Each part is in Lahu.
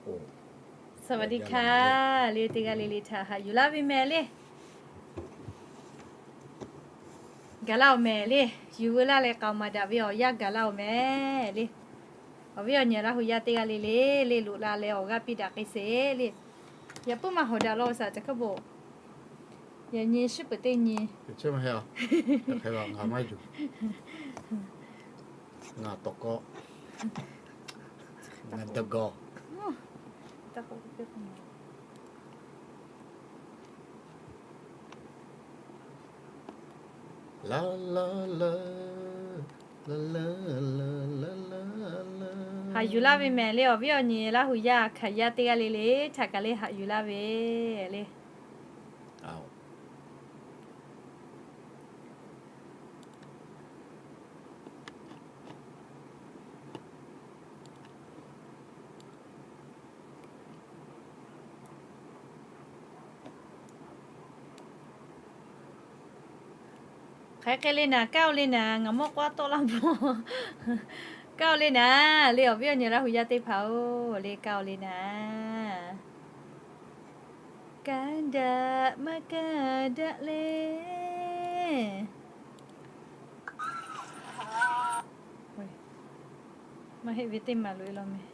สวัสดีค่ะ le teˇ g'aˇ le le htaꞈ haꞈ yuˬ laˇ ve mehˍ le. Gaˬ laˇ-oˬ mehˍ le. Yuˬ veu laˇ leh k'aoˍ maˍ daꞈ ve awˬ yanˇ gaˬ laˇ-oˬ mehˍ le. Awˬ viˉ awˬ nyi Laˇ hu yaˇ teˇ g'aˇ le le, le loꞈ la leh awˬ g'aˇ piˇ daꞈ k'ai sheˍ le. Yaꞈ puiˉ maˇ hawˍ daꞈ law shaˍ ca hk'a bo. Yaꞈ nyi shiˉ peuˬ teˇ nyi. Ngaˬ tawˍ kawˆ, ngaˬ dawˬ gawˬ. Haꞈ yuˬ laˇ ve mehˍ le. Awˬ viˉ awˬ nyi Laˇ hu yaˇ hkanˍ yaˇ teˇ g'aˇ le le htaꞈ kaꞈ le haꞈ yuˬ laˇ ve le. Hk'aˬ hk'e le naˍ, kaˇ-oˬ le naˍ, ngaˬ mawˇ k'awꞈ tawˆ laˇ bawˬ. Kaˇ-oˬ le naˍ, le awˬ viˉ awˬ nyi Laˇ hu yaˇ teˇ hpaˍ-oˬ, le kaˇ-oˬ le naˍ. Kaˇ daꞈ maˇ kaˇ daꞈ le. Maˇ heˆ ve teˇ maˬ loꞈ-e law mehˍ.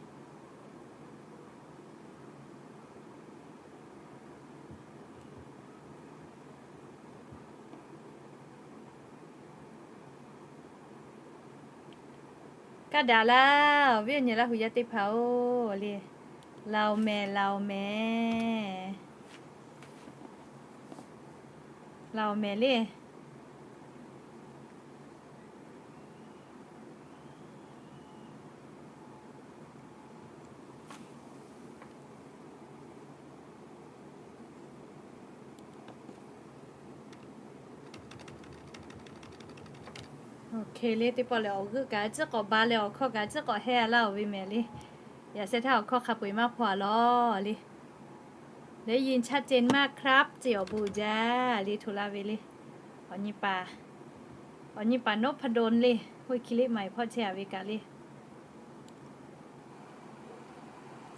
Kaˇ daꞈ laˇ, awˬ viˉ awˬ nyi Laˇ hu yaˇ teˇ hpaˍ-oˬ le. Laˬ-oˬ mehˍ, laˬ-oˬ mehˍ. Laˬ-oˬ mehˍ le. Awˬ hk'e le teˇ pawˆ lehˬ, awˬ g'euˆ kaꞈ ciˉ k'awꞈ ba leh awˬ hkawˇ kaꞈ ciˉ k'awꞈ hehˇ laˇ-oˬ ve mehˍ le. Yaꞈ sheh htaˇ awˬ hkawˇ hk'a peu-eˬ maˇ hpaw-a lawˬ le. ได้ยินชัดเจนมากครับ ce awˬ bon uiˍ jaˇ le hto laˇ ve le. Awˬ nyi paˍ, awˬ nyi paˍ นพดล le, ห้วยขี้เหล็ก maˬ hpawˇ chehˇ-a ve kaꞈ le.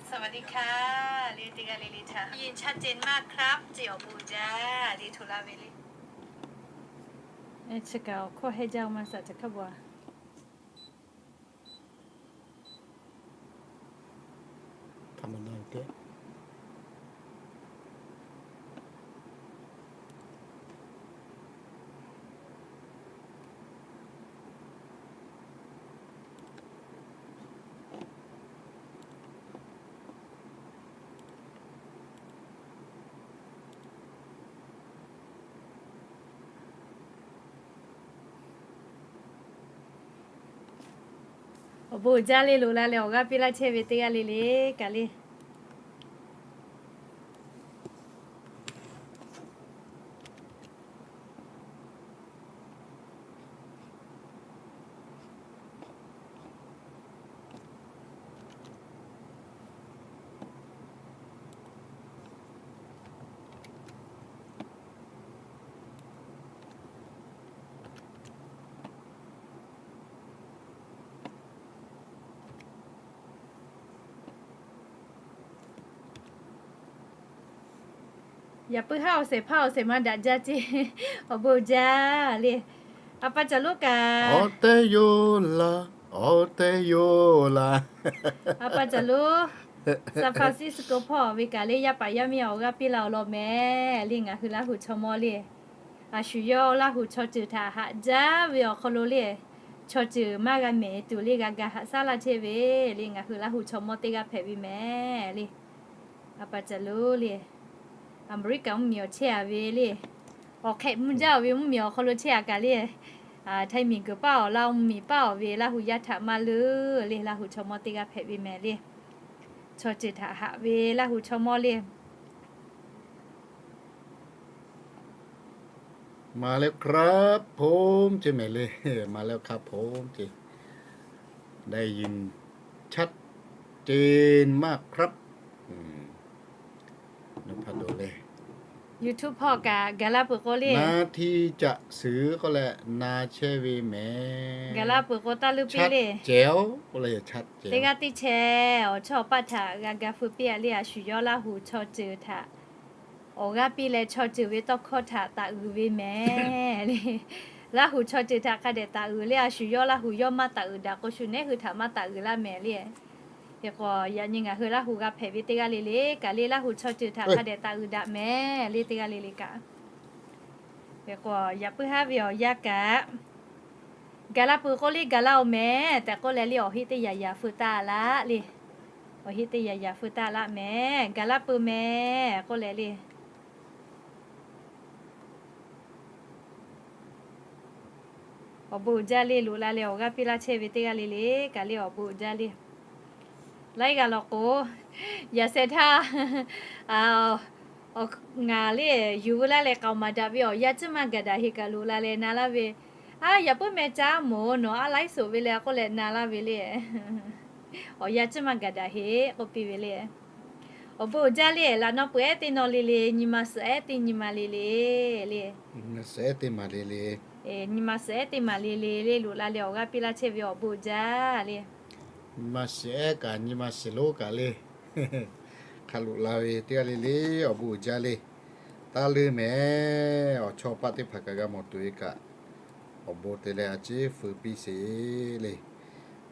สวัสดีค่ะ le teˇ g'aˇ le le htaꞈ ได้ยินชัดเจนมากครับ ce awˬ bon uiˍ jaˇ le hto laˇ ve le. Chi kaꞈ awˬ hkawˇ hehˇ jaˇ-oˬ maˇ shaˍ ca hk'a bo-a. Awˬ bon uiˍ jaˇ le loꞈ la leh awˬ g'aˇ piˇ laˇ chehˇ ve teˇ g'aˇ le le kaꞈ le. Yaꞈ puiˉ haˉ awˬ shehˍ hpaˇ awˬ shehˍ ma daꞈ jaˇ ce. Awˬ bon uiˍ jaˇ le. A pa caˬ lonˉ kaꞈ, awˬ tehˇ yoˬ laˬ, awˬ tehˇ yoˬ laˬ. A pa caˬ lonˉ, San Francisco hpawˇ ve kaꞈ le, yaˇ paˍ yaˇ miˇ awˬ g'aˇ piˇ laˇ-oˬ law mehˍ le. Ngaˬ hui Laˇ hu chaw mawˇ le, a shu yawˇ Laˇ hu chaw ceuˬ htaꞈ haꞈ jaˇ ve awˬ hk'aw lo le, chaw ceuˬ maˇ g'a mehˍ tuˬ le g'a ga haꞈ shaˉ laˇ chehˇ ve le. Ngaˬ hui Laˇ hu chaw mawˇ teˇ g'aˇ hpehꞈ ve mehˍ le. A pa caˬ lonˉ le, Aˍmeˍriˆkaˍ mvuhˇmiˬ awˬ chehˇ-a ve le, awˬ hk'ehꞈ mvuh jaˇ-oˬ ve mvuhˇmiˬ awˬ hk'aw lo chehˇ-a kaꞈ le, Htaiˇ miˬguiˬ paˇ awˬ Laˇ mvuhˇmiˬ paˇ awˬ ve Laˇ hu yaˇ htaꞈ maˇ leuˉ le. Laˇ hu chaw mawˇ teˇ g'aˇ hpehꞈ ve mehˍ le. Chaw ceuˬ htaꞈ haꞈ ve Laˇ hu chaw mawˇ le. มาแล้วครับผม ce mehˍ le, มาแล้วครับผม ce, ได้ยินชัดเจนมากครับ นพดล le. YouTube hpawˇ kaꞈ gaˬ la peuˬ k'o le, na htiˇ caꞈ suhˍ k'oˆ leh na chehˇ ve mehˍ. Gaˬ la peuˬ k'o taˇ leuˇ piˇ le. Teˇ g'aˇ teˇ chehˇ awˬ chawˇ awˬ paˆ htaꞈ g'a ga feu piˇ-a le. A shu yawˇ Laˇ huˍ chaw ceuˬ htaꞈ awˬ g'aˇ piˇ leh, chaw ceuˬ ve tawˇ hkawˇ htaꞈ taˍ uiˍ ve mehˍ le. Laˇ huˍ chaw ceuˬ htaꞈ hk'a dehꞈ taˍ uiˍ le. A shu yawˇ Laˇ huˍ yawˇ maˇ taˍ uiˍ daꞈ k'o, shu nehˉ hui htaꞈ maˇ taˍ uiˍ laˇ mehˍ le. Hk'e k'o, yaꞈ nyi ngaˬ hui Laˇ huˍ g'a hpehꞈ ve teˇ g'aˇ le le kaꞈ le, Laˇ huˍ chaw ceuˬ htaꞈ hk'a dehꞈ taˍ uiˍ daꞈ mehˍ le, teˇ g'aˇ le le kaꞈ. Hk'e k'o, yaꞈ puiˉ haˉ ve awˬ yanˇ kaꞈ, gaˬ la peuˬ k'o le gaˬ la-oˬ mehˍ tehꞈ k'oˆ leh le, awˬ heˆ teˇ yaꞈ yaꞈ feu taˇ laˇ le. Awˬ heˆ teˇ yaꞈ yaꞈ feu taˇ laˇ mehˍ. Gaˬ la peuˬ mehˍ k'oˆ leh le, awˬ bon uiˍ jaˇ le. Loꞈ la leh awˬ g'aˇ piˇ laˇ chehˇ ve teˇ g'aˇ le le kaꞈ le, awˬ bon uiˍ jaˇ le. Laiˉ g'aˇ lawˬ k'o, yaꞈ sheh htaˇ, ngaˬ le yuˬ veu laˇ leh k'aoˍ maˍ daꞈ ve awˬ yanˇ tcuhˉ maˇ gaˬ daꞈ heˆ kaꞈ loꞈ la leh na laˇ ve, a, yaꞈ puiˉ meh caˉ mawˬ nawˬ a laiˉ soˍ ve leh k'oˆ leh na laˇ ve le. Awˬ yanˇ tcuhˉ maˇ gaˬ daꞈ heˆ k'oˆ piˇ ve le. Awˬ bon uiˍ jaˇ le. Laꞈ naw peuˬ ehˉ teˇ naw le le, nyi ma suhˍ ehˉ teˇ nyi ma le le le. Nyi ma suhˍ ehˉ teˇ maˬ le le. Nyi ma suhˍ ehˉ teˇ maˬ le le le, loꞈ la leh awˬ g'aˇ piˇ laˇ chehˇ ve awˬ bon uiˍ jaˇ le. Nyi ma suhˍ ehˉ kaꞈ nyi ma suhˍ lonˉ kaꞈ le, hk'a loꞈ la ve teˇ g'aˇ le le, awˬ bon uiˍ jaˇ le. Taˇ leuˇ mehˍ. Awˬ chawˇ paˆ teˇ hpaˍ kaꞈ g'a mawˬ tuˬ ve kaꞈ, awˬ bon te leh a ciˉ feu piˇ sheˍ le.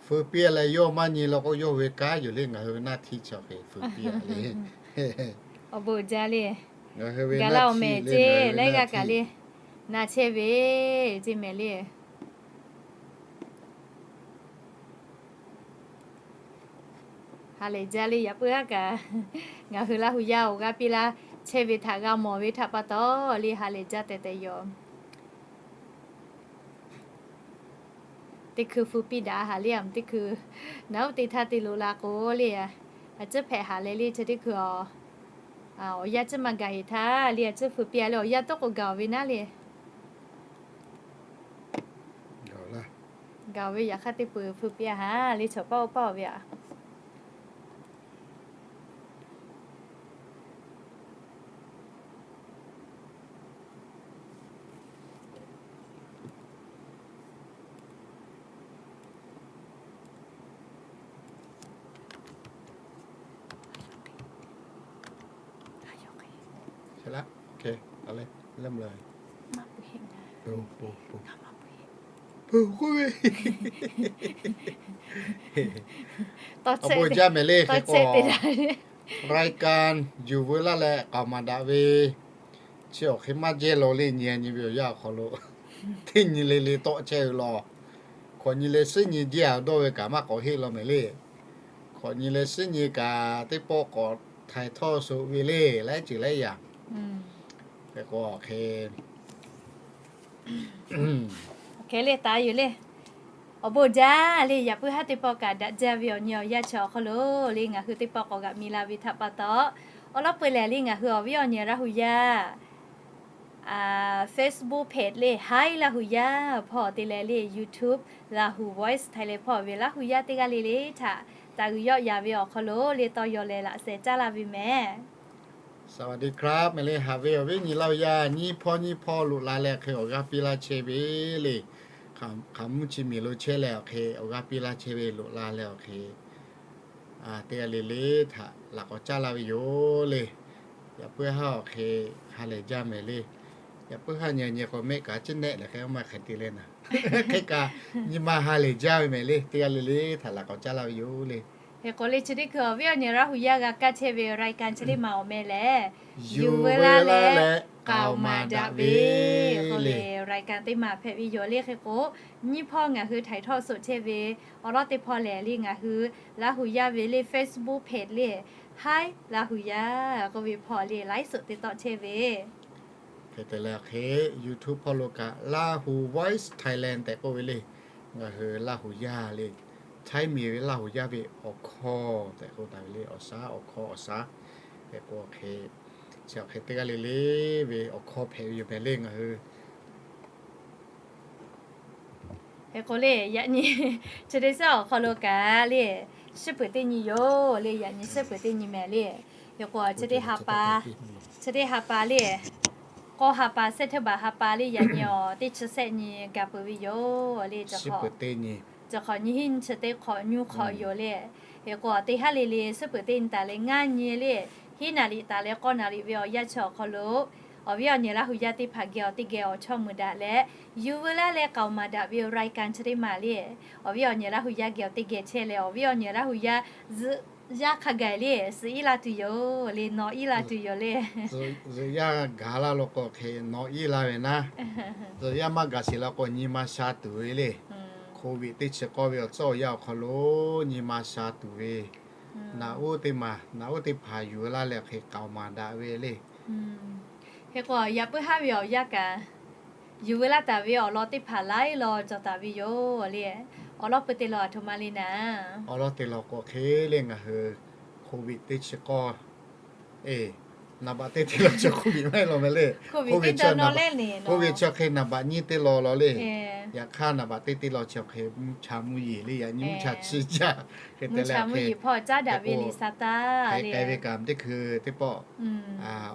Feu piˇ leh yawˇ maˇ nyi law k'o, yawˇ ve kanˉ yoˬ le. Ngaˬ hui ve naˆ htiˇ chi awˬ hk'e feu piˇ-a le. Awˬ bon uiˍ jaˇ le. Ngaˬ hui ve naˆ htiˇ le, laiˉ g'aˇ kaꞈ le, na chehˇ ve ceˇ mehˍ le. Ha lehˬ jaˇ le. Yaꞈ puiˉ haˉ kaꞈ, ngaˬ hui Laˇ huˍ yaˇ awˬ g'aˇ piˇ laˇ chehˇ ve htaꞈ g'a mawˬ ve htaꞈ pa taw le, ha lehˬ jaˇ tehꞈ tehꞈ yoˬ. Teˇ hkui feu piˇ daꞈ haˍ le. Aˬ, teˇ hkui naˉ uˉ te htaˇ te loꞈ la k'o le, a ciˉ hpehꞈ haˍ leh le. Chi teˇ hkui a, awˬ yanˇ ciˉ maˇ gaˬ heˆ htaˇ le, a ciˉ feu piˇ-a le. Awˬ yanˇ tawˇ k'o gaˬ-oˬ ve naˉ le. Gaˬ-oˬ ve yaꞈ hk'aˇ teˇ peuˬ feu piˇ-a haˍ le, chaw paˆ oˇ paˆ-oˬ ve aꞈ. Awˬ bon uiˍ jaˇ mehˍ le. Hk'e k'o, raiˍ kaˍ yuˬ veu laˇ leh k'aoˍ maˍ daꞈ ve chi awˬ hk'e maˇ jehˇ law le. Nyi nyi ve awˬ yanˇ awˬ hk'aw lo teˇ nyi le le tawˆ chehˇ ve law. Hk'awꞈ nyi leh suhˉ nyi jehˇ-a dawˇ ve kaꞈ maˇ k'awꞈ heˆ law mehˍ le. Hk'awꞈ nyi leh suhˉ nyi kaꞈ teˇ pawˆ k'awꞈ htaiˍ htawˇ suh ve le, laiˉ ceuˬ laiˉ yaꞈ. Hk'e k'o, hk'e le taˍ yoˬ le. Awˬ bon jaˇ le. Yaꞈ puiˉ haˉ teˇ pawˆ kaꞈ daꞈ jaˇ ve awˬ nyi awˬ yanˇ chi awˬ hk'aw lo le, ngaˬ hui teˇ pawˆ k'awꞈ g'aꞈ mi la ve htaꞈ pa taw, awˬ lawn peu lehˬ le, ngaˬ hui awˬ viˉ awˬ nyi Laˇ huˍ yaˇ Facebook page le, Hi Laˇ huˍ yaˇ hpawˇ te leh le, YouTube Lahu Voice Thailand hpawˇ ve Laˇ huˍ yaˇ teˇ g'aˇ le le htaꞈ taˍ uiˍ yawˆ yaˍ ve awˬ hk'aw lo le tawˇ yaw leh laꞈ sheh caˉ laˇ ve mehˍ. สวัสดีครับ mehˍ le. Haꞈ ve awˬ viˉ nyi Laˇ huˍ yaˇ nyiˇ hpawˇ nyiˇ hpawˇ loꞈ la leh hk'e awˬ g'aˇ piˇ laˇ chehˇ ve le. Hk'aˬ mvuhˇ chi miˬ lo chehˇ leh awˬ hk'e awˬ g'aˇ piˇ laˇ chehˇ ve loꞈ la leh awˬ hk'e teˇ g'aˇ le le htaꞈ laꞈ k'awꞈ caˉ laˇ ve yoˬ le. Yaꞈ puiˉ haˉ awˬ hk'e ha lehˬ jaˇ mehˍ le. Yaꞈ puiˉ haˉ nyi nyi k'o mehˆ kaꞈ ciˉ nehˆ leh hk'e maˇ hk'e te le naˍ. Hk'e kaꞈ nyi ma ha lehˬ jaˇ ve mehˍ le. Teˇ g'aˇ le le htaꞈ laꞈ k'awꞈ caˉ laˇ ve yoˬ le. Hk'e k'o le chi teˇ hkui awˬ viˉ awˬ nyi Laˇ huˍ yaˇ g'a kaˇ chehˇ ve raiˍ kaˍ chi teˇ maˬ awˬ meh lehˬ, yuˬ veu laˇ leh k'aoˍ maˍ daꞈ ve k'oˆ ve raiˍ kaˍ teˇ maˬ hpehꞈ ve yoˬ le. Hk'e k'o nyiˇ hpawˇ ngaˬ hui htaiˍ htawˇ suhˍ chehˇ ve awˬ lawn teˇ hpawˇ lehˬ le, ngaˬ hui Laˇ huˍ yaˇ ve le Facebook page le, Hi Laˇ huˍ yaˇ k'oˆ ve hpawˇ le laiˉ suhˍ te tawˆ chehˇ ve. Hk'e te leh hk'e YouTube hpawˇ lo kaꞈ Lahu Voice Thailand tehꞈ k'oˆ ve le. Ngaˬ hui Laˇ huˍ yaˇ le, Htaiˇ miˬ ve Laˇ huˍ yaˇ ve awˬ hkawˇ tehꞈ k'oˆ taˍ ve le. Awˬ shaˉ awˬ hkawˇ awˬ shaˉ tehꞈ k'oˆ hk'e, chi awˬ hk'e teˇ g'aˇ le le ve awˬ hkawˇ hpehꞈ ve yoˬ mehˍ le. Ngaˬ hui Hk'e k'o le, yaꞈ nyi chi teˇ shaˉ awˬ hk'aw lo kaꞈ le, shiˉ peuˬ teˇ nyi yoˬ le. Yaꞈ nyi shiˉ peuˬ teˇ nyi mehˍ le. Hk'e k'o, chi teˇ ha pa le, k'awˇ ha pa, September ha pa le, yaꞈ nyi awˬ teˇ chi shehˆ nyi ga peuˬ ve yoˬ le. Cawˬ hk'awꞈ nyi hiˉ nyi chi teˇ hk'awꞈ nyi hk'awꞈ yoˬ le. Hk'e k'o, teˇ haˉ le le suhˉ peuˬ teˇ nyi taˍ leh ngaˇ nyi le, hiˉ naˍ riˍ taˍ leh k'awˇ naˍ riˍ ve awˬ yanˇ chi awˬ hk'aw lo, awˬ viˉ awˬ nyi Laˇ hu yaˇ teˇ hpaˍ geh awˬ teˇ geh awˬ chawˇ mui daꞈ leh, yuˬ veu laˇ leh k'aoˍ maˍ daꞈ ve รายการ chi teˇ maˬ le, awˬ viˉ awˬ nyi Laˇ hu yaˇ geh awˬ teˇ geh chehˇ leh, awˬ viˉ awˬ nyi Laˇ hu yaˇ zuhꞈ yaˇ hk'a gaˬ le suhˍ iˉ laˇ tuˬ yoˬ le, nawˬ iˉ laˇ tuˬ yoˬ le. Zuhꞈ yaˇ gaˬ laˇ law k'o hk'e nawˬ iˉ laˇ ve naˉ. Zuhꞈ yaˇ maˇ gaˬ sheˍ law k'o nyi ma sha tuˬ ve le. Covid teˇ chi k'awˇ ve awˬ tcuhˉ awˬ yanˇ awˬ hk'aw lo nyi ma sha tuˬ ve, naꞈ uˉ teˇ maˬ, naꞈ uˉ teˇ hpaˍ yuˬ laˇ leh hk'e k'aoˍ maˍ daꞈ ve le. Hk'e k'o, yaꞈ puiˉ haˉ ve awˬ yanˇ kaꞈ, yuˬ veu laˇ taˍ ve awˬ lawn teˇ hpaˍ laiˉ law cawˬ taˍ ve yoˬ le. Awˬ lawn pui te law aˬ htoꞈ ma le naˍ. Awˬ lawn te law k'o hk'e le ngaˬ hui Covid teˇ chi k'awˇ, e, naˍ baꞈ teˇ teˇ law chi Covid maˇ heˆ law meh le. Covid chi hk'e naˍ baꞈ nyiˇ teˇ law law le. Yaꞈ hk'aˇ naˍ baꞈ teˇ teˇ law chi hk'e mvuhˇ cha mvuhˇ yeˬ le, yaꞈ nyi mvuhˇ cha chi jaˇ. Hk'e te leh hk'e, hk'e k'ai ve kaꞈ teˇ hkui teˇ pawˆ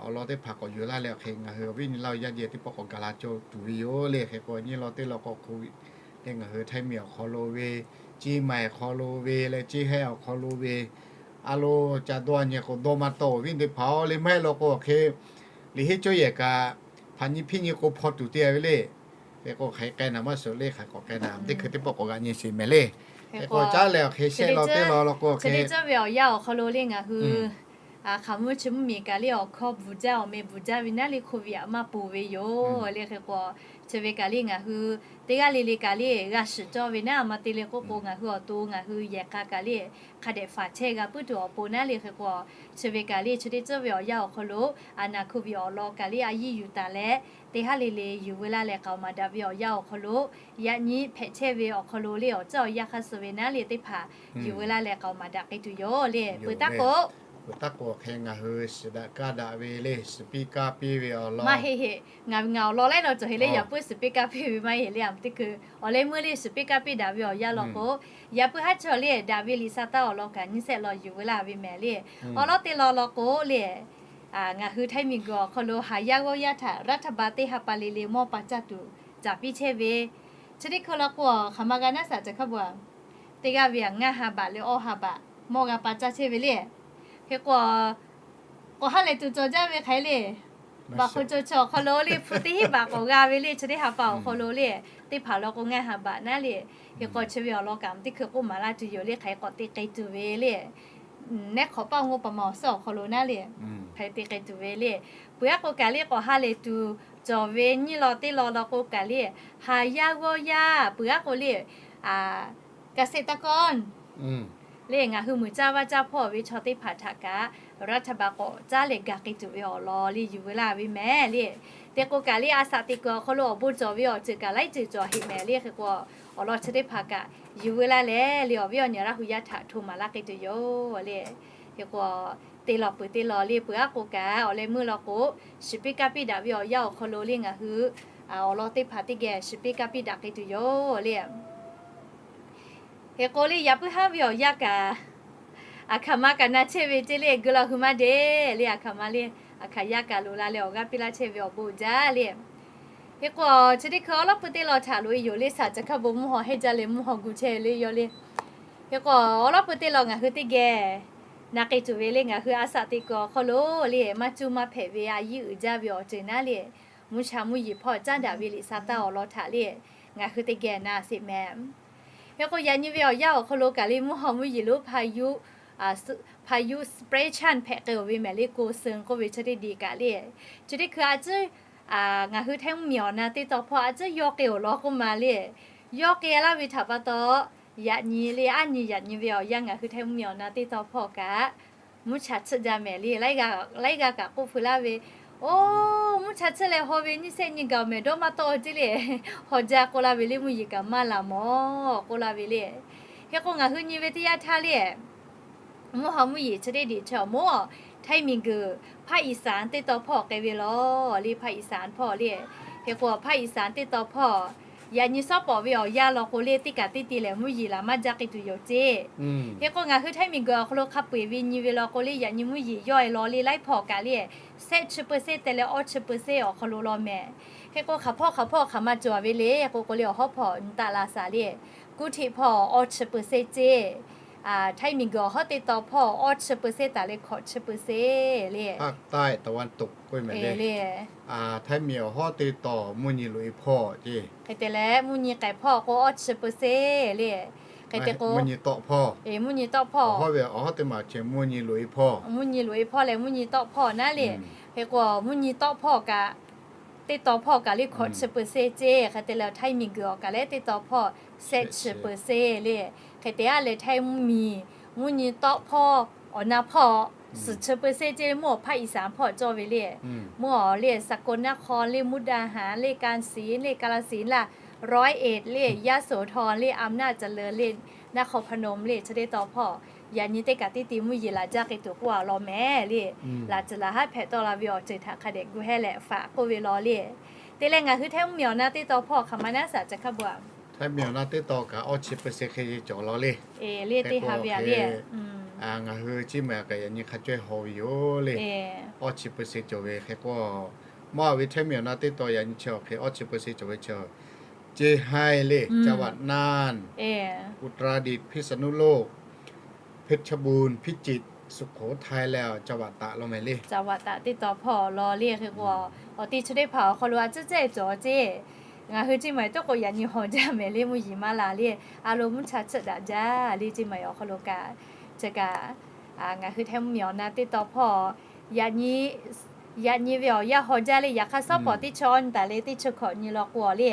awˬ lawn teˇ hpaˍ k'awꞈ yuˬ laˇ leh hk'e ngaˬ hui awˬ viˉ nyi Laˇ hu yaˇ jeh teˇ pawˆ k'awꞈ gaˬ la cawˇ tuˬ ve yoˬ le. Hk'e k'o nyiˇ law teˇ law k'o Covid le ngaˬ hui Htaiˇ miˬ awˬ hk'aw lo ve, Ceˇ maiˍ awˬ hk'aw lo ve leh Ceˇ hehˆ awˬ hk'aw lo ve, a lo ca dawˇ nyi k'o dawˇ maˇ tawˆ awˬ viˉ teˇ hpaˍ-oˬ le, maˇ heˆ law k'o hk'e liꞈ henˇ cawˇ yehˬ kaꞈ hpaꞈ nyi hpiˇ nyi k'o hpaw tuˬ te ve le. Hk'e k'o hk'e k'ai naˍ maˇ suhˍ le, hk'aˬ k'awꞈ k'ai naˍ teˇ hkui teˇ pawˆ k'awꞈ g'a nyi sheˍ mehˍ le. Hk'e k'o caˉ leh awˬ hk'e shehˆ law teˇ law law k'o hk'e, chi ve awˬ yanˇ awˬ hk'aw lo le ngaˬ hui hk'aˬ mvuhˇ chi mvuhˇ miˬ kaꞈ le awˬ hkawˇ bvuhˬ jaˇ awˬ meh bvuhˬ jaˇ ve naˉ le Covid aꞈ maˇ ponˬ ve yoˬ le. Hk'e k'o chi ve kaꞈ le ngaˬ hui teˇ g'aˇ le le kaꞈ le g'a shiˍ cawˇ ve naˉ, a ma te le k'oˆ k'o ngaˬ hui awˬ to ngaˬ hui yehˬ k'a kaꞈ le hk'a dehꞈ faˍ chehˇ g'a puiˉ tuˬ awˬ pon naˉ le. Hk'e k'o chi ve kaꞈ le chi teˇ ceuˬ ve awˬ yanˇ awˬ hk'aw lo a naˍ Covid awˬ lawn kaꞈ le a yiˇ yuˬ taˍ leh, teˇ haˉ le le yuˬ veu laˇ leh k'aoˍ maˍ daꞈ ve awˬ yanˇ awˬ hk'aw lo yaꞈ nyi hpehꞈ chehˇ ve awˬ hk'aw lo le awˬ ceuˬ awˬ yanˇ hk'aˇ suh ve naˉ le teˇ hpaˍ yuˬ veu laˇ leh k'aoˍ maˍ daꞈ k'ai tuˬ yoˬ le. Peuˬ taˉ k'o, peuˬ taˉ k'o hk'e ngaˬ hui shiˍ daꞈ kaˇ daꞈ ve le, shiˍ piˇ kaˇ piˇ ve awˬ lawn maˇ heˆ heˆ, ngaˬ ve ngaˬ awˬ lawn laiˉ law cawˬ heˆ le, yaꞈ puiˉ shiˍ piˇ kaˇ piˇ ve maˇ heˆ le. A ma teˇ hkui awˬ leh meuˇ le shiˍ piˇ kaˇ piˇ daꞈ ve awˬ yanˇ law k'o, yaꞈ puiˉ haˉ chaw le daꞈ ve liꞈ sa taˇ awˬ lawn kaꞈ nyiˇ shehˆ law yuˬ veu laˇ ve mehˍ le. Awˬ lawn te law law k'o le, ngaˬ hui Htaiˇ miˬ guiˬ awˬ hk'aw lo haˍ yaˇ g'awˇ yaˇ htaꞈ รัฐบาล teˇ ha pa le le mawˇ pa caˇ tuˬ caˍ piˇ chehˇ ve, chi teˇ hkui law k'o, hk'aˬ ma g'a naˉ shaˍ caˬ hkaˇ bvuhꞈ teˇ g'aˇ ve ngaˇ ha baꞈ leh awˇ ha baꞈ mawˇ g'a pa caˇ chehˇ ve le. Hk'e k'o, k'awꞈ ha lehˬ tuˬ cawˬ jaˇ ve hk'aˬ hk'e le, baˬ hk'o cawˬ chi awˬ hk'aw lo le hpu teˇ hinˉ baꞈ k'awꞈ g'a ve le, chi teˇ ha pa awˬ hk'aw lo le, teˇ hpaˍ law k'o ngaˇ ha baꞈ naˉ le. Hk'e k'o chi ve awˬ lawn kaꞈ teˇ hkui k'oˆ maˍ laˇ tuˬ yoˬ le, hk'aˬ hk'e k'awꞈ te k'ai tuˬ ve le. Nehˉ hk'awꞈ paˇ awˬ ngo pa ma awˬ suhˉ awˬ hk'aw lo naˉ le, hk'aˬ hk'e te k'ai tuˬ ve le. Peuˬ aˉ k'o kaꞈ le k'awꞈ ha lehˬ tuˬ cawˬ ve nyiˇ law teˇ law law k'o kaꞈ le, haˍ yaˇ g'awˇ yaˇ peuˬ aˉ k'o le, เกษตรกร le ngaˬ hui muiˬ caˇ vaˇ caˇ hpawˇ ve chaw teˇ hpaˍ htaꞈ kaꞈ รัฐบาล k'awꞈ caˉ leh ga k'ai tuˬ ve awˬ lawn le yuˬ veu laˇ ve mehˍ le. Te k'o kaꞈ le a shaꞈ teꞈ kuiˬ awˬ hk'aw lo awˬ bon cawˬ ve awˬ ceuˬ kaꞈ laiˉ ceuˬ cawˬ heˆ mehˍ le. Hk'e k'o awˬ lawn chi teˇ hpaˍ kaꞈ yuˬ veu laˇ leh le awˬ viˉ awˬ nyi Laˇ hu yaˇ htaꞈ hto maˍ laˇ k'ai tuˬ yoˬ le. Hk'e k'o teˇ law peuˬ teˇ law le peuˬ aˉ k'o kaꞈ awˬ leh meuˇ law k'o, shiˍ piˇ kaˇ piˇ daꞈ ve awˬ yanˇ awˬ hk'aw lo le ngaˬ hui awˬ lawn teˇ hpaˍ teˇ geh shiˍ piˇ kaˇ piˇ daꞈ k'ai tuˬ yoˬ le. Hk'e k'o le yaꞈ puiˉ haˉ ve awˬ yanˇ kaꞈ, aˬ hkaˍ ma kaꞈ na chehˇ ve ceˇ le, geu law hui maˇ deˇ le, aˬ hkaˍ ma le, aˬ hkaˍ yaˇ kaꞈ loꞈ la leh awˬ g'aˇ piˇ laˇ chehˇ ve awˬ bon uiˍ jaˇ le. Hk'e k'o chi teˇ hkui awˬ lawn pui teˇ law htaꞈ loꞈ e yoˬ le, shaˍ caˬ hkaˇ bon mvuhˇ haw hehnˇ jaˇ leh mvuhˇ haw gu chehˇ le yawˇ le. Hk'e k'o awˬ lawn pui teˇ law ngaˬ hui teˇ geh na k'ai tuˬ ve le, ngaˬ hui a shaꞈ teꞈ kuiˬ awˬ hk'aw lo le maˇ cuˇ maˇ hpehꞈ ve a yiˇ uiˍ jaˇ ve awˬ ceuˬ naˉ le, mvuhˇ sha mvuhˇ yeˬ hpawˇ caˉ daꞈ ve liꞈ sa taˇ awˬ lawn htaꞈ le ngaˬ hui teˇ geh na sheˍ mehˍ. Hk'e k'o yaꞈ nyi ve awˬ yanˇ awˬ hk'aw lo kaꞈ le mvuhˇ haw mvuhˇ yeˬ lo พายุ พายุ depression hpehꞈ k'ai-oˬ ve mehˍ le, โกเซิง k'oˆ ve chi teˇ diˬ kaꞈ le, chi teˇ hkui a ciˉ ngaˬ hui Htaiˇ mvuhˇ miˬ awˬ na teˇ taw hpawˇ a ciˉ yawˇ k'ai-oˬ lawn k'oˆ ma le. Yawˇ k'ai laˇ ve htaꞈ pa taw, yaꞈ nyi le aˉ nyi yaꞈ nyi ve awˬ yanˇ ngaˬ hui Htaiˇ mvuhˇ miˬ awˬ na teˇ taw hpawˇ kaꞈ mvuhˇ cha tsuhˆ jaˇ mehˍ le. Laiˉ g'aˇ kaꞈ k'oˆ feu laˇ ve, Oˇ, mvuhˇ cha tsuhˆ leh haw ve nyiˇ shehˆ nyi gaˬ-oˬ mehˍ, dawˇ maˇ tawˆ ceˇ le. Haw jaˇ k'oˆ laˇ ve le, mvuhˇ yeˬ kaꞈ maˇ laˬ mawˬ k'oˆ laˇ ve le. Hk'e k'o ngaˬ hui nyi ve teˇ yanˇ htaˇ le, mvuhˇ haw mvuhˇ yeˬ chi teˇ diˬ chi awˬ moˉ Htaiˇ miˬ guiˬ ภาคอีสาน teˇ taw hpawˇ k'ai ve law le, ภาคอีสาน hpawˇ le. Hk'e k'o ภาคอีสาน teˇ taw hpawˇ Yaꞈ nyi shawˉ pawˍ ve awˬ yanˇ law k'o le, teˇ kaꞈ teˇ te lehˬ mvuhˇ yeˬ laˬ maˇ jaˇ k'ai tuˬ yoˬ ceˇ. Hk'e k'o ngaˬ hui Htaiˇ miˬguiˬ awˬ hk'aw lo hk'a peu-eˬ ve nyi ve law k'o le, yaꞈ nyi mvuhˇ yeˬ yawˇ e law le, laiˉ hpawˇ kaꞈ le, shehˆ chi เปอร์เซ็นต์ te leh awˇ chi เปอร์เซ็นต์ awˬ hk'aw lo law mehˍ. Hk'e k'o hk'aˬ hpawˇ hk'aˬ hpawˇ hk'aˬ ma cawˬ ve le k'o k'o le, awˬ hawˉ hpawˇ nyi taˆ la shaˍ le, กรุงเทพ hpawˇ awˇ chi เปอร์เซ็นต์ ceˇ. Htaiˇ miˬguiˬ awˬ hawˉ teˇ taw hpawˇ awˇ chi เปอร์เซ็นต์ taˍ leh hkawꞈ chi เปอร์เซ็นต์ le. ภาคใต้ ตะวันตก k'oˆ ve mehˍ le. Hk'e te leh Htaiˇ miˬ awˬ hawˉ teˇ taw mvuhˇ nyi loꞈ e hpawˇ ceˇ. Hk'e te leh mvuhˇ nyi k'ehˬ hpawˇ k'o awˇ chi เปอร์เซ็นต์ le. Hk'e te k'o mvuhˇ nyi tawˆ hpawˇ, mvuhˇ nyi tawˆ hpawˇ, awˬ hawˉ teˇ maˬ chi mvuhˇ nyi loꞈ e hpawˇ, mvuhˇ nyi loꞈ e hpawˇ leh mvuhˇ nyi tawˆ hpawˇ naˉ le. Hk'e k'o mvuhˇ nyi tawˆ hpawˇ kaꞈ teˇ taw hpawˇ kaꞈ le hkawꞈ chi เปอร์เซ็นต์ ceˇ. Hk'e te leh Htaiˇ miˬguiˬ awˬ kaꞈ leh teˇ taw hpawˇ shehˆ chi เปอร์เซ็นต์ le. Hk'e te a leh Htaiˇ miˬ mvuhˇ nyi tawˆ hpawˇ awˬ na hpawˇ suhˍ chi เปอร์เซ็นต์ ceˇ. Mvuhˇ awˬ ภาคอีสาน hpawˇ cawˇ ve le. Mvuhˇ awˬ le สกลนคร le, มุกดาหาร le, กาฬสินธุ์ le, กาฬสินธุ์ laˇ, ร้อยเอ็ด le, ยโสธร le, อำนาจเจริญ le, นครพนม le, chi teˇ taw hpawˇ yaꞈ nyi teˇ kaꞈ teˇ te mvuhˇ yeˬ laˬ jaˇ k'ai tuˬ k'oˆ a law mehˍ le. Laˬ tcuh laˬ haˉ hpehꞈ tawˆ la ve awˬ ceuˬ htaꞈ hk'a dehꞈ gu hehˇ leh faꞈ k'oˆ ve law le. Te leh ngaˬ hui Htaiˇ mvuhˇ miˬ awˬ na teˇ taw hpawˇ hk'aˬ ma naˉ shaˍ ca hk'a bu a? Htaiˇ miˬ awˬ na teˇ taw kaꞈ awˇ chi เปอร์เซ็นต์ hk'e cawˬ law le. Le teˇ ha ve a le. Ngaˬ hui Chiˇ mvuh kaꞈ yaꞈ nyi hk'a cawehˇ haw ve yoˬ le. Awˇ chi เปอร์เซ็นต์ cawˬ ve hk'e k'o, mvuhˇ a ve Htaiˇ miˬ awˬ na teˇ taw yaꞈ nyi chi awˬ hk'e awˇ chi เปอร์เซ็นต์ cawˬ ve chi, เชียงราย le, จังหวัดน่าน, อุตรดิตถ์, พิษณุโลก, เพชรบูรณ์, พิจิตร, สุโขทัย leh จังหวัดตาก law mehˍ le. จังหวัดตาก teˇ taw hpawˇ law le. Hk'e k'o awˬ te chi teˇ hpaˍ awˬ hk'aw lo a ciˉ cehˇ cawˬ ceˇ. Ngaˬ hui Chiˇ mvuh tawˇ k'o yaꞈ nyi hawˬ jaˇ mehˍ le, mvuhˇ yeˬ maˇ laˬ le. A lo mvuhˇ cha chiˆ daꞈ jaˇ le, Chiˇ mvuh awˬ hk'aw lo kaꞈ, chi kaꞈ ngaˬ hui Htaiˇ mvuhˇ miˬ awˬ na teˇ taw hpawˇ yaꞈ nyi ve awˬ yanˇ hawˬ jaˇ le. Yaꞈ hk'aˇ shawˉ pawˍ teˇ chi awˇ nyi taˍ leh teˇ chi hkawꞈ nyi law k'o le,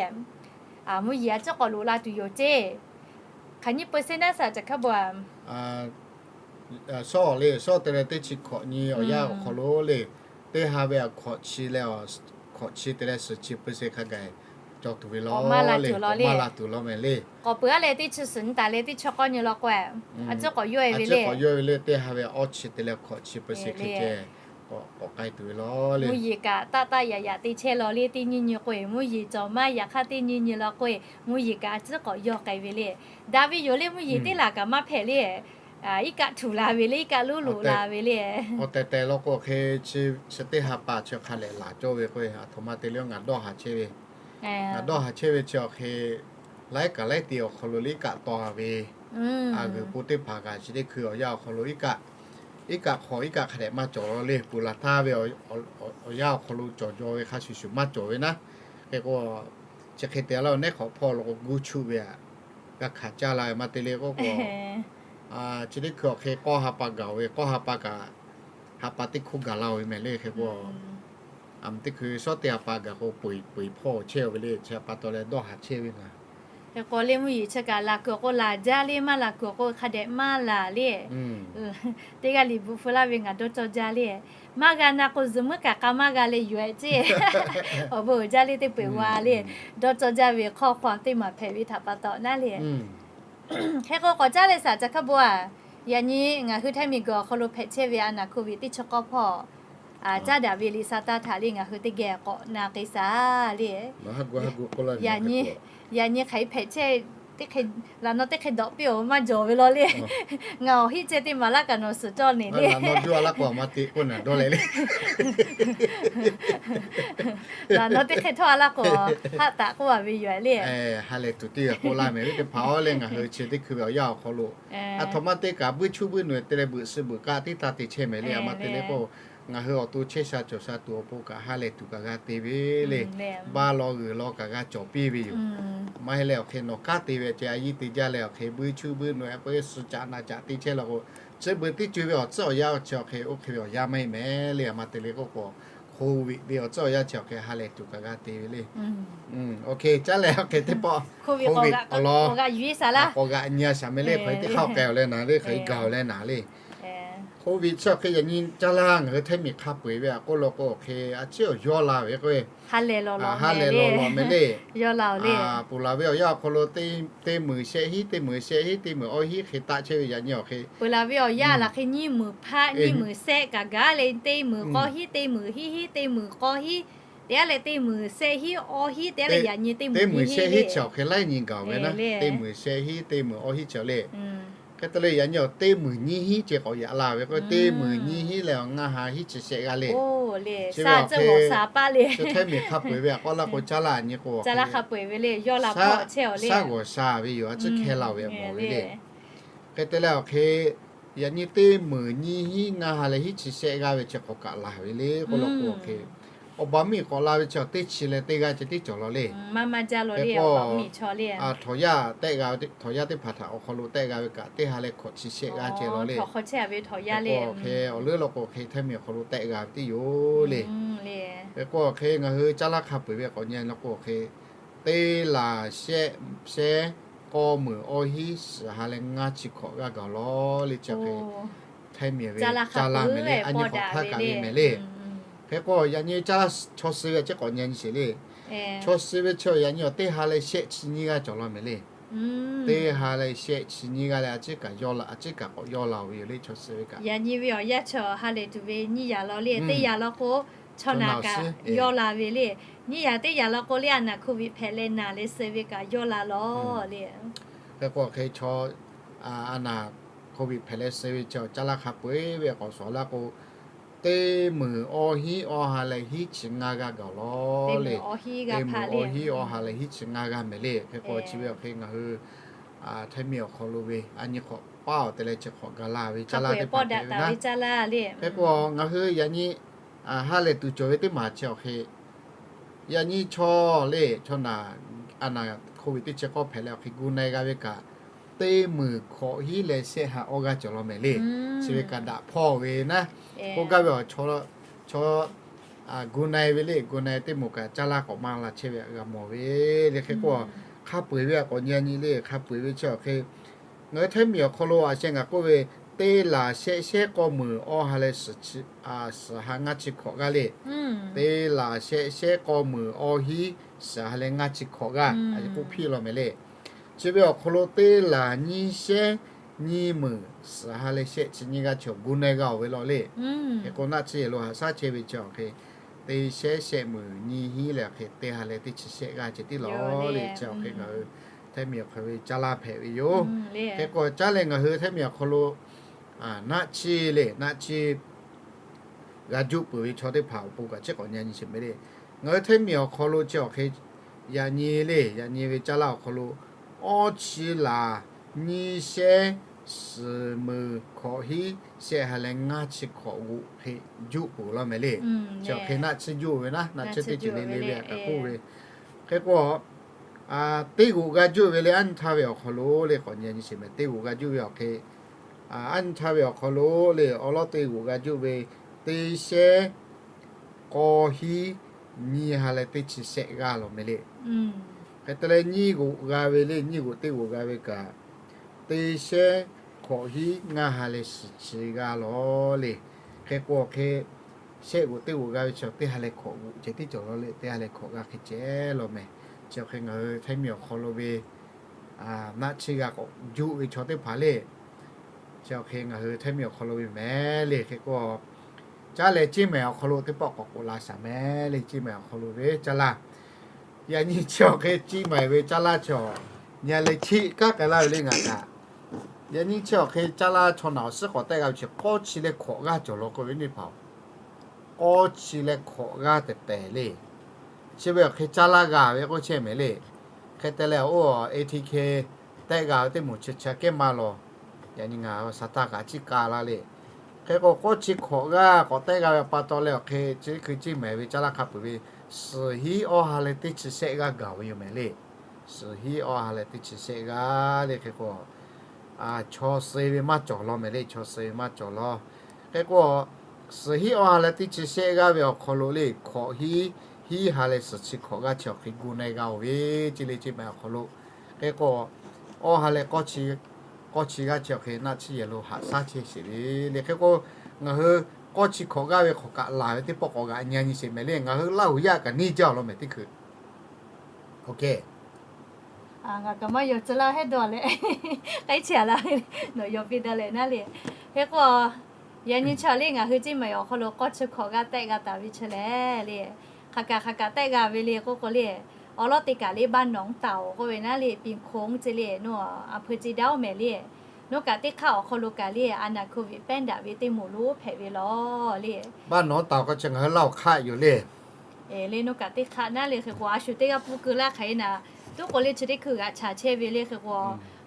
mvuhˇ yeˬ a ciˉ k'awꞈ loꞈ la tuˬ yoˬ ceˇ. Hk'aˬ nyi เปอร์เซ็นต์ naˉ shaˍ ca hk'a bu a? Shawˉ le, shawˉ te leh teˇ chi hkawꞈ nyi awˬ yanˇ awˬ hk'aw lo le, teˇ ha ve a hkawꞈ chi leh, hkawꞈ chi te leh suhˍ chi เปอร์เซ็นต์ hk'a gaˬ cawˬ tuˬ ve law le, maˇ la tuˬ law mehˍ le. K'awꞈ peuˬ a leh teˇ chi suhˍ nyi taˍ leh teˇ chi k'awˇ nyi law k'o, a ciˉ k'awꞈ yawˇ e ve le. K'awꞈ yawˇ ve le, teˇ ha ve awˇ chi te leh hkawꞈ chi เปอร์เซ็นต์ hk'e ceh k'awꞈ k'ai tuˬ ve law le. Mvuhˇ yeˬ kaꞈ taˆ taˆ yaꞈ yaꞈ te chehˇ law le, teˇ nyi nyi k'o mvuhˇ yeˬ cawˬ maˇ, yaꞈ hk'aˇ teˇ nyi nyi law k'o, mvuhˇ yeˬ kaꞈ a ciˉ k'awꞈ yawˇ k'ai ve le. Daꞈ ve yoˬ le, mvuhˇ yeˬ teˇ laˬ kaꞈ maˇ hpehꞈ le. Iˉ kaˆ htuˬ la ve le, iˉ kaˆ loˉ loꞈ la ve le. Awˬ tehˬ tehˬ law k'o hk'e chi, chi teˇ ha pa chi hk'a lehˬ laˬ cawˇ ve k'o, aˬ htoꞈ ma te le ngaˬ dawˇ haˍ chehˇ ve. Ngaˬ dawˇ haˍ chehˇ ve chi awˬ hk'e, laiˉ kaꞈ laiˉ te awˬ hk'aw lo le iˉ kaˆ taw ve, a g'uiˬ po teˇ hpaˍ kaꞈ chi teˇ hkui awˬ yanˇ awˬ hk'aw lo iˉ kaˆ, iˉ kaˆ hk'aw iˉ kaˆ hk'a dehꞈ maˇ cawˬ law le. Peuˬ laˬ htaˇ ve awˬ yanˇ awˬ hk'aw lo cawˬ jaw ve hk'a shuˍ shuˍ maˇ cawˬ ve naˉ. Hk'e k'o, chi hk'e te la neˉ hk'awꞈ hpawˇ lo k'o gu chuˆ ve aꞈ, g'a hkanˍ caˇ la ve maˇ te le k'oˆ k'o, chi teˇ hkui awˬ hk'e k'awˇ ha pa gaˬ ve, k'awˇ ha pa kaꞈ ha pa teˇ hkoˇ gaˬ la ve mehˍ le. Hk'e k'o, a teˇ hkui shawˉ teˇ ha pa gaˬ k'o peu eˬ peu eˬ hpawˇ chehˇ ve le. Chi pa taw leh dawˇ haˍ chehˇ ve ngaˬ. Hk'e k'o le mvuhˇ yeˬ chi kaꞈ laˬ kuiˬ k'o laˬ jaˇ le, maˇ laˬ kuiˬ k'o hk'a dehꞈ maˇ laˬ le. Teˇ g'aˇ liꞈ bvuhꞈ feu laˇ ve ngaˬ dawˇ cawˇ jaˇ le. Maˇ g'a na k'o zuhꞈ muiˉ kaꞈ k'a maˇ g'a leh yoˬ ehˍ ceˇ. Awˬ bon uiˍ jaˇ le teˇ peu eˬ wa le. Dawˇ cawˇ jaˇ ve hk'awˇ hk'aw teˇ maˬ hpehꞈ ve htaꞈ pa taw naˉ le. Hk'e k'o k'awꞈ caˉ leh shaˍ ca hk'a bu a, yaꞈ nyi ngaˬ hui Htaiˇ miˬguiˬ awˬ hk'aw lo hpehꞈ chehˇ ve a naˍ โควิด teˇ chi k'awˇ hpawˇ caˉ daꞈ ve liꞈ sa taˇ htaꞈ le ngaˬ hui teˇ geh k'awꞈ na k'ai shaˍ le. Yaꞈ nyi hk'aˬ hk'e hpehꞈ chehˇ, laꞈ naw teˇ hk'e dawꞈ piˇ-oˬ maˇ jawˬ ve law le. Ngaˬ awˬ hiˆ ceh teˇ maˬ laˇ kaꞈ nawˬ suhˍ cawˇ neˬ le. Laꞈ naw teˇ hk'e htawˇ a laˇ k'o, haˆ taꞈ k'oˆ a ve yoˬ le. Ha lehˬ tuˬ teˇ g'aˇ k'oˆ laˇ mehˍ ve teˇ hpaˍ-oˬ le, ngaˬ hui chi teˇ hkui ve awˬ yanˇ awˬ hk'aw lo, aˬ htoꞈ ma te kaꞈ buiˇ chuˇ buiˇ nu te leh beuꞈ suh beuꞈ kaˆ teˇ taˇ te chehˇ mehˍ le. A ma te le k'o, ngaˬ hui awˬ to chehˇ sha cawˬ sha tuˬ awˬ pon kaꞈ ha lehˬ tuˬ kaꞈ g'a te ve le. Baˇ law g'uiˬ law kaꞈ g'a cawˬ piˇ ve yoˬ. Maˇ heˆ leh awˬ hk'e nawˬ kanˉ te ve ceh a yiˇ te jaˇ leh awˬ hk'e buiˇ chuˇ buiˇ nu a k'o suh caꞈ na caꞈ te chehˇ law k'o, chi beuꞈ teˇ co ve awˬ tcuhˉ awˬ yanˇ chi awˬ hk'e oˇ hk'e ve awˬ yanˇ maˇ heˆ mehˍ le. A ma te le k'oˆ k'o, โควิด ve awˬ tcuhˉ awˬ yanˇ chi awˬ hk'e ha lehˬ tuˬ kaꞈ g'a te ve le. Oˇ hk'e caˉ leh awˬ hk'e teˇ pawˆ โควิด awˬ lawn k'awꞈ g'aꞈ nyi a shaˍ mehˍ le. Hk'aˬ hk'e teˇ hk'aˇ k'ai awˬ leh naˍ le, hk'aˬ hk'e gaˬ awˬ leh naˍ le. โควิด chi awˬ hk'e yaꞈ nyi caˇ laˇ ngaˬ hui Htaiˇ miˬ hk'a peu-eˬ ve aꞈ k'oˆ law k'o awˬ hk'e a ciˉ awˬ yawˇ la ve k'o, ha lehˬ lawˬ lawˬ mehˍ le. Peuˬ laˬ ve awˬ yanˇ awˬ hk'aw lo teˇ meuˍ shehˆ hiˉ, teˇ meuˍ shehˆ hiˉ, teˇ meuˍ awˬ hiˉ hk'e taˆ chehˇ ve yaꞈ nyi awˬ hk'e, peuˬ laˬ ve awˬ yanˇ laˬ hk'e nyiˇ meuˍ hpaˆ nyiˇ meuˍ shehˆ kaꞈ gaˬ le, teˇ meuˍ k'awˇ hiˉ, teˇ meuˍ hiˉ hiˉ, teˇ meuˍ k'awˇ hiˉ Teˇ g'aˇ leh teˇ muiˬ shehˆ hinˉ awˇ hinˉ, teˇ g'aˇ leh yaꞈ nyi teˇ muiˬ shehˆ hinˉ chi awˬ hk'e laiˉ nyi gaˬ ve naˉ, teˇ muiˬ shehˆ hinˉ, teˇ muiˬ awˇ hinˉ chi awˬ le. Hk'e te leh yaꞈ nyi awˬ teˇ muiˬ nyiˇ hinˉ ceh k'awꞈ yaꞈ la ve k'o, teˇ muiˬ nyiˇ hinˉ leh awˬ ngaˇ ha hinˉ chi shehˆ g'aˇ le. Chi ve awˬ hk'e, chi Htaiˇ miˬ hk'a peu-eˬ ve k'awꞈ laˇ k'o caˇ laˇ nyi k'o, shaˉ g'awˬ sha ve yoˬ, a ciˉ hkeh la ve awˬ mawˬ ve le. Hk'e te leh awˬ hk'e, yaꞈ nyi teˇ muiˬ nyiˇ hinˉ ngaˇ ha leh hinˉ chi shehˆ g'aˇ ve chi k'awꞈ kaꞈ la ve le k'oˆ law k'o awˬ hk'e, awˬ baˬ miˬ k'awꞈ la ve chi awˬ teˇ chi leh teˇ g'aˇ ceh tiˉ cawˬ law le. Hk'e k'o, htawꞈ yaˇ tehˆ g'a, htawꞈ yaˇ teˇ hpaˍ htaꞈ awˬ hk'aw lo tehˆ g'a ve kaꞈ teˇ ha leh hkawꞈ chi shehˆ g'aˇ ceh law le. Hk'e k'o awˬ hk'e awˬ leuˉ law k'o hk'e Htaiˇ miˬ awˬ hk'aw lo tehˆ g'a ve tiˉ yoˬ le. Hk'e k'o awˬ hk'e ngaˬ hui caˇ laˇ hk'a peu-eˬ ve k'awꞈ nyi law k'o awˬ hk'e, teˇ laˬ shehˆ shehˉ k'awˇ muiˬ awˇ hinˉ suhˍ ha leh ngaˇ chi hkawꞈ g'aˇ gaˬ law le chi awˬ hk'e, Htaiˇ miˬ ve caˇ laˇ mehˍ le, a nyi hk'awꞈ htaˇ kaꞈ ve mehˍ le. Hk'e k'o yaꞈ nyi caˇ laˇ chaw suh ve a ciˉ k'awꞈ nyi nyi sheˍ le. Chaw suh ve chi yaꞈ nyi awˬ teˇ ha leh shehˆ chi nyiˇ g'aˇ cawˬ law mehˍ le. Teˇ ha leh shehˆ chi nyiˇ g'aˇ leh a ciˉ kaꞈ yaw la, a ciˉ kaꞈ k'awꞈ yaw la-oˬ ve yoˬ le chaw suh ve kaꞈ. Yaꞈ nyi ve awˬ yanˇ chi ha lehˬ tuˬ ve nyiˇ yaꞈ law le, teˇ yaꞈ law k'o chaw naˬ kaꞈ yaw la ve le. Nyiˇ yaꞈ teˇ yaꞈ law k'o le a naˬ hk'oˆ viꞈ hpehꞈ leh naˬ leh suh ve kaꞈ yaw la lawˬ le. Hk'e k'o hk'e chaw a naˬ hk'oˆ viꞈ hpehꞈ leh suh ve chi caˇ laˇ hk'a peu-eˬ ve k'awꞈ shawˍ laˇ k'o, teˇ muiˬ awˇ hinˉ awˇ ha leh hinˉ chi ngaˇ g'aˇ gaˬ law le. Teˇ muiˬ awˇ hinˉ awˇ ha leh hinˉ chi ngaˇ g'aˇ mehˍ le. Hk'e k'o chi ve awˬ hk'e ngaˬ hui Htaiˇ miˬ awˬ hk'aw lo ve a nyi hk'awꞈ paˇ awˬ te leh chi hk'awꞈ gaˬ la ve caˇ laˇ teˇ hpaˍ hpehꞈ ve naˉ. Hk'e k'o ngaˬ hui yaꞈ nyi ha lehˬ tuˬ cawˬ ve teˇ maˬ chi awˬ hk'e, yaꞈ nyi chaw le chaw naˬ a naˬ hk'oˆ ve teˇ chi k'awˇ hpehꞈ leh awˬ hk'e gu na-e g'a ve kaꞈ, teˇ muiˬ hkawꞈ hinˉ leh shehˆ ha awˇ g'aˇ cawˬ law mehˍ le. Chi ve kaꞈ daꞈ hpawˇ ve naˉ, k'oˆ gaˇ ve awˬ chaw gu na-e ve le, gu na-e teˇ moˍ kaꞈ caˇ laˇ k'awꞈ maˇ la chehˇ ve g'a mawˬ ve le. Hk'e k'o hk'a peu-eˬ ve a k'awꞈ nyi nyi le, hk'a peu-eˬ ve chi awˬ hk'e ngaˬ hui Htaiˇ miˬ awˬ hk'aw lo a sheh ngaˬ k'oˆ ve, teˇ laˬ shehˆ shehˉ k'awˇ muiˬ awˇ ha leh suhˍ ha ngaˇ chi hkawꞈ g'aˇ le. Teˇ laˬ shehˆ shehˉ k'awˇ muiˬ awˇ hinˉ suhˍ ha leh ngaˇ chi hkawꞈ g'aˇ a k'oˆ hpiˇ law mehˍ le. Chi ve awˬ hk'aw lo teˇ laˬ nyiˇ shehˉ nyiˇ muiˬ suhˍ ha leh shehˆ chi nyiˇ g'aˇ chi awˬ gu na-e g'a-oˬ ve law le. Hk'e k'o naˆ tsuhˇ yehˬ lo haꞈ shaˉ chehˇ ve chi awˬ hk'e, teˇ shehˉ shehˆ muiˬ nyiˇ hinˉ leh awˬ hk'e teˇ ha leh teˇ chi shehˆ g'aˇ ceh tiˉ law le. Chi awˬ hk'e ngaˬ hui Htaiˇ miˬ awˬ hk'aw lo ve caˇ laˇ hpehꞈ ve yoˬ. Hk'e k'o caˇ leh ngaˬ hui Htaiˇ miˬ awˬ hk'aw lo naˆ tsuhˇ le, naˆ tsuhˇ g'a juˆ peuˬ ve chaw teˇ hpaˍ awˬ pon kaꞈ chi k'awꞈ nyi nyi sheˍ mehˍ le. Ngaˬ hui Htaiˇ miˬ awˬ hk'aw lo chi awˬ hk'e yaꞈ nyi le, yaꞈ nyi ve caˇ laˇ awˬ hk'aw lo awˇ chi laˬ nyiˇ shehˉ suhˍ muiˬ hkawꞈ hinˉ shehˆ ha leh ngaˇ chi hkawꞈ g'oꞈ hk'e juˆ peuˬ law mehˍ le. Chi awˬ hk'e naˆ tsuhˇ juˆ ve naˉ, naˆ tsuhˇ teˇ ceuˬ le le ve kaꞈ k'oˆ ve. Hk'e k'o teˇ g'oꞈ g'a juˆ ve le, aˉ nyi htaˇ ve awˬ hk'aw lo le k'awꞈ nyi nyi sheˍ mehˍ. Teˇ g'oꞈ g'a juˆ ve awˬ hk'e, aˉ nyi htaˇ ve awˬ hk'aw lo le awˬ lawn teˇ g'oꞈ g'a juˆ ve, teˇ shehˉ k'awˇ hinˉ nyiˇ ha leh teˇ chi shehˆ g'aˇ law mehˍ le. Hk'e te leh nyiˇ g'oꞈ g'a ve le, nyiˇ g'oꞈ teˇ g'oꞈ g'a ve kaꞈ, teˇ shehˉ hkawꞈ hinˉ ngaˇ ha leh suhˍ chi g'aˇ law le. Hk'e k'o awˬ hk'e shehˆ g'oꞈ teˇ g'oꞈ g'a ve chi teˇ ha leh hkawꞈ g'oꞈ ceh tiˉ cawˬ law le, teˇ ha leh hkawꞈ g'aˇ hk'e ceh law mehˍ. Chi awˬ hk'e ngaˬ hui Htaiˇ miˬ awˬ hk'aw lo ve naˆ tsuhˇ g'a k'awꞈ juˆ ve chaw teˇ hpaˍ le. Chi awˬ hk'e ngaˬ hui Htaiˇ miˬ awˬ hk'aw lo ve mehˍ le. Hk'e k'o caˇ leh Ceˇ mehˍ awˬ hk'aw lo teˇ pawˆ k'awꞈ k'oꞈ la shaˍ mehˍ le. Ceˇ mehˍ awˬ hk'aw lo ve caˇ laˇ, yaꞈ nyi chi awˬ hk'e Ceˇ mehˍ ve caˇ laˇ chi awˬ nyi leh chiˆ kaˉ k'ai laˇ ve le ngaˬ kaꞈ. Yaꞈ nyi chi awˬ hk'e caˇ laˇ chaw naˬ awˬ suhˉ k'awꞈ tehˆ g'a ve chi k'awˇ chi leh hkawꞈ g'aˇ cawˬ law k'oˆ ve teˇ hpaˍ-oˬ. K'awˇ chi leh hkawꞈ g'aˇ tehꞈ tehˬ le. Chi ve awˬ hk'e caˇ laˇ g'a ve k'oˆ chehˇ mehˍ le. Hk'e te leh oˇ A T K tehˆ g'a ve teˇ moˍ chi chi kehˉ maˇ law. Yaꞈ nyi ngaˬ shaˍ taˇ kaꞈ chiˇ ka laˇ le. Hk'e k'o k'awˇ chi hkawꞈ g'aˇ k'awꞈ tehˆ g'a ve pa taw leh awˬ hk'e chi hkui Ceˇ mehˍ ve caˇ laˇ hk'a peu-eˬ ve suhˍ hinˉ awˇ ha leh teˇ chi shehˆ g'aˇ gaˬ ve yoˬ mehˍ le. Suhˍ hinˉ awˇ ha leh teˇ chi shehˆ g'aˇ le. Hk'e k'o chaw suh ve maˇ cawˬ law mehˍ le, chaw suh ve maˇ cawˬ law. Hk'e k'o suhˍ hinˉ awˇ ha leh teˇ chi shehˆ g'aˇ ve awˬ hk'aw lo le hkawꞈ hinˉ, hinˉ ha leh suhˍ chi hkawꞈ g'aˇ chi awˬ hk'e gu na-e g'a-oˬ ve Ceˇ le Ceˇ mehˍ awˬ hk'aw lo. Hk'e k'o awˇ ha leh k'awˇ chi g'aˇ chi awˬ hk'e naˆ tsuhˇ yehˬ lo haꞈ shaˉ chehˇ sheˍ ve le. Hk'e k'o ngaˬ hui k'awˇ chi hkawꞈ g'aˇ ve hk'awꞈ kaꞈ laˬ ve teˇ pawˆ k'awꞈ g'aꞈ nyi nyi sheˍ mehˍ le. Ngaˬ hui Laˇ huˍ yaˇ kaꞈ neˇ jaˇ law mehˍ teˇ hkui. Ngaˬ kaꞈ maˇ yaw tcuh laˇ hehˉ dawˇ leh k'ai chehˇ a laˇ ve, nawˬ yaw piˇ daꞈ leh naˉ le. Hk'e k'o yaꞈ nyi chaw le ngaˬ hui Ceˇ mehˍ awˬ hk'aw lo k'awˇ chi hkawꞈ g'aˇ tehˆ g'a taˍ ve chi lehˬ le, Hk'aˬ kaꞈ hk'aˬ kaꞈ tehˆ g'a ve le k'oˆ k'o le, awˬ lawn teˇ kaꞈ le บ้านหนองเต่า k'oˆ ve naˉ le, ปิงโค้ง ce le, nawˬ a hpeu ce daˇ oˬ mehˍ le. Nawˬ kaꞈ teˇ hk'aˇ awˬ hk'aw lo kaꞈ le, a naˬ Covid pehˇ daꞈ ve teˇ moˍ lonˉ hpehꞈ ve lawˬ le. บ้านหนองเต่า k'o chi ngaˬ hui Laˇ huˍ hk'aˆ yoˬ le. Le nawˬ kaꞈ teˇ hk'aˇ naˉ le hk'e k'o, a shu teˇ g'aˇ pfuhˇ keu laˇ hk'aˬ hk'e naˍ, tuˉ k'o le chi teˇ hkui g'aꞈ chaˍ chehˇ ve le hk'e k'o,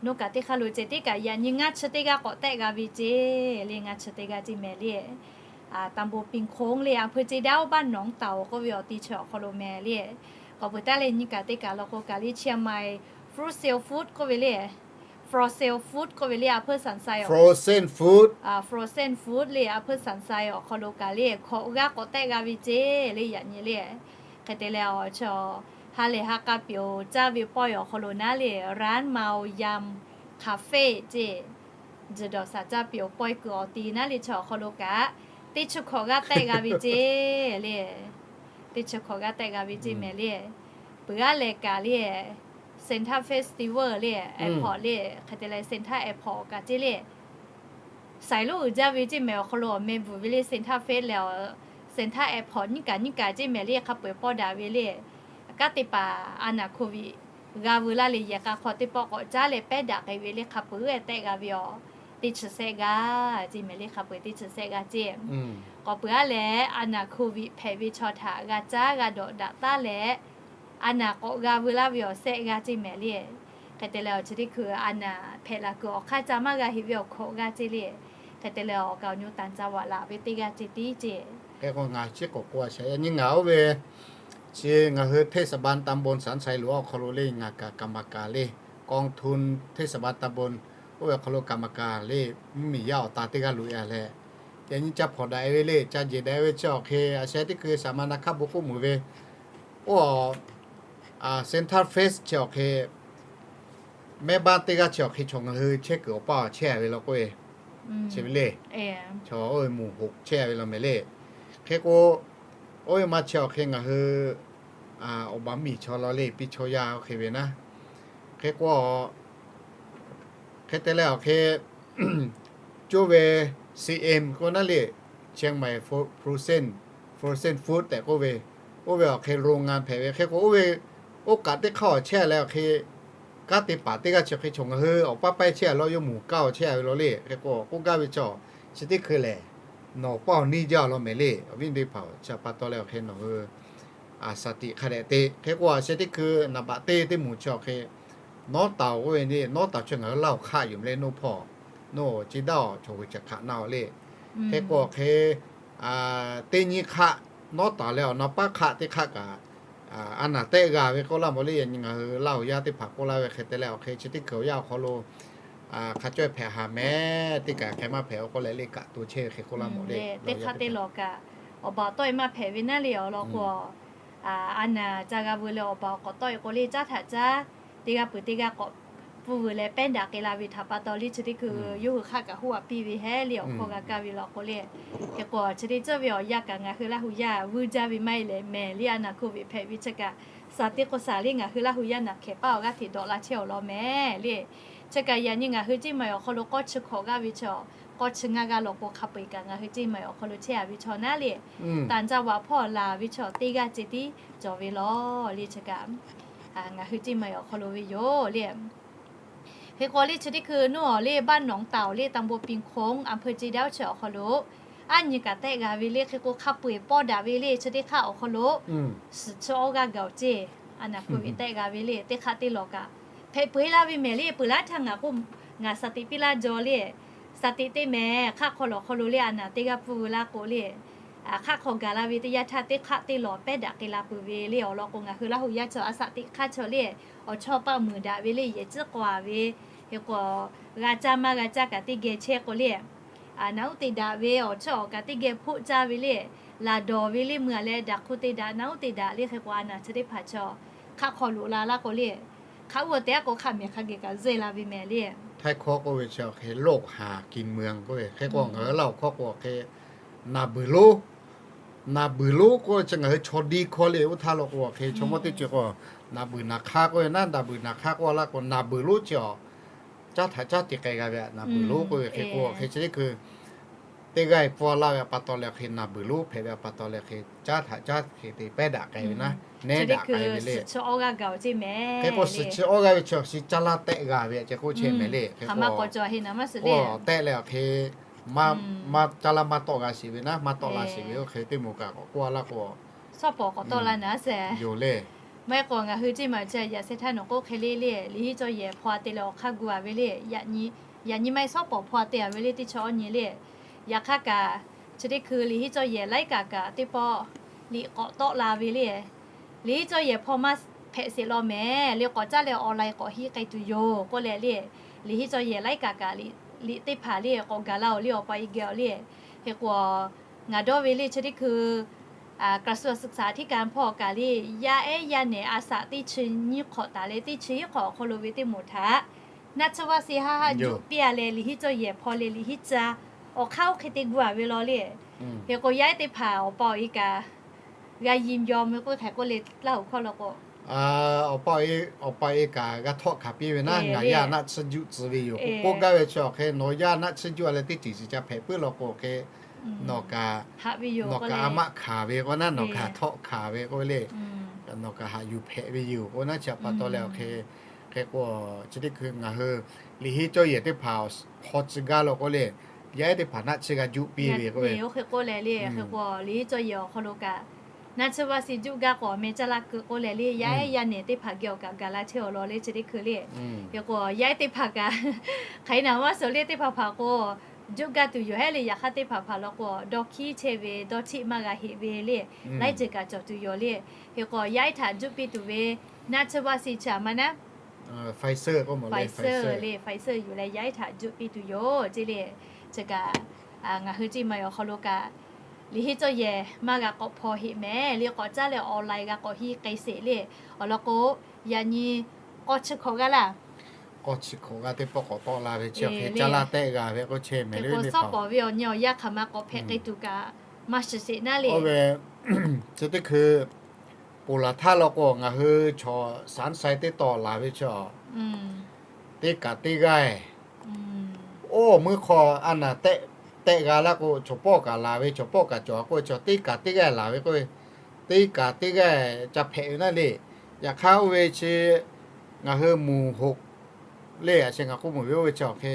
nawˬ kaꞈ teˇ hk'aˇ lo ceh teˇ kaꞈ yaꞈ nyi ngaˇ chi teˇ g'aˇ k'awꞈ tehˆ g'a ve ce le, ngaˇ chi teˇ g'aˇ ce mehˍ le. ตำบลปิงโค้ง le, อำเภอเจด้าว บ้านหนองเต่า k'oˆ ve awˬ ti chi awˬ hk'aw lo mehˍ le. K'awꞈ peuˬ taˉ leh nyi kaꞈ teˇ kaꞈ law k'o kaꞈ le, Chiang Mai frozen food k'oˆ ve le, frozen food k'oˆ ve le, a hpeu สรรไซ awˬ, frozen food, frozen food le, a hpeu สรรไซ awˬ hk'aw lo kaꞈ le, hkawꞈ g'aˇ k'awꞈ tehˆ g'a ve ce le, yaꞈ nyi le. Hk'e te leh awˬ chi ha lehˬ ha k'a pyeˬ caˇ ve pawehˇ awˬ hk'aw lo naˉ le, ร้านเมายำคาเฟ่ ce, tzuhˬ dawˬ shaˍ caˇ pyeˬ pawehˇ kuiˬ awˬ ti naˉ le chi awˬ hk'aw lo kaꞈ, teˇ chi hkawꞈ g'aˇ tehˆ g'a ve ce le. Teˇ chi hkawꞈ g'aˇ tehˆ g'a ve ce mehˍ le. Peuˬ aˉ lehˬ kaꞈ le, Santa Festival le, airport le, hk'e te leh Santa airport awˬ kaꞈ ce le, saiˍ lonˉ uiˍ jaˇ ve ce mehˍ awˬ hk'aw lo awˬ meh bvuhˬ ve le, Santa Fe leh Santa airport nyiˇ kaꞈ nyiˇ kaꞈ ce mehˍ le, hk'a peu-eˬ pawˇ daꞈ ve le. Kanˉ teˇ hpaˍ a naˬ Covid g'a veu laˇ le, yehˬ k'a hk'aw teˇ pawˆ k'awꞈ caˉ leh pehˇ daꞈ k'ai ve le, hk'a peu-eˬ tehˆ g'a ve awˬ, teˇ chi sehˆ g'aˇ ce mehˍ le, hk'a peu-eˬ teˇ chi sehˆ g'aˇ ce. K'awꞈ peuˬ aˉ lehˬ, a naˬ Covid hpehꞈ ve chaw htaꞈ g'a caˉ g'a dawꞈ daꞈ taˉ leh, a naˬ k'awꞈ g'a veu laˇ ve awˬ sehˆ g'aˇ ce mehˍ le. Hk'e te leh awˬ chi teˇ hkui a naˬ hpehꞈ laˬ kuiˬ awˬ hk'aˇ ca maˇ g'a heꞈ ve awˬ hkawꞈ g'aˇ ce le. Hk'e te leh awˬ kaˍ awˬ nyi tanˍ ca vaꞈ laˬ ve teˇ g'aˇ ce tiˉ ce. Hk'e k'o ngaˬ chi k'awꞈ k'oˆ a shaꞈ yaꞈ nyi ngaˬ oˇ ve chi ngaˬ hui เทศบาลตำบลสันทรายหลวง awˬ hk'aw lo le ngaˬ kaꞈ กรรมการ le, กองทุนเทศบาลตำบล oˇ ve awˬ hk'aw lo กรรมการ le, mvuhˇmiˬ yaˇ awˬ ta teˇ g'aˇ loꞈ e a leh, yaꞈ nyi ca hpawnˬ daꞈ e ve le, ca jeˬ daꞈ e ve chi awˬ hk'e a sheh teˇ hkui saˍ ma na hkaˇ bon k'oˆ meuˍ ve, oˇ a, Center Face chi awˬ hk'e, mehˇ baˆ teˇ g'aˇ chi awˬ hk'e chaw ngaˬ hui chehˇ kuiˬ awˬ paˇ chehˇ a ve law k'oˆ e, chi ve le, chaw oˇ ve moˍ hoꞈ chehˇ a ve law mehˍ le. Hk'e k'o, oˇ ve ma chi awˬ hk'e ngaˬ hui awˬ baˬ miˬ chaw law le, piˇ chaw yaˇ oˇ hk'e ve naˉ. Hk'e k'o, hk'e te leh awˬ hk'e, coˇ ve C M k'o naˉ le, Chiang Mai Frozen, Frozen Food tehꞈ k'oˆ ve, oˇ ve awˬ hk'e โรงงาน hpehꞈ ve hk'e k'o, oˇ ve oˇ kaꞈ teˇ hk'aˇ awˬ chehˇ leh awˬ hk'e, kanˉ te paˍ teˇ g'aˇ chi hk'e chaw ngaˬ hui awˬ paˇ paiˇ chehˇ a law, yawˇ moˍ kaˇ awˬ chehˇ a ve law le. Hk'e k'o k'oˆ gaˇ ve chaw chi teˇ hkui lehˬ, nawˬ paˇ awˬ neˇ jaˇ a law mehˍ le. Awˬ viˉ teˇ hpaˍ, chi pa taw leh awˬ hk'e nawˬ hui สติ hk'a dehꞈ te. Hk'e k'o a sheh teˇ hkui naˍ baꞈ teˇ teˇ moˍ chi awˬ hk'e, Nawˉ taoˍ k'oˆ ve le, Nawˉ taoˍ chi ngaˬ hui Laˇ huˍ hk'aˆ yoˬ le, nawˉ hpawˇ, nawˉ chi daˇ awˬ chaw hui chi hk'aꞈ naˇ le. Hk'e k'o hk'e, teˇ nyiˇ hk'aˆ, Nawˉ taoˍ leh awˬ na paˉ hk'aˆ teˇ hk'aˆ kaꞈ, a naˬ tehˆ g'a ve k'oˆ laˇ mawˬ le. Yaꞈ nyi ngaˬ hui Laˇ huˍ yaˇ teˇ hpaˍ k'oˆ laˇ ve hk'e te leh awˬ hk'e chi teˇ hkui awˬ yanˇ awˬ hk'aw lo hk'a cawehˇ hpehꞈ haˍ mehˍ, teˇ kaꞈ hk'e maˇ hpehꞈ k'oˆ leh le, kaꞈ to chehˇ ve hk'e k'oˆ laˇ mawˬ le. Teˇ hk'aˇ teˇ lawˬ kaꞈ, awˬ baˬ awˬ tawˆ e maˇ hpehꞈ ve naˉ le awˬ lawn k'o, a naˬ ca g'a veu leh awˬ baˬ awˬ k'awꞈ tawˆ e k'o le, caˉ htaꞈ caˉ, teˇ g'aˇ peuˬ teˇ g'aˇ k'awꞈ pfuhˇ veu leh pehˉ daꞈ k'ai la ve htaꞈ pa taw le, chi teˇ hkui yawˇ hui hk'aˆ kaꞈ hoˉ a piˇ ve hehˉ le awˬ hkawˇ g'a kaˇ ve law k'o le. Hk'e k'o chi teˇ ceuˬ ve awˬ yanˇ kaꞈ ngaˬ hui Laˇ huˍ yaˇ vuiˇ jaˇ ve maˇ heˆ leh mehˍ le, a naˬ Covid hpehꞈ ve chi kaꞈ, shaˍ teˇ k'o shaˍ le ngaˬ hui Laˇ huˍ yaˇ naˬ hkehˍ paˇ awˬ g'aˇ hteꞈ dawꞈ la chehˇ awˬ lawn mehˍ le. Chi kaꞈ yaꞈ nyi ngaˬ hui Ceˇ maiˍ awˬ hk'aw lo k'awˇ chi hkawꞈ g'aˇ ve chi, k'awˇ chi ngaˇ g'aˇ law k'o hk'a peu-eˬ kaꞈ ngaˬ hui Ceˇ maiˍ awˬ hk'aw lo chehˇ a ve chaw naˉ le, tanˍ ca vaꞈ hpawˇ laˬ ve chaw teˇ g'aˇ ce tiˉ cawˬ ve law le. Chi kaꞈ ngaˬ hui Ceˇ maiˍ awˬ hk'aw lo ve yoˬ le. Hk'e k'o le chi teˇ hkui nawˉ awˬ le บ้านหนองเต่า le ตำบลปิงโค้ง อำเภอเจด้าว chi awˬ hk'aw lo, aˉ nyi kaꞈ tehˆ g'a ve le. Hk'e k'o hk'a peu-eˬ pawˇ daꞈ ve le, chi teˇ hk'aˇ awˬ hk'aw lo suhˍ chi awˇ g'aˇ gaˬ awˬ ceˇ, a naˬ Covid tehˆ g'a ve le, teˇ hk'aˇ teˇ lawˬ kaꞈ hpehꞈ peu-eˬ laˇ ve mehˍ le. Peuˬ laˇ htaˇ ngaˬ k'o, ngaˬ shaˍ tiꞈ piˇ laˇ jaw le, shaˍ tiꞈ teˇ mehˍ hk'aˆ hk'aw lawˬ hk'aw lo le a naˬ teˇ g'aˇ pfuhˇ veu laˇ k'o le, hk'aˆ hk'aw gaˬ la ve teˇ yanˇ htaˇ teˇ hk'aˆ teˇ lawˬ pehˉ daꞈ k'ai la peuˬ ve le awˬ lawn k'o, ngaˬ hui Laˇ huˍ yaˇ chi a shaˍ tiꞈ hk'aˇ chaw le, awˬ chawˇ paˆ muiˬ daꞈ ve le, yehˬ tcuhˉ k'awꞈ a ve, hk'e k'o g'a caˇ maˇ g'a caˇ kaꞈ teˇ geh chehˇ k'o le, naˬ uˉ te daꞈ ve awˬ chawˇ awˬ kaꞈ teˇ geh hpoˆ caˇ ve le, laˬ dawˬ ve le, meuˇ a leh daꞈ hk'oˆ te daꞈ naˬ uˉ te daꞈ le. Hk'e k'o a naˬ chi teˇ hpaˍ chaw hk'aˆ hk'aw loꞈ la laˇ k'o le, hk'aˆ uˉ awˬ te aˉ k'o hk'aˆ mehˍ hk'a geh kaꞈ zehˇ la ve mehˍ le. Htaiˇ hkawˇ k'oˆ ve chi awˬ hk'e โรคหากินเมือง k'oˆ ve hk'e k'o ngaˬ hui Laˇ huˍ hkawˇ k'o awˬ hk'e naˬ buiˬ lonˉ, naˬ buiˬ lonˉ k'oˆ ve chi ngaˬ hui chaw diˇ hkawˇ le. Oˇ htaˇ law k'o awˬ hk'e chaw mawˇ teˇ ceuˬ k'o naˬ buiˬ naˬ hk'aˇ k'oˆ ve naˉ, naˬ buiˬ naˬ hk'aˇ k'oˆ laˇ k'o naˬ buiˬ lonˉ chi awˬ caˉ htaꞈ caˉ te k'ai g'a ve, naˬ buiˬ lonˉ k'oˆ ve hk'e k'o awˬ hk'e chi teˇ hkui teˇ g'aˇ pfuhˇ laˇ ve pa taw leh hk'e, naˬ beuˬ lonˉ hpehꞈ ve pa taw leh hk'e, caˉ htaꞈ caˉ hk'e te pehˉ daꞈ k'ai ve naˉ, nehˉ daꞈ k'ai ve le. Hk'e k'o suhˍ chi awˇ g'aˇ ve chi awˬ shi caˇ laˇ tehˆ g'a ve ce k'oˆ chehˇ mehˍ le. Hk'e k'o tehˆ leh awˬ hk'e, maˇ caˇ laˇ maˇ tawˆ g'a sheˍ ve naˉ, maˇ tawˆ la sheˍ ve oˇ hk'e teˇ moˍ kaꞈ k'awꞈ k'oˆ laˇ k'o, yoˬ le. Maˇ heˆ k'o ngaˬ hui ceˇ maˬ chi yaꞈ sheh htaˇ nawˬ k'oˆ hk'e le le, liꞈ henˇ cawˇ yehˬ hpaw te leh awˬ hk'aˇ gu a ve le. Yaꞈ nyi maˇ heˆ, shawˉ pawˍ hpaw te a ve le teˇ chi awˇ nyi le. Yaꞈ hk'aˇ kaꞈ, chi teˇ hkui liꞈ henˇ cawˇ yehˬ laiˉ kaꞈ kaꞈ teˇ pawˆ liꞈ k'awꞈ tawˆ la ve le. Liꞈ henˇ cawˇ yehˬ hpaw maˇ hpehꞈ sheˍ law mehˍ le, k'awꞈ caˉ leh online k'awꞈ henˇ k'ai tuˬ yoˬ k'oˆ leh le. Liꞈ henˇ cawˇ yehˬ laiˉ kaꞈ kaꞈ liꞈ teˇ hpaˍ le k'awꞈ gaˬ la oˬ le, awˬ pa e geh awˬ le. Hk'e k'o, ngaˬ dawˇ ve le chi teˇ hkui กระทรวงศึกษาธิการ hpawˇ kaꞈ le, yaˇ ehˉ yaˇ nehˬ a shaꞈ teˇ chi nyiˇ hk'awꞈ taˍ leh teˇ chi hiˉ hk'awꞈ awˬ hk'aw lo ve teˇ moˍ htaꞈ naˆ tsuhˇ vaˇ shi haˆ haˆ juˆ piˇ a leh liꞈ henˇ cawˇ yehˬ hpaw leh liꞈ henˇ caˇ awˬ hk'aˇ oˇ hk'e te gu a ve law le. Hk'e k'o yaˇ ehˉ teˇ hpaˍ awˬ pa awˬ e kaꞈ g'a yinˇ yaw meh k'oˆ hk'e k'oˆ le, Laˇ huˍ hkawˇ law k'o, awˬ pa awˬ e kaꞈ g'a htawˆ hkanˍ piˇ ve naˉ, ngaˬ yaˇ naˆ tsuhˇ juˆ tcuh ve yoˬ k'oˆ gaˇ ve chi awˬ hk'e, nawˬ yaˇ naˆ tsuhˇ juˆ a leh teˇ ceuˬ chi ca hpehꞈ puiˉ law k'o hk'e, nawˬ kaꞈ a maˆ hkanˍ ve k'o naˉ, nawˬ kaꞈ htawˆ hkanˍ ve k'oˆ ve le. Nawˬ kaꞈ haꞈ yuˬ hpehꞈ ve yoˬ k'o naˉ, chi pa taw leh awˬ hk'e, hk'e k'o chi teˇ hkui ngaˬ hui liꞈ henˇ cawˇ yehˬ teˇ hpaˍ hpaw tcuh gaˇ law k'o le, yaˇ ehˉ teˇ hpaˍ naˆ tsuhˇ g'a juˆ piˇ ve k'o, oˇ hk'e k'oˆ leh le. Hk'e k'o liꞈ henˇ cawˇ yehˬ awˬ hk'aw lo kaꞈ naˆ tsuhˇ vaˇ shi juˆ gaˇ k'o awˬ meh caˇ laˇ keu k'oˆ leh le, yaˇ ehˉ yaˇ nehˬ teˇ hpaˍ geh awˬ kaꞈ gaˬ la chehˇ awˬ lawn le chi teˇ hkui le. Hk'e k'o yaˇ ehˉ teˇ hpaˍ kaꞈ hk'aˬ hk'e naˬ maˇ suhˍ le, teˇ hpaˍ hpaˍ k'o juˆ gaˇ tuˬ yoˬ hehˉ le. Yaꞈ hk'aˇ teˇ hpaˍ hpaˍ law k'o dawˇ hkiˉ chehˇ ve dawˇ cheˆ maˇ g'a heꞈ ve le, laiˉ ceuˬ kaꞈ cawˬ tuˬ yoˬ le. Hk'e k'o yaˇ ehˉ htaꞈ juˆ piˇ tuˬ ve naˆ tsuhˇ vaˇ shi chi a maˇ naˉ Pfizer le, Pfizer yuˬ leh yaˇ ehˉ htaꞈ juˆ piˇ tuˬ yoˬ ceˇ le. Chi kaꞈ ngaˬ hui ceˇ maˬ awˬ hk'aw lo kaꞈ liꞈ henˇ cawˇ yehˬ maˇ g'a k'awꞈ hpaw heꞈ mehˍ le, k'awꞈ caˉ leh online g'a k'awꞈ henˇ k'ai sheˍ le. Awˬ lawn k'o, yaꞈ nyi k'awˇ chi hk'awꞈ g'aˇ laˇ, k'awˇ chi hk'awꞈ g'aˇ teˇ pawˆ k'awꞈ tawˆ la ve chi hk'e caˇ laˇ tehˆ g'a ve k'o chehˇ mehˍ le. Shawˉ pawˍ ve awˬ nyi awˬ yaˇ hk'aˬ ma k'awꞈ hpehꞈ k'ai tuˬ kaꞈ maˇ shiˍ sheˍ naˉ le. Oˇ ve chi teˇ hkui ponˬ laˬ htaˇ law k'o ngaˬ hui chaw sanˉ sai teˇ tawˍ laˬ ve chi teˇ kaꞈ teˇ g'aˇ oˇ meuˇ hk'aw a naˬ tehˆ g'a laˇ k'o, chaw pawˆ kaꞈ laˬ ve, chaw pawˆ kaꞈ cawˬ k'oˆ ve, chaw teˇ kaꞈ teˇ g'aˇ laˬ ve k'oˆ ve, teˇ kaꞈ teˇ g'aˇ ca hpehꞈ ve naˉ le. Yaꞈ hk'aˇ oˇ ve chi ngaˬ hui moˍ hoꞈ le, a sheh ngaˬ k'oˆ mawˬ ve oˇ ve chi awˬ hk'e,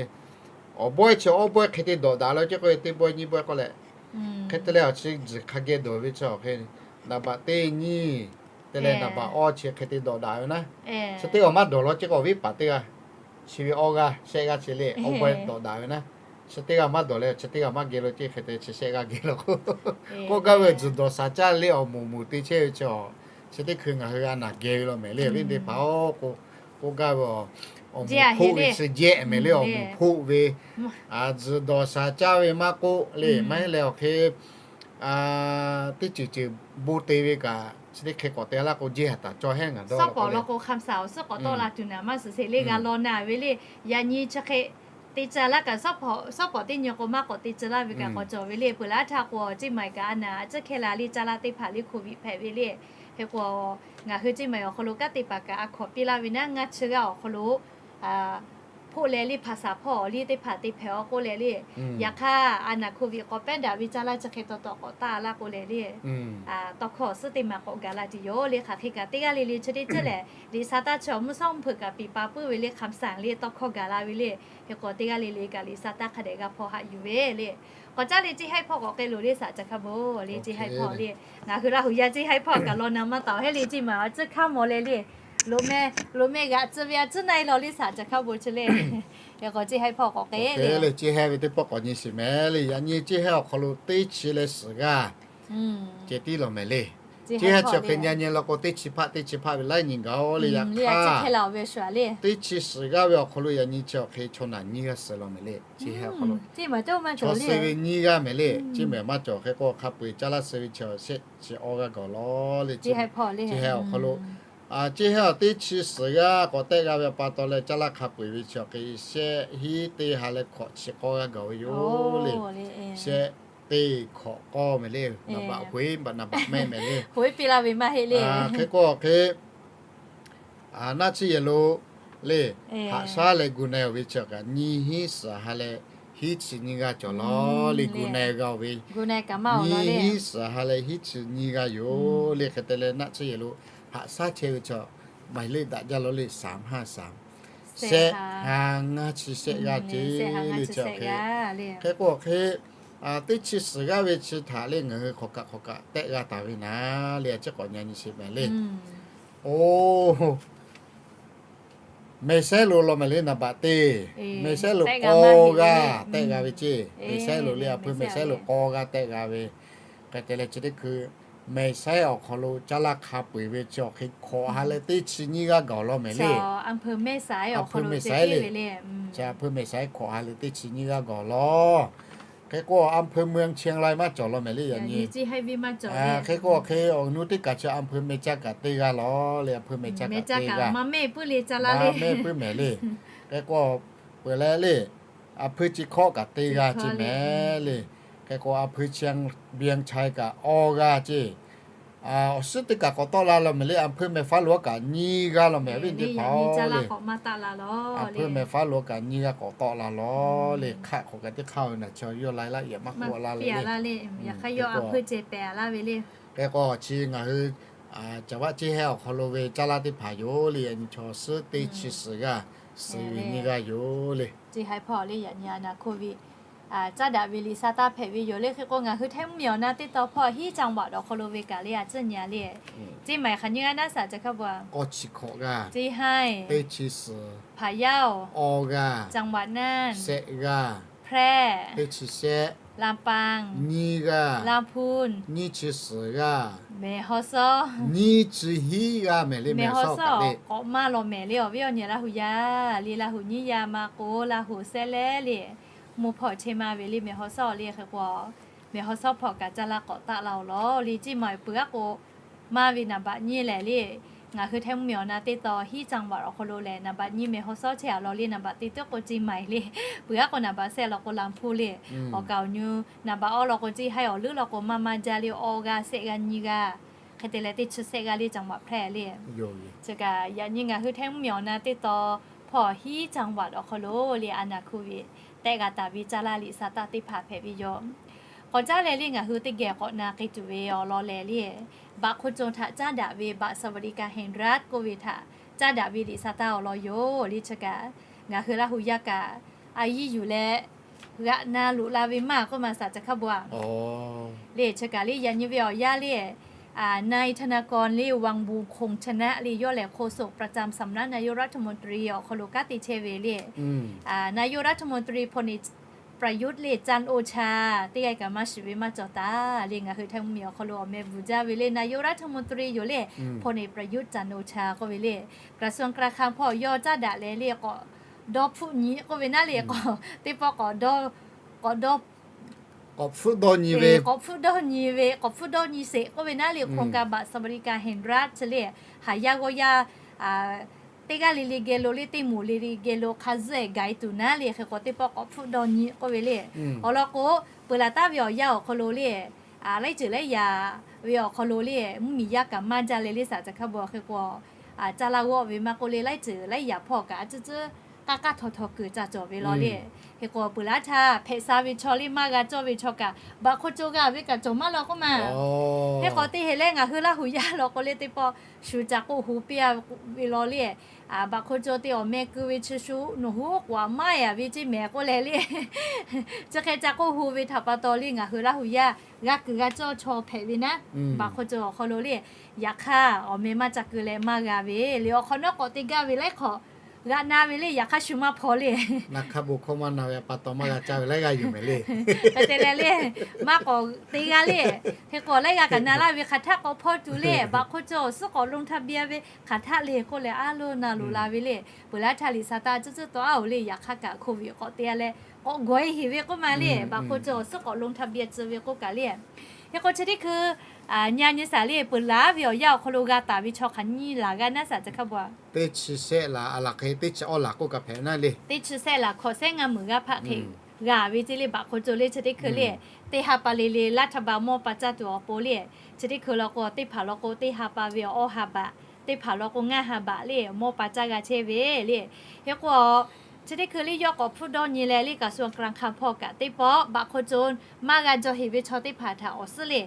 awˬ bawehˇ chi awˇ bawehˇ hk'e te dawꞈ daꞈ la ce k'oˆ ve, teˇ bawehˇ nyiˇ bawehˇ k'oˆ leh, hk'e te leh awˬ chi tzuhˬ hk'a geh dawˬ ve chi awˬ hk'e, naˍ baꞈ teˇ nyiˇ te leh naˍ baꞈ awˇ chi hk'e te dawꞈ daꞈ ve naˉ, chi teˇ g'aˇ maˇ dawˬ law ce k'o awˬ viˉ paˍ teˇ g'aˇ chi ve awˇ g'aˇ shehˆ g'aˇ chi le awˇ bawehˇ dawꞈ daꞈ ve naˉ, chi teˇ g'aˇ maˇ dawˬ leh chi teˇ g'aˇ maˇ geh law ce hk'e te chi shehˆ g'aˇ geh law k'o, k'oˆ gaˇ ve tzuhˬ dawˬ shaˍ caˇ le awˬ moˍ moˍ te chehˇ ve chi, chi teˇ hkui ngaˬ hui g'a naˬ geh ve law mehˍ le. Awˬ viˉ teˇ hpaˍ-oˬ, k'oˆ gaˇ ve awˬ moˍ hpoˆ ve chi jehˇ mehˍ le, awˬ moˍ hpoˆ ve tzuhˬ dawˬ shaˍ caˇ ve maˇ k'oˆ le, maˇ heˆ leh awˬ hk'e teˇ ceuˬ ceuˬ bon te ve kaꞈ chi teˇ hk'e k'awꞈ te laˇ k'o jehˇ ha taˍ cawˇ hehˉ ngaˬ dawˇ law k'o le. Awˬ suhˉ k'awꞈ tawˆ la tuˬ naˍ maˇ suhˍ sheˍ le g'a law na ve le. Yaꞈ nyi chi hk'e te ca laˇ kaꞈ, shawˉ pawˍ teˇ nyi k'o maˇ k'awꞈ te ca laˇ ve kaꞈ k'awꞈ cawˬ ve le. Peuˬ laˇ htaˇ k'o ceˇ maˬ kaꞈ a naˬ a ciˉ hkehˇ la le, caˇ laˇ teˇ hpaˍ le โควิด hpehꞈ ve le. Hk'e k'o ngaˬ hui ceˇ maˬ awˬ hk'aw lo kanˉ te paˍ kaꞈ a hkawꞈ piˇ laˇ ve naˉ, ngaˇ chi g'aˇ awˬ hk'aw lo hpoˆ leh le ภาษาพ่อ awˬ liˇ teˇ hpaˍ te hpehꞈ-aw k'oˆ leh le. Yaꞈ hk'aˇ a naˬ โควิด k'awꞈ pehˉ daꞈ ve caˇ laˇ chi hk'e taw taw k'awꞈ taˆ laˇ k'oˆ leh le, tawˇ hkawˇ awˬ suhˉ teˇ maˬ k'awꞈ gaˬ la tuˬ yoˬ le. Hk'aˬ hk'e kaꞈ teˇ g'aˇ le le chi teˇ ceuˬ lehˬ liꞈ sha taˇ chi awˬ mvuhˇ shawˉ mvuhˇ hpeuꞈ kaꞈ piˍ pa puiˉ ve le, คำสั่ง le tawˇ hkawˇ gaˬ la ve le. Hk'e k'o teˇ g'aˇ le le kaꞈ liꞈ sha taˇ hk'a dehꞈ g'a hpaw haꞈ yuˬ ve le. K'awꞈ caˇ le ceˇ haiˉ hpawˇ k'awꞈ k'e loˬ le, shaꞈ ca hk'a bon le ceˇ haiˉ hpawˇ le. Ngaˬ hui Laˇ huˍ yaˇ ceˇ haiˉ hpawˇ kaꞈ law na maˇ taˍ-oˬ hehˉ le ceˇ maˬ a ciˉ hkanˉ maw leh le. Loꞈ meh, loꞈ meh g'aꞈ tcuh ve a ciˉ na e law le, shaꞈ ca hk'a bon chi le. Hk'e k'o ceˇ haiˉ hpawˇ k'awꞈ k'e le, ceˇ haiˉ ve teˇ pawˆ k'awꞈ nyi shiˍ mehˍ le. Yaꞈ nyi ceˇ haiˉ awˬ hk'aw lo teˇ chi leh suhˍ g'aˇ ceh tiˉ law mehˍ le. Ceˇ haiˉ chi awˬ hk'e nyi nyi law k'o teˇ chi hpaˆ teˇ chi hpaˆ ve laiˉ nyi gaˬ-oˬ le. Yaꞈ hk'aˇ teˇ chi suhˍ g'aˇ ve awˬ hk'aw lo yaꞈ nyi chi awˬ hk'e chaw naˬ nyiˇ g'aˇ suh law mehˍ le. Ceˇ haiˉ awˬ hk'aw lo chaw suh ve nyiˇ g'aˇ mehˍ le. Ceˇ mehˍ maˇ cawˬ hk'e k'o hk'a peu-eˬ caˇ laˇ suh ve chi awˬ shehˆ chi awˇ g'aˇ gaˬ law le. Ceˇ haiˉ awˬ hk'aw lo ceˇ haiˉ awˬ teˇ chi suhˍ g'aˇ k'awꞈ tehˆ g'a ve pa taw leh caˇ laˇ hk'a peu-eˬ ve chi awˬ hk'e shehˆ hiˉ teˇ ha leh hkawꞈ chi k'awˇ g'aˇ gaˬ ve yoˬ le. Shehˆ teˇ hkawꞈ k'awˇ mehˍ le. Naˍ baꞈ hoꞈ-e baꞈ naˍ baꞈ mehˆ mehˍ le. Hoꞈ-e piˇ laˇ ve maˇ heˆ le. Hk'e k'o hk'e naˆ tsuhˇ yehˬ lo le, haꞈ shaˉ leh gu na-e-oˬ ve chi kaꞈ nyiˇ hiˉ suhˍ ha leh hiˉ chi nyiˇ g'aˇ cawˬ law le. Gu na g'a-oˬ ve, nyiˇ hiˉ suhˍ ha leh hiˉ chi nyiˇ g'aˇ yoˬ le. Hk'e te leh naˆ tsuhˇ yehˬ lo haꞈ shaˉ chehˇ ve chaw, maˬ heˍ leˆ daꞈ jaˇ law le, สามห้าสาม shehˆ ha ngaˇ chi shehˆ g'aˇ ce le. Hk'e k'o hk'e, teˇ chi suhˍ g'aˇ ve chi htaꞈ le ngaˬ hui hk'awꞈ kaꞈ hk'awꞈ kaꞈ tehˆ g'a taˍ ve naˍ le, a ciˉ k'awꞈ nyi nyi sheˍ mehˍ le. Oˬ, mehˍ sehˉ lo law mehˍ le, naˍ baꞈ teˇ, mehˍ sehˉ lo k'aw g'aˇ tehˆ g'a ve ce. Mehˍ sehˉ lo le, a hpui mehˍ sehˉ lo k'aw g'aˇ tehˆ g'a ve. Hk'e te leh chi teˇ hkui mehˍ sehˉ awˬ hk'aw lo caˇ laˇ hk'a peu-eˬ ve chi awˬ hk'e hkawꞈ ha leh teˇ chi nyiˇ g'aˇ gawˬ law mehˍ le. A hpui mehˍ sehˉ le, a hpui mehˍ sehˉ hkawꞈ ha leh teˇ chi nyiˇ g'aˇ gawˬ law. Hk'e k'o a hpui เมืองเชียงราย maˇ cawˬ law mehˍ le yaꞈ nyi. Hk'e k'o hk'e awˬ nu teˇ kaˬ chi a hpui mehˍ caˇ kaꞈ teˇ g'aˇ law le, a hpui mehˍ caˇ kaꞈ teˇ g'aˇ, mehˆ puiˉ mehˍ le. Hk'e k'o peuˬ leh le, a hpui chi hkawˆ kaꞈ teˇ g'aˇ ce mehˍ le. Hk'e k'o a hpui เชียงราย kaꞈ awˇ g'aˇ ce. Awˬ suhˉ teˇ kaˬ k'awꞈ tawˆ la law mehˍ le, a hpui mehˍ faˉ lo kaꞈ nyiˇ g'aˇ law mehˍ ve teˇ hpaˍ le. A hpui mehˍ faˉ lo kaꞈ nyiˇ g'aˇ k'awꞈ tawˆ la law le. Hk'aˆ hk'awꞈ kaꞈ teˇ hk'aˇ ve naˍ chi yawˇ lai laˇ yehˬ maˇ k'oˆ laˇ le. Hk'e k'o chi ngaˬ hui caˍ vaˆ ceˇ hehˉ awˬ hk'aw lo ve caˇ laˇ teˇ hpaˍ yoˬ le. Yaꞈ nyi chaw suhˉ teˇ chi suhˍ g'aˇ, suhˍ ve nyiˇ g'aˇ yoˬ le. Chi haiˬ hpawˇ le yaꞈ nyi a naˍ โควิด caˇ daꞈ ve liꞈ sha taˇ hpehꞈ ve yoˬ le. Hk'e k'o ngaˬ hui htehˇ mvuhˇmiˬ awˬ na teˇ taw hpawˇ hiˉ จังหวัด awˬ hk'aw lo ve kaꞈ le a ciˉ nyi a le. Ceˇ maiˍ hk'aˬ nyiˇ g'aˇ naˉ shaˍ ca hk'a bvuhꞈ a, k'awˇ chi hkawꞈ g'aˇ, Ceˇ haiˬ, teˇ chi suhˍ, Hpaˍ yaˇ-oˬ, awˇ g'aˇ, จังหวัดน่าน, shehˆ g'aˇ, Hpehˇ, teˇ chi shehˆ, ลำปาง, nyiˇ g'aˇ, ลำพูน, nyiˇ chi suhˍ g'aˇ, Mehˬ haw shawˉ, nyiˇ chi hiˉ g'aˇ mehˍ le. Mehˬ haw shawˉ k'awꞈ maˇ law mehˍ le. Awˬ viˉ awˬ nyi Laˇ huˍ yaˇ le, Laˇ huˍ nyiˇ yaˇ ma k'o Laˇ huˍ shehˆ leh le, mvuhˇ hpawˇ chehˇ maˇ ve le. Mehˬ haw shawˉ le hk'e k'o, mehˬ haw shawˉ hpawˇ kaꞈ caˇ laˇ k'awꞈ taˆ la-oˬ law le. Ceˇ maiˍ peuˬ aˉ k'o maˇ ve naˍ baꞈ nyiˇ lehˬ le, ngaˬ hui htehˇ mvuhˇmiˬ awˬ na teˇ taw hiˉ จังหวัด awˬ hk'aw lo lehˬ naˍ baꞈ nyiˇ Mehˬ haw shawˉ chehˇ a law le. Naˍ baꞈ teˇ tuˉ k'o Ceˇ maiˍ le, peuˬ aˉ k'o naˍ baꞈ shehˆ law k'o ลำพูน le, awˬ kaˍ awˬ nu naˍ baꞈ awˇ law k'o Ceˇ haiˬ awˬ leuˉ law k'o maˇ maˇ jaˇ le. Awˇ g'aˇ shehˆ g'aˇ nyiˇ g'aˇ, hk'e te leh teˇ chi shehˆ g'aˇ le จังหวัดแพร่ le. Chi kaꞈ yaꞈ nyi ngaˬ hui htehˇ mvuhˇmiˬ awˬ na teˇ taw hpawˇ hiˉ จังหวัด awˬ hk'aw lo le a naˍ โควิด tehˆ g'a taˍ ve caˇ laˇ liꞈ sha taˇ teˇ hpaˍ hpehꞈ ve yoˬ. K'awꞈ caˉ leh le ngaˬ hui teˇ geh k'awꞈ na k'ai tuˬ ve awˬ lawn lehˬ le, baꞈ hk'oˆ caw htaꞈ caˇ daꞈ ve บัตรสวัสดิการแห่งรัฐ k'oˆ ve htaꞈ caˇ daꞈ ve liꞈ sha taˇ awˬ lawn yoˬ le. Chi kaꞈ ngaˬ hui Laˇ huˍ yaˇ kaꞈ a yiˇ yuˬ leh g'aꞈ na loꞈ la ve maˇ k'oˆ ma shaˍ ca hk'a bvuhꞈ a le. Chi kaꞈ le yaꞈ nyi ve awˬ yanˇ le, นายธนากร le วังบุญคงชนะ le yawˇ lehˬ โฆษกประจำสำนักนายกรัฐมนตรี awˬ hk'aw lo kanˉ te chehˇ ve le. นายกรัฐมนตรี พลเอกประยุทธ์ le จันทร์โอชา teˇ g'aˇ kaꞈ maˇ shiˍ ve maˇ cawˬ taˍ le. Ngaˬ hui htehˇ mvuhˇmiˬ awˬ hk'aw lo awˬ meh bvuhˬ jaˇ ve le นายกรัฐมนตรี yoˬ le, พลเอกประยุทธ์ จันทร์โอชา k'oˆ ve le. กระทรวงการคลัง hpawˇ yawˇ caˇ daꞈ leh le k'awꞈ dawˇ hpfuhˆ nyi k'oˆ ve naˉ le, k'awꞈ teˇ pawˆ k'awꞈ dawˇ, k'awꞈ dawˇ k'awꞈ hpfuhˆ dawˇ nyi ve, k'awꞈ hpfuhˆ dawˇ nyi ve, k'awꞈ hpfuhˆ dawˇ nyi sheˍ k'oˆ ve naˉ le. โครงการบัตรสวัสดิการแห่งรัฐ chi le, haˍ yaˇ g'awˇ yaˇ teˇ g'aˇ le le geh lo le, teˇ moˍ le le geh lo hk'a zuhˆ eh gaˬ e tuˬ naˉ le. Hk'e k'o teˇ pawˆ k'awꞈ hpfuhˆ dawˇ nyi k'oˆ ve le. Awˬ lawn k'o, peuˬ laˬ taˍ ve awˬ yanˇ awˬ hk'aw lo le, laiˉ ceuˬ laiˉ yaꞈ ve awˬ hk'aw lo le, mvuhˇmiˬ yaˇ kaꞈ maˇ jaˇ leh le shaˍ ca hk'a bvuhꞈ a. Hk'e k'o caˇ laˇ g'awˆ ve maˇ k'oˆ le, laiˉ ceuˬ laiˉ yaꞈ hpawˇ kaꞈ a ciˉ ciˉ k'aˇ k'aˇ htaw htaw kuiˬ ca cawˬ ve law le. Hk'e k'o peuˬ laˇ htaˇ hpehꞈ sha ve chaw le maˇ g'a cawˇ ve chaw kaꞈ บัตรคนจน g'a ve kaꞈ cawˬ maˇ law k'oˆ ma. Hk'e k'o teˇ hk'e leh ngaˬ hui Laˇ huˍ yaˇ law k'o le teˇ pawˆ shu ca k'oˆ hu piˇ a ve law le, บัตรคนจน te awˬ meh keu ve chi shu nawˬ hui k'o a maˇ yaꞈ ve ceˇ mehˍ k'oˆ leh le, chi hk'e ca k'oˆ hu ve htaꞈ pa taw le ngaˬ hui Laˇ huˍ yaˇ g'a kuiˬ g'a cawˇ chaw hpehꞈ ve naˉ, บัตรคนจน awˬ hk'aw lo le, yaꞈ hk'aˇ awˬ meh maˇ ca keu leh maˇ g'a ve le. Awˬ hk'awꞈ nawˉ k'awꞈ te gaˇ ve laiˉ hk'awꞈ g'a na ve le, yaꞈ hk'aˇ shu maˇ hpaw le. Na hk'aˇ bon hkawˇ maˇ na ve pa taw maˇ g'a caˇ ve laiˉ g'aˇ yoˬ mehˍ le. Hk'e te leh le, maˇ k'awꞈ te g'a le. Hk'e k'o laiˉ g'aˇ kaꞈ na laˇ ve hk'aˬ htaˆ k'awꞈ hpaw tuˬ le, บัตรคนจน awˬ suhˉ k'awꞈ ลงทะเบียน ve hk'aˬ htaˆ le k'oˆ leh a loˍ na loˍ la ve le. Peuˬ laˇ htaˇ liꞈ sha taˇ ciˉ ciˉ taw a oˬ le, yaꞈ hk'aˇ kaꞈ โควิด k'awꞈ te a leh k'awꞈ gawˬ e heˍ ve k'oˆ ma le, บัตรคนจน awˬ suhˉ k'awꞈ ลงทะเบียน tcuh ve k'oˆ kaꞈ le. Hk'e k'o chi teˇ hkui nyi a nyi shaˍ le, peuˬ laˇ ve awˬ yanˇ awˬ hk'aw lo g'a taˍ ve chaw hk'aˬ nyiˇ laˬ g'a naˉ shaˍ ca hk'a bvuhꞈ a. Teˇ chi shehˆ laˬ a laˬ hk'e teˇ chi awˇ laˬ k'oˆ kaꞈ hpehꞈ naˉ le. Teˇ chi shehˆ laˬ hkawꞈ shehˉ ngaˇ meunˍ g'aˇ hpaˆ hk'e g'a ve ceˇ le, บัตรคนจน le chi teˇ hkui le. Teˇ ha pa le le รัฐบาล mawˇ pa caˇ tuˬ awˬ pon le, chi teˇ hkui law k'o teˇ hpaˍ law k'o teˇ ha pa ve awˇ ha baꞈ, teˇ hpaˍ law k'o ngaˇ ha baꞈ le mawˇ pa caˇ g'a chehˇ ve le. Hk'e k'o Chi teˇ hkui le yawˇ k'awꞈ hpuˇ dawˇ nyi leh le กระทรวงการคลัง hpawˇ kaꞈ teˇ pawˆ บัตรคนจน maˇ g'a jaw heˍ ve chaw teˇ hpaˍ htaꞈ awˬ suhˉ le,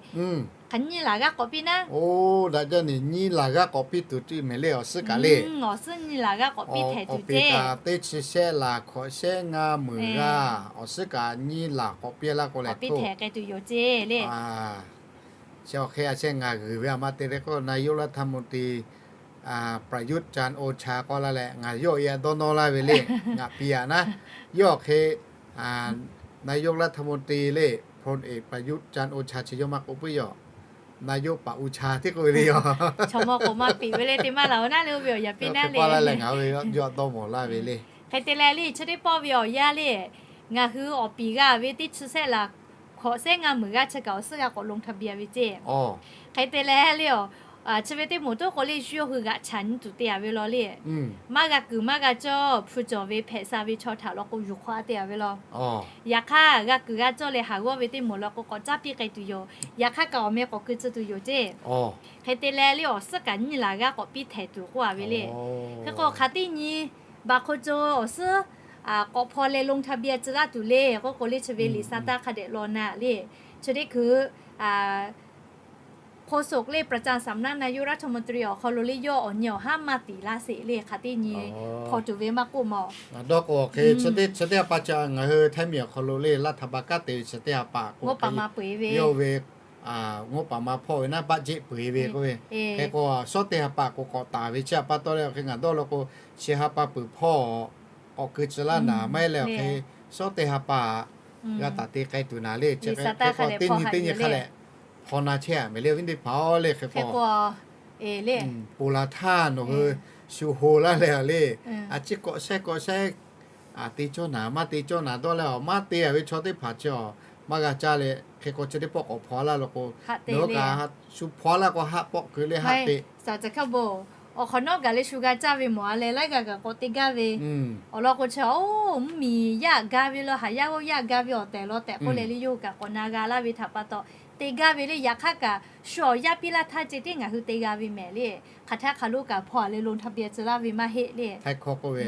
hk'aˬ nyiˇ laˬ g'aˇ k'awꞈ piˇ naˉ. Oˇ, daꞈ jaˇ neˬ, nyiˇ laˬ g'aˇ k'awꞈ piˇ tuˬ tiˇ mehˍ le awˬ suhˉ kaꞈ le. Awˬ suhˉ nyiˇ laˬ g'aˇ k'awꞈ piˇ htehꞈ tuˬ ceˇ. Teˇ chi shehˆ laˬ hkawꞈ shehˆ ngaˇ meunˍ g'aˇ awˬ suhˉ kaꞈ nyiˇ laˬ k'awꞈ piˇ laˇ k'o leh hpehꞈ tuˬ yoˬ ceˇ le. Chi awˬ hk'e a shehˆ ngaˬ g'uiˬ ve a ma te leh k'o, นายกรัฐมนตรี Prayut Chan-o-cha k'oˆ laˇ leh ngaˬ yawˇ e a dawˇ nawˇ laˇ ve le. Ngaˬ piˇ aꞈ naˉ, yawˇ awˬ hk'e นายกรัฐมนตรี le, พลเอกประยุทธ์จันทร์โอชา chi yawˇ maˇ k'oˆ puiˉ yoˬ. นายก ปะ อุชา tiˉ k'oˆ ve le yoˬ. Chaw mawˇ k'o maˇ piˍ ve le, te maˇ laˬ-oˬ naˉ le, oˇ ve awˬ yaꞈ piˇ naˉ le. Oˇ, hk'e te leh le chi teˇ pawˆ ve awˬ yanˇ le, ngaˬ hui awˬ piˍ g'a ve teˇ chi shehˆ laˬ hkawꞈ shehˆ ngaˇ meunˍ g'aˇ chi kaꞈ awˬ suhˉ g'a k'awꞈ ลงทะเบียน ve ceˇ. Hk'e te leh le, chi ve teˇ moˍ toˉ k'o le shu yawˇ hui g'aꞈ chaꞈ nyi tuˬ te a ve law le. Maˇ g'a kuiˬ maˇ g'a cawˇ hpu cawˬ ve hpehꞈ sha ve chaw htaꞈ law k'o yuˬ hk'awꞈ a te a ve law. Yaꞈ hk'aˇ g'a kuiˬ g'a cawˇ leh haˍ g'awˇ ve teˇ moˍ law k'o k'awꞈ caˇ piˇ k'ai tuˬ yoˬ. Yaꞈ hk'aˇ kaꞈ awˬ meh k'awꞈ keu tcuh tuˬ yoˬ ceˇ. Hk'e te leh le awˬ suhˉ kaꞈ nyiˇ laˬ g'aˇ k'awꞈ piˇ htehꞈ tuˬ k'oˆ a ve le. Hk'e k'o hk'aˬ teˇ nyi บัตรคนจน awˬ suhˉ k'awꞈ hpaw leh ลงทะเบียน tcuh laˇ tuˬ le k'oˆ k'o le chi ve liꞈ sa taˇ hk'a dehꞈ law naˉ le. Chi teˇ hkui โฆษก le ประจำสำนักนายกรัฐมนตรี awˬ hk'aw lo le yawˇ awˬ nyi awˬ haˉ maˇ tiˍ laˇ sheˍ le hk'aˬ teˇ nyi hpaw tuˬ ve maˇ k'oˆ mawˬ. Ngaˬ dawˇ k'o hk'e chi teˇ ha pa chi ngaˬ hui Htaiˇ miˬ awˬ hk'aw lo le รัฐบาล kanˉ te ve chi teˇ ha pa k'o, yawˇ ve งบประมาณ hpawˇ ve naˉ บัตรเจ็ต peuˬ e ve k'oˆ ve. Hk'e k'o shawˉ teˇ ha pa k'o k'awꞈ taˍ ve chi htaꞈ pa taw leh awˬ hk'e ngaˬ dawˇ law k'o, chi ha pa peuˬ hpawˇ k'awꞈ keu tcuh laˇ naˍ maˇ heˆ leh awˬ hk'e shawˉ teˇ ha pa g'a taˍ te k'ai tuˬ naˍ le. Chi hk'e k'o teˇ nyi teˇ nyi hk'a leh hpaw na chehˇ a mehˍ le awˬ viˉ teˇ hpaˍ-oˬ le. Hk'e k'o ponˬ laˬ htaˇ nawˬ hui shu ho laˇ leh a le, a ciˉ k'awꞈ shehˉ k'awꞈ shehˉ te cawˇ naˍ maˇ te cawˇ naˍ dawˇ leh a maˇ te a ve chaw teˇ hpaˍ chi a maˇ g'a caˇ leh hk'e k'o chi teˇ pawˆ k'awꞈ hpaw laˇ law k'o, nawˬ hui kaꞈ shu hpaw laˇ k'o haˆ pawˆ keu le haˆ te. Awˬ hk'awꞈ nawˉ gaˬ leh shu g'a caˇ ve mawˬ a leh laiˉ g'aˇ kaꞈ k'awꞈ te gaˇ ve. Awˬ lawn k'o chi a oˇ mvuhˇmiˬ yaˇ ga ve la haˍ yaˇ g'awˇ yaˇ ga ve awˬ tehˬ law tehꞈ k'oˆ leh le yawˇ hui kaꞈ k'awꞈ na g'a laˇ ve htaꞈ pa taw te gaˇ ve le. Yaꞈ hk'aˇ kaꞈ shu awˬ yaˇ piˇ laˇ htaˇ ceh tiˉ ngaˬ hui te g'a ve mehˍ le. Hk'aˬ htaˇ hk'aˬ lo kaꞈ hpaw a leh ลงทะเบียน tcuh laˇ ve maˇ heˆ le. Htaiˇ hkawˇ k'oˆ ve,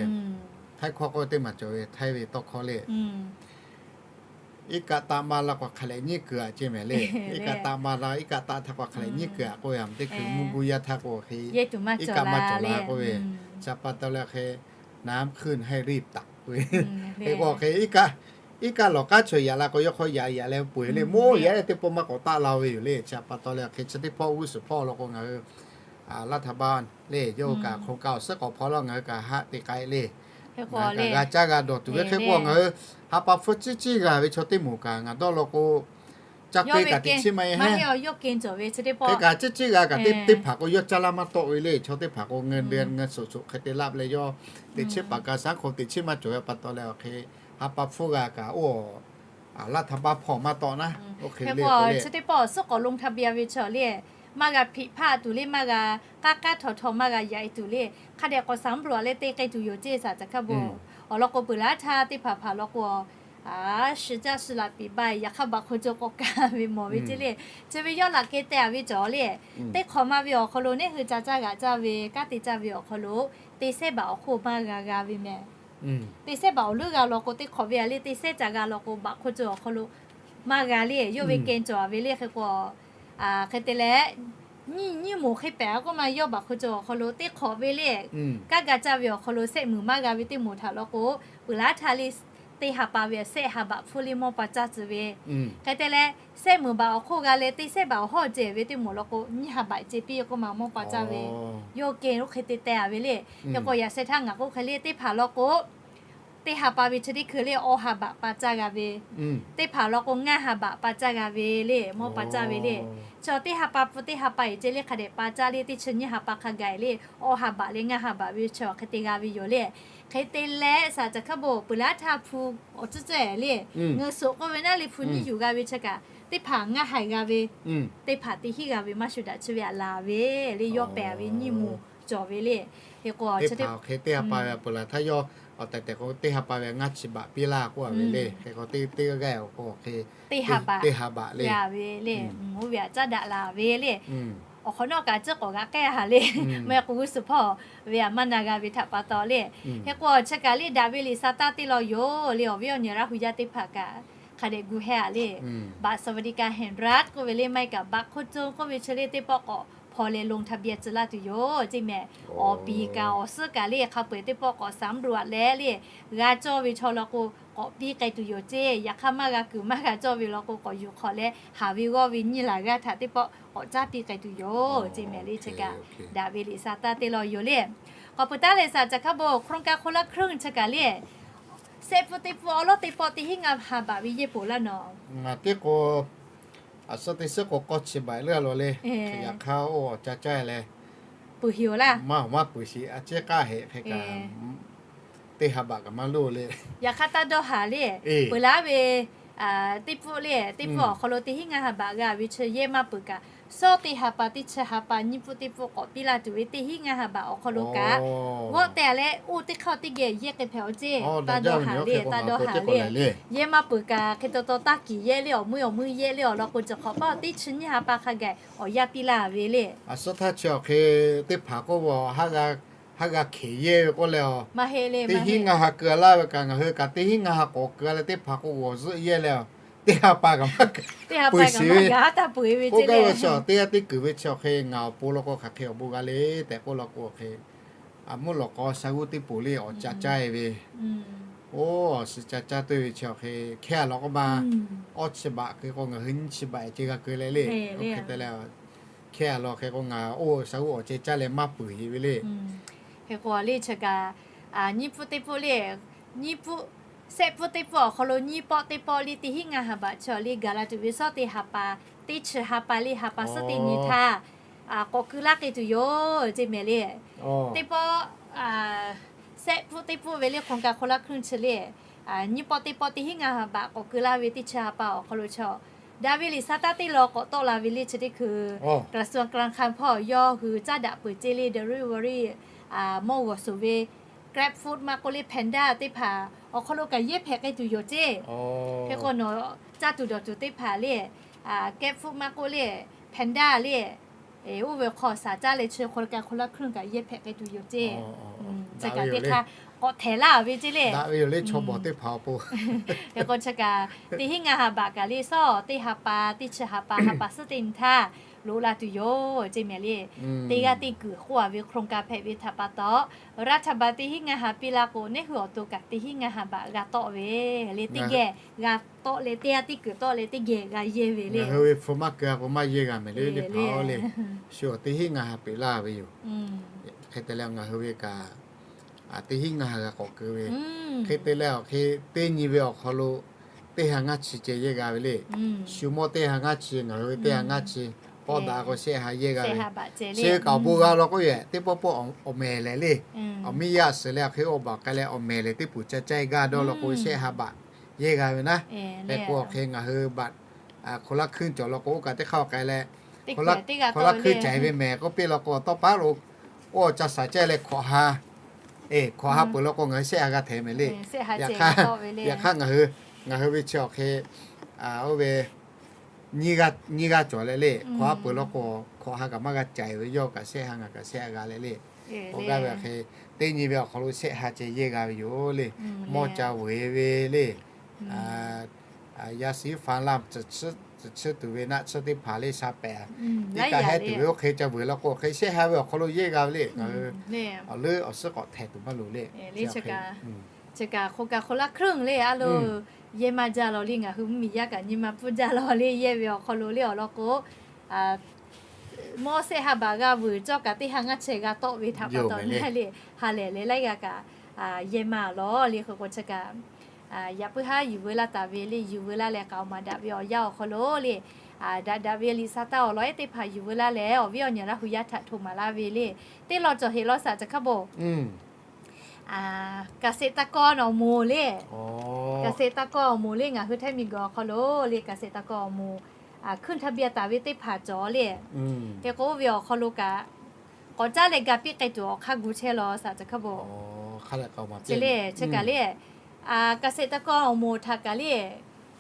Htaiˇ hkawˇ k'oˆ ve teˇ maˬ cawˬ ve Htaiˇ ve tawˇ hkawˇ le. Iˉ kaˆ taˆ maˇ laˇ k'o hk'aˬ lehˬ nyiˉ kuiˬ aꞈ ceˇ mehˍ le. Iˉ kaˆ taˆ maˇ laˇ, iˉ kaˆ taˆ htaˇ k'o hk'aˬ lehˬ nyiˉ kuiˬ aꞈ k'oˆ ve a teˇ hkui mvuhˇ guˇ yaˇ htaˇ k'o hk'e iˉ kaˆ maˇ cawˬ la k'oˆ ve. Chi pa taw leh hk'e น้ำขึ้นให้รีบตัก k'oˆ ve. Hk'e k'o hk'e iˉ kaˆ lawˬ k'aˉ chaweh yaꞈ la k'o yawˇ hk'aw yaꞈ yaꞈ leh peuˬ le, moˇ yaꞈ leh teˇ pawˆ maˇ k'awꞈ taˆ la ve yoˬ le. Chi pa taw leh hk'e chi teˇ hpawˇ g'uˇ suhˍ hpawˇ law k'o ngaˬ hui รัฐบาล le yawˇ hui kaꞈ โครงการ awˬ suhˉ k'awꞈ hpaw laˇ ngaˬ hui kaꞈ haˆ te k'ai le. Ngaˬ hui kaꞈ g'a caˇ g'a dawˬ tuˬ ve hk'e k'o ngaˬ hui ha pa hpfuhˇ ciˉ ciˉ g'a ve chaw teˇ moˍ kaꞈ ngaˬ dawˇ law k'o, ca keu kaꞈ teꞈ chiˉ maˇ heˆ. Hk'e kaꞈ ciˉ ciˉ g'a kaꞈ teˇ hpaˍ k'o yawˇ caˇ laˇ maˇ tawˆ ve le. Chaw teˇ hpaˍ k'o เงินเดือน เงินสด shu hk'e te laˇ leh yawˇ teꞈ chiˉ paˍ kaꞈ saˉ hk'oˆ teꞈ chiˉ maˇ cawˬ ve pa taw leh awˬ hk'e ha pa hpfuhˇ g'a kaꞈ oˇ รัฐบาล hpawˇ maˇ tawˆ naˉ. Oˇ hk'e k'o chi teˇ pawˆ awˬ suhˉ k'awꞈ ลงทะเบียน ve chaw le maˇ g'a hpiꞈ hpaˇ tuˬ le, maˇ g'a k'aˉ k'aˉ htaw htaw maˇ g'a yaꞈ e tuˬ le, hk'a dehꞈ k'awꞈ สำรวจ leh te k'ai tuˬ yoˬ ceˇ สาธารณสุข bawˬ. Awˬ lawn k'o peuˬ laˇ htaˇ teˇ hpaˍ hpaˍ law k'o a, shi caˇ shi laꞈ piˍ ba yaꞈ hk'aˇ บัตรคนจน k'awꞈ kaˇ ve mawˬ ve ceˇ le. Chi ve yawˇ laꞈ k'e teh a ve cawˬ le. Teˇ hk'awꞈ ma ve awˬ hk'aw lo neˇ hui ca caˇ g'a caˇ ve kanˉ te caˇ ve awˬ hk'aw lo teˇ sehˉ baꞈ awˬ hk'oˆ maˇ g'a g'a ve mehˍ. Teˇ sehˉ baꞈ awˬ leuˉ g'a law k'o teˇ hk'awꞈ ve a le, teˇ sehˉ ca g'a law k'o บัตรคนจน awˬ hk'aw lo maˇ g'a le. Yawˇ ve keh cawˬ a ve le hk'e k'o, hk'e te leh nyiˇ nyiˇ moˍ hk'e pehꞈ a k'oˆ ma yawˇ บัตรคนจน awˬ hk'aw lo teˇ hk'awꞈ ve le, kanˉ g'a caˇ ve awˬ hk'aw lo sehˆ meunˍ maˇ g'a ve teˇ moˍ htaꞈ law k'o, peuˬ laˇ htaˇ le teˇ ha pa ve sehˆ ha baꞈ hpfuhˇ le mawˇ pa caˇ tcuh ve. Hk'e te leh sehˆ meunˍ baꞈ awˬ hk'oˆ g'a leh teˇ sehˉ baꞈ awˬ hawˉ ceh ve teˇ moˍ law k'o nyiˇ ha baꞈ ceh piˇ k'oˆ ma mawˇ pa caˇ ve. Yawˇ keh oˇ hk'e te teh a ve le. Hk'e k'o yaꞈ sheh htaˇ ngaˬ k'oˆ hk'e le teˇ hpaˍ law k'o teˇ ha pa ve chi teˇ hkui le awˇ ha baꞈ pa caˇ g'a ve, teˇ hpaˍ law k'o ngaˇ ha baꞈ pa caˇ g'a ve le, mawˇ pa caˇ ve le. Chi teˇ ha pa pfuhˇ teˇ ha pa eˬ ceh le hk'a dehꞈ pa caˇ le, teˇ chi nyiˇ ha pa hk'a gaˬ eˬ le awˇ ha baꞈ leh ngaˇ ha baꞈ ve chi hk'e te g'a ve yoˬ le. Hk'e te leh สาธารณสุข bawˬ peuˬ laˇ htaˇ hpu awˬ tcuhˉ tcuhˉ eˬ le, เงินสด k'oˆ ve naˉ le hpu nyiˇ yuˬ g'a ve chi kaꞈ teˇ hpaˍ ngaˇ haiˬ g'a ve, teˇ hpaˍ teˇ hinˉ g'a ve maˇ shu daꞈ chi ve aꞈ laˬ ve le. Yawˇ pehˬ ve nyiˇ moˍ cawˬ ve le. Hk'e k'o chi teˇ hpaˍ hk'e teˇ ha pa ve peuˬ laˇ htaˇ yawˇ awˬ tehˬ tehˬ k'o teˇ ha pa ve ngaˇ chi baꞈ piˇ laˇ k'oˆ a ve le. Hk'e k'o teˇ g'aˇ awˬ k'o hk'e teˇ ha baꞈ le. Oˇ ve aꞈ caˉ daꞈ laˬ ve le. awˬ hk'awꞈ nawˉ kaꞈ tcuhˉ k'awꞈ g'a k'ehˉ ha le. Maˇ heˆ k'o g'uˇ suhˍ hpawˇ ve aꞈ maˇ na g'a ve htaꞈ pa taw le. Hk'e k'o chi kaꞈ le daꞈ ve liꞈ sa taˇ teˇ law yoˬ le. Awˬ viˉ awˬ nyi Laˇ hu yaˇ teˇ hpaˍ kaꞈ hk'a dehꞈ gu heh a le. บัตรสวัสดิการแห่งรัฐ k'oˆ ve le, maˇ heˆ kaꞈ บัตรคนจน k'oˆ ve chi le teˇ pawˆ k'awꞈ hpaw leh ลงทะเบียน tcuh laˇ tuˬ yoˬ ceˇ mehˍ. Awˬ piˍ kaꞈ awˬ suhˉ kaꞈ le hk'a peu-eˬ teˇ pawˆ k'awꞈ สำรวจ leh le g'a cawˇ ve chaw law k'o k'awꞈ piˇ k'ai tuˬ yoˬ ceˇ. Yaꞈ hk'aˇ maˇ g'a kuiˬ maˇ g'a cawˇ ve law k'o k'awꞈ yuˬ hk'awꞈ leh haˍ ve g'awˇ ve nyiˇ laˬ g'aˇ htaꞈ teˇ pawˆ k'awꞈ caˉ piˇ k'ai tuˬ yoˬ ceˇ mehˍ le. Chi kaꞈ daꞈ ve liꞈ sa taˇ teˇ law yoˬ le. K'awꞈ peuˬ taˉ leh saˍ caˬ hk'a bon โครงการคนละครึ่ง chi kaꞈ le, sehˆ pfuhˆ teˇ pfuhˆ awˬ lawˉ teˇ pawˆ teˇ hinˉ ngaˇ ha baꞈ ve yehˇ poˬ laˇ nawˬ. Ngaˬ teˇ k'o, a suhˉ teˇ suhˉ k'o k'awˇ chi baꞈ leuˉ a law le. Yaꞈ hk'aˇ oˇ awˬ ca caˇ leh peuˬ heˍ-oˬ laˇ. Maˇ maˇ peuˬ shiˍ a ciˉ k'aˇ heˆ hk'e kaꞈ teˇ ha baꞈ kaꞈ maˇ loˇ le. Yaꞈ hk'aˇ taˇ dawˇ haˍ le. Peuˬ laˇ ve teˇ pfuhˆ le, teˇ pfuhˆ awˬ hk'aw lo teˇ hinˉ ngaˇ ha baꞈ g'a ve chi yehˇ maˇ peuˬ kaꞈ, suhˉ teˇ ha pa teˇ chi ha pa nyiˇ pfuhˆ teˇ pfuhˆ k'awꞈ piˇ laˇ tuˬ ve teˇ hinˉ ngaˇ ha baꞈ awˬ hk'aw lo kaꞈ, g'awˆ te a leh oˇ teˇ hk'aˇ teˇ geh yehˇ k'ai hpehꞈ-aw ceˇ. Taˇ dawˇ haˍ le, taˇ dawˇ haˍ le. Yehˇ maˇ peuˬ kaꞈ hk'e taw taw taˇ kiˍ yehˇ le, awˬ meuˇ awˬ meuˇ yehˇ le awˬ lawn k'o, cawˬ hk'awꞈ paˇ teˇ chi nyiˇ ha pa hk'a gaˬ awˬ yanˇ piˇ laˇ ve le. A suhˉ htaˇ chi awˬ hk'e teˇ hpaˍ k'oˆ ve, haˉ g'a hk'e yehˇ ve k'oˆ leh a, maˇ heˆ le, teˇ hinˉ ngaˇ ha keu laˇ ve kaꞈ ngaˬ hui kaꞈ teˇ hinˉ ngaˇ ha k'awꞈ keu leh teˇ hpaˍ k'o g'awˬ zuhˆ yehˇ leh a, teˇ ha pa kaꞈ maˇ peuˬ shiˍ ve. K'oˆ gaˇ ve chi teˇ g'aˇ teˇ kuiˬ ve chi awˬ hk'e ngaˬ awˬ pon law k'o hk'aˬ hk'e awˬ bon g'a le tehꞈ k'oˆ law k'o hk'e, a mvuhˇ lawꞈ k'aw sha g'uˇ teˇ poˬ le awˬ ca caˇ e ve, oˇ awˬ suhˍ ca caˇ tuˬ ve chi awˬ hk'e hkehˇ a law k'o ma, awˇ chi baꞈ hk'e k'o ngaˬ hui nyiˇ chi baꞈ ceh g'a keu leh le. Oˇ hk'e te leh, hkehˇ a law hk'e k'o ngaˬ oˇ sha g'uˇ awˬ ceh caˇ leh maˇ peuˬ heˍ ve le. Hk'e k'o le chi kaꞈ nyiˇ pfuhˆ teˇ pfuhˆ le, nyiˇ pfuhˆ, sehˆ pfuhˆ teˇ pfuhˆ awˬ hk'aw lo nyiˇ pawˆ teˇ pawˆ le teˇ hinˉ ngaˇ ha baꞈ chi awˬ le gaˬ la tuˬ ve suhˉ teˇ ha pa, teˇ chi ha pa le ha pa suhˉ teˇ nyi htaˇ k'awꞈ keu laˇ k'ai tuˬ yoˬ ceˇ mehˍ le. Teˇ pawˆ sehˆ pfuhˆ teˇ pfuhˆ ve le โครงการคนละครึ่ง chi le, nyiˇ pawˆ teˇ pawˆ teˇ hinˉ ngaˇ ha baꞈ k'awꞈ keu laˇ ve teˇ chi ha pa awˬ hk'aw lo chaw daꞈ ve liꞈ sa taˇ teˇ law k'awꞈ tawˆ la ve le chi teˇ hkui, กระทรวงการคลัง hpawˇ yawˇ hui caˉ daꞈ peuˬ ceˇ le delivery mawˇ g'awˬ suhˍ ve GrabFood maˇ k'oˆ le Panda teˇ hpaˍ awˬ hk'aw lo kaꞈ yehˇ hpehꞈ k'ai tuˬ yoˬ ceˇ. Hk'e k'o nawˬ caˇ tuˬ dawˬ tuˬ teˇ hpaˍ le, GrabFood maˇ k'oˆ le Panda le, oˇ ve hk'aw shaˍ caˇ leh chi โครงการคนละครึ่ง kaꞈ yehˇ hpehꞈ k'ai tuˬ yoˬ ceˇ. Chi kaꞈ teˇ hk'aˇ k'awꞈ hteˍ laˇ ve ceˇ le. Daꞈ ve yoˬ le chaw bawˬ teˇ hpaˍ awˬ pon. Hk'e k'o chi kaꞈ teˇ hinˉ ngaˇ ha baꞈ kaꞈ le suhˉ teˇ ha pa, teˇ chi ha pa, ha pa suhˉ teˇ nyi htaˇ loꞈ la tuˬ yoˬ ceˇ mehˍ le. Teˇ g'aˇ teˇ kuiˬ k'oˆ a ve โครงการ hpehꞈ ve htaꞈ pa taw, รัฐบาล teˇ hinˉ ngaˇ ha piˇ laˇ k'o neˇ hui awˬ to kaꞈ teˇ hinˉ ngaˇ ha baꞈ g'a tawˆ ve le teˇ geh g'a tawˆ leh teˇ g'aˇ teˇ kuiˬ tawˆ leh teˇ geh g'a yehˇ ve le. Ngaˬ hui ve hpu maˇ keu a k'o maˇ yehˇ g'a mehˍ le teˇ hpaˍ le. Shu awˬ teˇ hinˉ ngaˇ ha peꞈ laˇ ve yoˬ. Hk'e te leh ngaˬ hui ve kaꞈ teˇ hinˉ ngaˇ ha g'a k'awꞈ keu ve. Hk'e te leh awˬ hk'e teˇ nyi ve awˬ hk'aw lo teˇ ha ngaˇ chi ceh yehˇ g'a ve le. Shu mawˇ teˇ ha ngaˇ chi, ngaˬ hui ve teˇ ha ngaˇ chi, pawˆ daꞈ k'o shehˆ ha yehˇ g'a ve. Chi kaꞈ awˬ bon g'a law k'oˆ yehˬ teˇ pawˆ pawˆ awˬ mehˍ lehˬ le. Awˬ miˇ yaˇ suhˍ leh awˬ hk'e oˇ baˬ k'ai leh awˬ mehˍ lehˬ teˇ puˍ ca caˇ e gaˇ dawˇ law k'o shehˆ ha baꞈ yehˇ g'a ve naˉ. Hk'e k'o awˬ hk'e ngaˬ hui baꞈ คนละครึ่ง cawˬ law k'o oˇ kaꞈ teˇ hk'aˇ k'ai leh, คนละครึ่ง caiˍ ve mehˍ k'oˆ piˇ law k'o tawˇ paˉ lo oˇ awˬ ca shaˍ caˇ leh hkawꞈ ha, e hkawꞈ ha peuˬ law k'o ngaˬ hui shehˆ ha g'a htehˍ mehˍ le. Yaꞈ hk'aˇ ngaˬ hui, ngaˬ hui ve chi awˬ hk'e oˇ ve nyiˇ g'aˇ cawˬ leh le. Hkawꞈ ha peuˬ law k'o hkawꞈ ha kaꞈ maˇ g'a caiˍ ve yawˇ kaꞈ shehˆ ha ngaˬ kaꞈ shehˆ ha g'a leh le. Awˬ g'aˇ ve awˬ hk'e teˇ nyi ve awˬ hk'aw lo shehˆ ha ceh yehˇ g'a ve yoˬ le. Mawˇ ca vuiˬ ve le. Yaˇ shiˉ fa laˇ tcuhˉ tuˬ ve naˆ tsuhˇ teˇ hpaˍ le sha pehˍ, teˇ kaꞈ hehˉ tuˬ ve oˇ hk'e ca vuiˬ law k'o hk'e shehˆ ha ve awˬ hk'aw lo yehˇ g'a ve le. Ngaˬ hui awˬ leuˉ awˬ suhˉ k'awꞈ htehˍ tuˬ maˇ loˍ le. Chi kaꞈ โครงการคนละครึ่ง le a lo yehˇ maˇ jaˇ law le. Ngaˬ hui mvuhˇmiˬ yaˇ kaꞈ nyi ma pfuhˇ jaˇ law le yehˇ ve awˬ hk'aw lo le awˬ lawn k'o, mawˇ shehˆ ha baꞈ g'a vuiˬ cawˇ kaꞈ teˇ ha ngaˇ chi g'a tawˆ ve htaꞈ pa taw nyi le ha lehˬ leh laiˉ g'a kaꞈ yehˇ maˇ law le. Hk'e k'o chi kaꞈ yaꞈ puiˉ haˉ yuˬ veu laˇ taˍ ve le. Yuˬ veu laˇ leh k'aoˍ maˍ daꞈ ve awˬ yanˇ awˬ hk'aw lo le, daꞈ daꞈ ve liꞈ sa taˇ awˬ lawn ehˉ teˇ hpaˍ yuˬ veu laˇ leh awˬ viˉ awˬ nyi Laˇ hu yaˇ htaꞈ htoꞈ maˍ laˇ ve le. Teˇ lawn cawˬ heˍ law saˍ caˬ hk'a bon เกษตรกร awˬ moˍ le. เกษตรกร awˬ moˍ le ngaˬ hui Htaiˇ miˬ guiˬ awˬ hk'aw lo le เกษตรกร awˬ moˍ hkunˇ htaˇ biˇ a taˍ ve teˇ hpaˍ cawˬ le. Hk'e k'o oˇ ve awˬ hk'aw lo kaꞈ k'awꞈ caˉ leh ga piˇ k'ai tuˬ awˬ hk'aˇ gu chehˇ law saˍ caˬ hk'a bon. Chi le chi kaꞈ le, เกษตรกร awˬ moˍ htaꞈ kaꞈ le,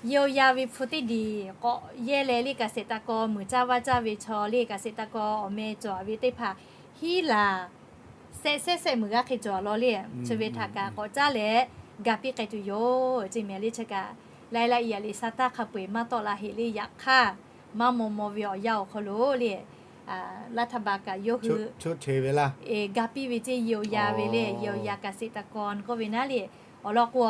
Yehˬ awˬ yaˇ ve hpu teˇ diˬ k'awꞈ yehˇ leh le, เกษตรกร muiˬ caˇ vaˇ caˇ ve chaw le, เกษตรกร awˬ meh cawˬ ve teˇ hpaˍ hiˉ laˬ sehˆ sehˆ sehˆ muiˬ g'aˇ hk'e cawˬ law le, chi ve htaꞈ kaꞈ k'awꞈ caˉ leh ga piˇ k'ai tuˬ yoˬ ceˇ mehˍ le. Chi kaꞈ laiˉ laˇ i yaꞈ liꞈ sa taˇ hk'a peu-eˬ maˇ tawˆ la heꞈ le, yaꞈ hk'aˇ maˇ maw maw ve awˬ yanˇ awˬ hk'aw lo le, รัฐบาล kaꞈ yawˇ hui ga piˇ ve ceˇ, yehˬ awˬ yaˇ ve le, yehˬ awˬ yaˇ เกษตรกร k'oˆ ve naˉ le. Awˬ lawn k'o,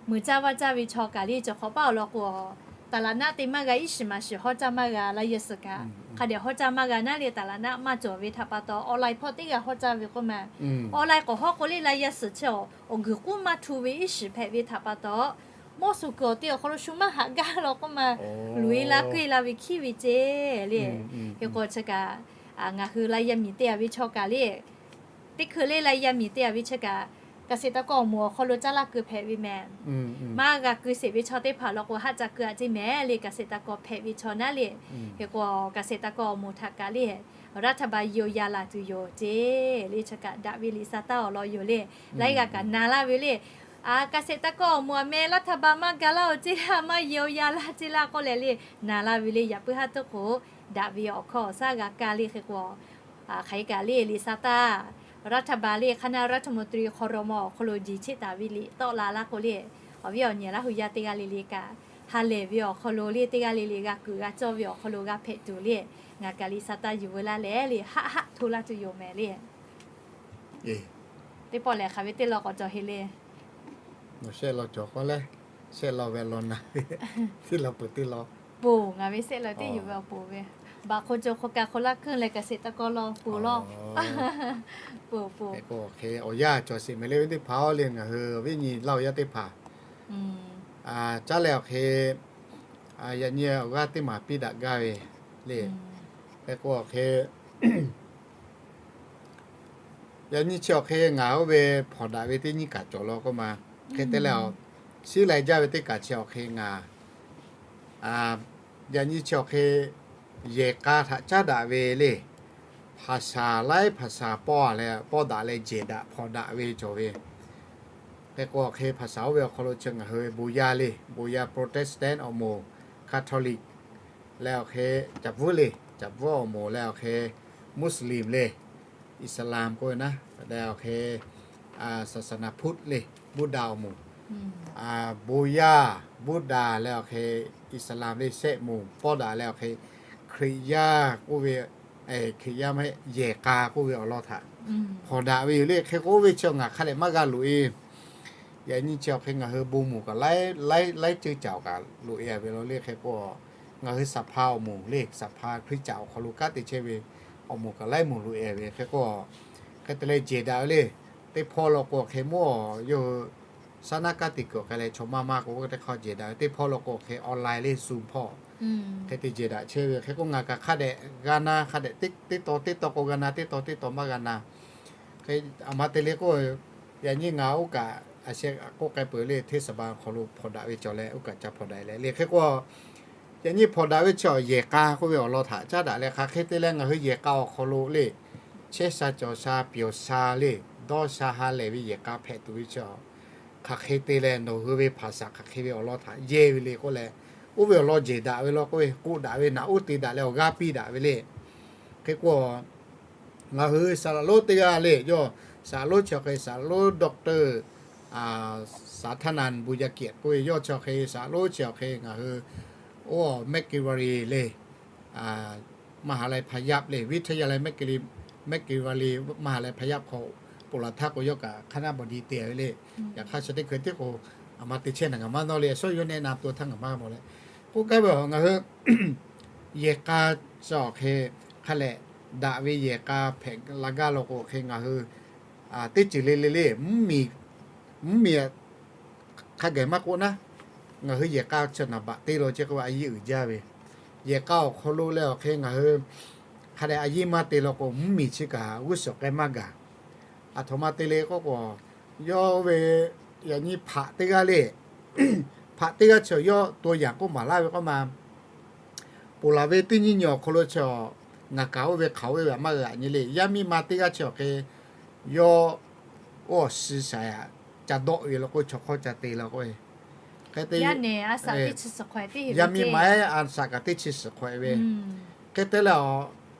muiˬ caˇ vaˇ caˇ ve chaw kaꞈ le, cawˬ hk'awꞈ paˉ awˬ lawn k'o, ตลาดนัด te maˇ g'a, iˉ shiˍ maˍ shiˍ hawˉ caˇ maˇ g'a, laˇ yehˬ suhˍ kaꞈ hk'a dehꞈ hawˉ caˇ maˇ g'a naˉ le, ตลาดนัด maˇ cawˬ ve htaꞈ pa taw, online hpawˇ teˇ g'aˇ hawˉ caˇ ve k'oˆ ma. Online k'awꞈ hawˉ k'o le, laˇ yehˬ suhˍ chi awˬ guiˬ k'oˆ maˇ htu ve iˉ shiˍ hpehꞈ ve htaꞈ pa taw, mawˇ suhˍ kuiˬ awˬ te awˬ hk'aw lo shu maˇ haꞈ gaˇ law k'oˆ ma, loꞈ-e la kuˇ-e la ve hkiˉ ve ceˇ le. Hk'e k'o chi kaꞈ ngaˬ hui laˇ yehˬ miˬ te-a ve chaw kaꞈ le, teˇ hkui le laˇ yehˬ miˬ te-a ve chi kaꞈ, เกษตรกร awˬ moˍ awˬ hk'aw lo caˇ laˇ keu hpehꞈ ve mehˍ. Maˇ g'a keu sheˍ ve chaw teˇ hpaˍ law k'o, haˆ ca keu-a ceˇ mehˍ le, เกษตรกร hpehꞈ ve chaw naˉ le. Hk'e k'o, เกษตรกร awˬ moˍ htaꞈ kaꞈ le, รัฐบาล เยียวยา laˬ tuˬ yoˬ ceˇ le. Chi kaꞈ daꞈ ve liꞈ sa taˇ awˬ lawn yoˬ le. Laiˉ g'aˇ kaꞈ na laˇ ve le, เกษตรกร awˬ moˍ aꞈ meh รัฐบาล maˇ ga laˇ-oˬ ceˇ laˇ, maˇ yehˬ awˬ yaˇ laˇ ceˇ laˇ k'oˆ leh le, na laˇ ve le. Yaꞈ puiˉ haˉ tuˉ k'o, daꞈ ve awˬ hkawˇ awˬ shaˉ g'a kaˇ le. Hk'e k'o, hk'aˬ hk'e kaꞈ le, liꞈ sa taˇ รัฐบาล le, คณะรัฐมนตรี ครม. awˬ hk'aw lo jeˬ cheˆ taˍ ve liꞈ tawˆ la laˇ k'o le, awˬ viˉ awˬ nyi Laˇ hu yaˇ teˇ g'aˇ le le kaꞈ, ha lehˬ ve awˬ hk'aw lo le, teˇ g'aˇ le le g'a kuiˬ g'a cawˇ ve awˬ hk'aw lo g'a hpehꞈ tuˬ le, ngaˬ kaꞈ liꞈ sa taˇ yuˬ veu laˇ leh le, haˆ haˆ hto laˇ tuˬ yoˬ mehˍ le. Teˇ pawˆ lehˬ, hk'aˬ ve teˇ law k'awꞈ cawˬ heˆ le. Nawˬ shehˆ law cawˬ k'oˆ leh, shehˆ law ve law na ve, teˇ law peuˬ teˇ law, poˬ ngaˬ ve shehˆ law teˇ yuˬ ve awˬ poˬ ve, baꞈ hk'o co hk'o ka hk'o laˇ keunˇ leh, เกษตรกร law poˬ law. Poˬ poˬ. Awˬ yanˇ cawˬ sheˍ mehˍ le, awˬ viˉ teˇ hpaˍ-oˬ le, ngaˬ hui awˬ viˉ nyi Laˇ hu yaˇ teˇ hpaˍ, caˉ leh awˬ hk'e, yaꞈ nyi awˬ g'aˇ teˇ maˬ piˇ daꞈ gaˇ ve le. Hk'e k'o awˬ hk'e, yaꞈ nyi chi awˬ hk'e ngaˬ oˇ ve hpawnˬ daꞈ ve teˇ nyiˇ kaˬ cawˬ law k'oˆ ma. Hk'e te leh, shiˉ lai jaˇ ve teˇ kaˬ chi awˬ hk'e ngaˬ, yaꞈ nyi chi awˬ hk'e yehˬ k'a htaꞈ caˉ daꞈ ve le. Hpaˍsaˍ laiˉ hpaˍsaˍ pawˇ leh pawˇ daꞈ leh jehˬ daꞈ hpawnˬ daꞈ ve cawˬ ve. Hk'e k'o awˬ hk'e hpaˍsaˍ oˇ ve awˬ hk'aw lo chi ngaˬ hui ve bon yaˇ le, bon yaˇ Protestant awˬ moˍ, Catholic leh awˬ hk'e caˍ bvuhˉ le, caˍ bvuhˉ awˬ moˍ leh awˬ hk'e Muslim le, Islam k'oˆ ve naˉ leh awˬ hk'e saˍsaˍnaˍ hpuˆ le, Buddha awˬ moˍ, bon yaˇ, Buddha leh awˬ hk'e Islam le, shehˆ moˍ pawˇ daꞈ leh awˬ hk'e Hkriꞈ yaˇ k'oˆ ve, Hkriꞈ yaˇ maˇ heˆ, yehˬ k'a k'oˆ ve awˬ lawn htaꞈ hpawnˬ daꞈ ve yoˬ le. Hk'e k'o oˇ ve chi ngaˬ hk'a dehꞈ maˇ g'a loꞈ-e. Yaꞈ nyi chi awˬ hk'e ngaˬ hui bon moˍ kaꞈ laiˉ laiˉ ceuˇ caˬ awˬ kaꞈ loꞈ-e ve law le. Hk'e k'o ngaˬ hui สภา awˬ moˍ le, สภา Hkriꞈ caꞈ awˬ hk'aw lo kanˉ te chehˇ ve awˬ moˍ kaꞈ laiˉ moˍ loꞈ-e ve. Hk'e k'o hk'e te leh jehˬ daꞈ ve le. Teˇ hpawˇ law k'o hk'e mawˇ yawˇ hui saˉ naˉ kanˉ te kuiˬ awˬ hk'e leh chaw maˇ maˇ k'o, oˇ teˇ hk'aˇ jehˬ daꞈ ve. Teˇ hpawˇ law k'o hk'e online le, Zoom hpawˇ hk'e te jehˬ daꞈ chehˇ ve. Hk'e k'o ngaˬ kaꞈ hk'a dehꞈ g'a na, hk'a dehꞈ teˇ taw teˇ taw k'o g'a na, teˇ taw teˇ taw maˇ g'a na. Hk'e aˬ ma te le k'o, yaꞈ nyi ngaˬ oˇ kaꞈ a sheh k'oˆ k'ai peuˬ le, เทศบาล awˬ hk'aw lo hpawnˬ daꞈ ve cawˬ leh oˇ kaꞈ ca hpawnˬ daꞈ leh le. Hk'e k'o yaꞈ nyi hpawnˬ daꞈ ve chi awˬ yehˬ k'a k'oˆ ve awˬ lawn htaꞈ caˉ daꞈ leh, hk'aˬ hk'e te leh ngaˬ hui yehˬ k'a awˬ hk'aw lo le, chehˇ sha cawˬ sha, pyawˬ sha le, dawˇ sha ha lehˬ ve yehˬ k'a hpehꞈ tuˬ ve chi, hk'aˬ hk'e te leh nawˬ hui ve hpaˍsaˍ hk'aˬ hk'e ve awˬ lawn htaꞈ yehˇ ve le k'oˆ leh, oˇ ve awˬ lawn jehˬ daꞈ ve law k'oˆ ve, k'oˆ daꞈ ve naꞈ uˉ te daꞈ leh awˬ g'aˇ piˇ daꞈ ve le. Hk'e k'o ngaˬ hui saˍ laꞈ lonˉ teˇ g'aˇ le, yawˇ saˍ laꞈ lonˉ chi awˬ hk'e saˍ laꞈ lonˉ ดอกเตอร์ Saˍhtaˇnaˆ Bunyatiˆ k'oˆ ve, yawˇ chi awˬ hk'e saˍ laꞈ lonˉ chi awˬ hk'e ngaˬ hui oˇ แมคกิวารี le, มหาลัยพายัพเลย วิทยาลัยแมคกิวารี มหาลัยพายัพ hk'aw ponˬ laˬ htaˇ k'o yawˇ kaꞈ คณะบดี te ve le. Yaꞈ hk'aˇ chi teˇ hkui tiˉ k'o, aˬ ma te chehˇ naˬ ngaˬ maˇ nawˇ le, a shawˉ yawˇ แนะนำตัว htaˇ ngaˬ maˇ mawˬ leh, k'oˆ gaˇ ve ngaˬ hui yehˬ k'a chi awˬ hk'e hk'a leh daꞈ ve yehˬ k'a hpehꞈ la gaˇ law k'o hk'e ngaˬ hui teˇ ceuˬ le le le, mvuhˇmiˬ hk'a gaˬ maˇ k'oˆ naˉ, ngaˬ hui yehˬ k'a chi naˍ baꞈ te law ceh k'o a yiˇ uiˍ jaˇ ve. Yehˬ k'a awˬ hk'aw lo leh awˬ hk'e ngaˬ hui hk'a dehꞈ a yiˇ maˇ te law k'o, mvuhˇmiˬ chi kaꞈ g'uˇ suhˍ k'ai maˇ gaˬ. Aˬ htoꞈ ma te le k'oˆ k'o, yawˇ ve yaꞈ nyi hpaꞈ teˇ g'aˇ le, hpaꞈ teˇ g'aˇ chi yawˇ ตัวอย่าง k'oˆ maˍ laˇ ve k'oˆ ma, ponˬ laˬ ve teˇ nyiˇ nyi awˬ hk'aw lo chi, ngaˬ kaꞈ oˇ ve hk'aˬ oˇ ve maˇ g'a nyi le. Yaˇ miˇ ma teˇ g'aˇ chi awˬ hk'e yawˇ oˇ awˬ suh shaˍ ca dawˆ ve law k'o, chaw hk'awˇ ca te law k'o, Hk'e te, yaˇ miˇ ma ehˉ a shaꞈ kaꞈ teˇ chi suhˍ hk'awꞈ e ve. Hk'e te leh,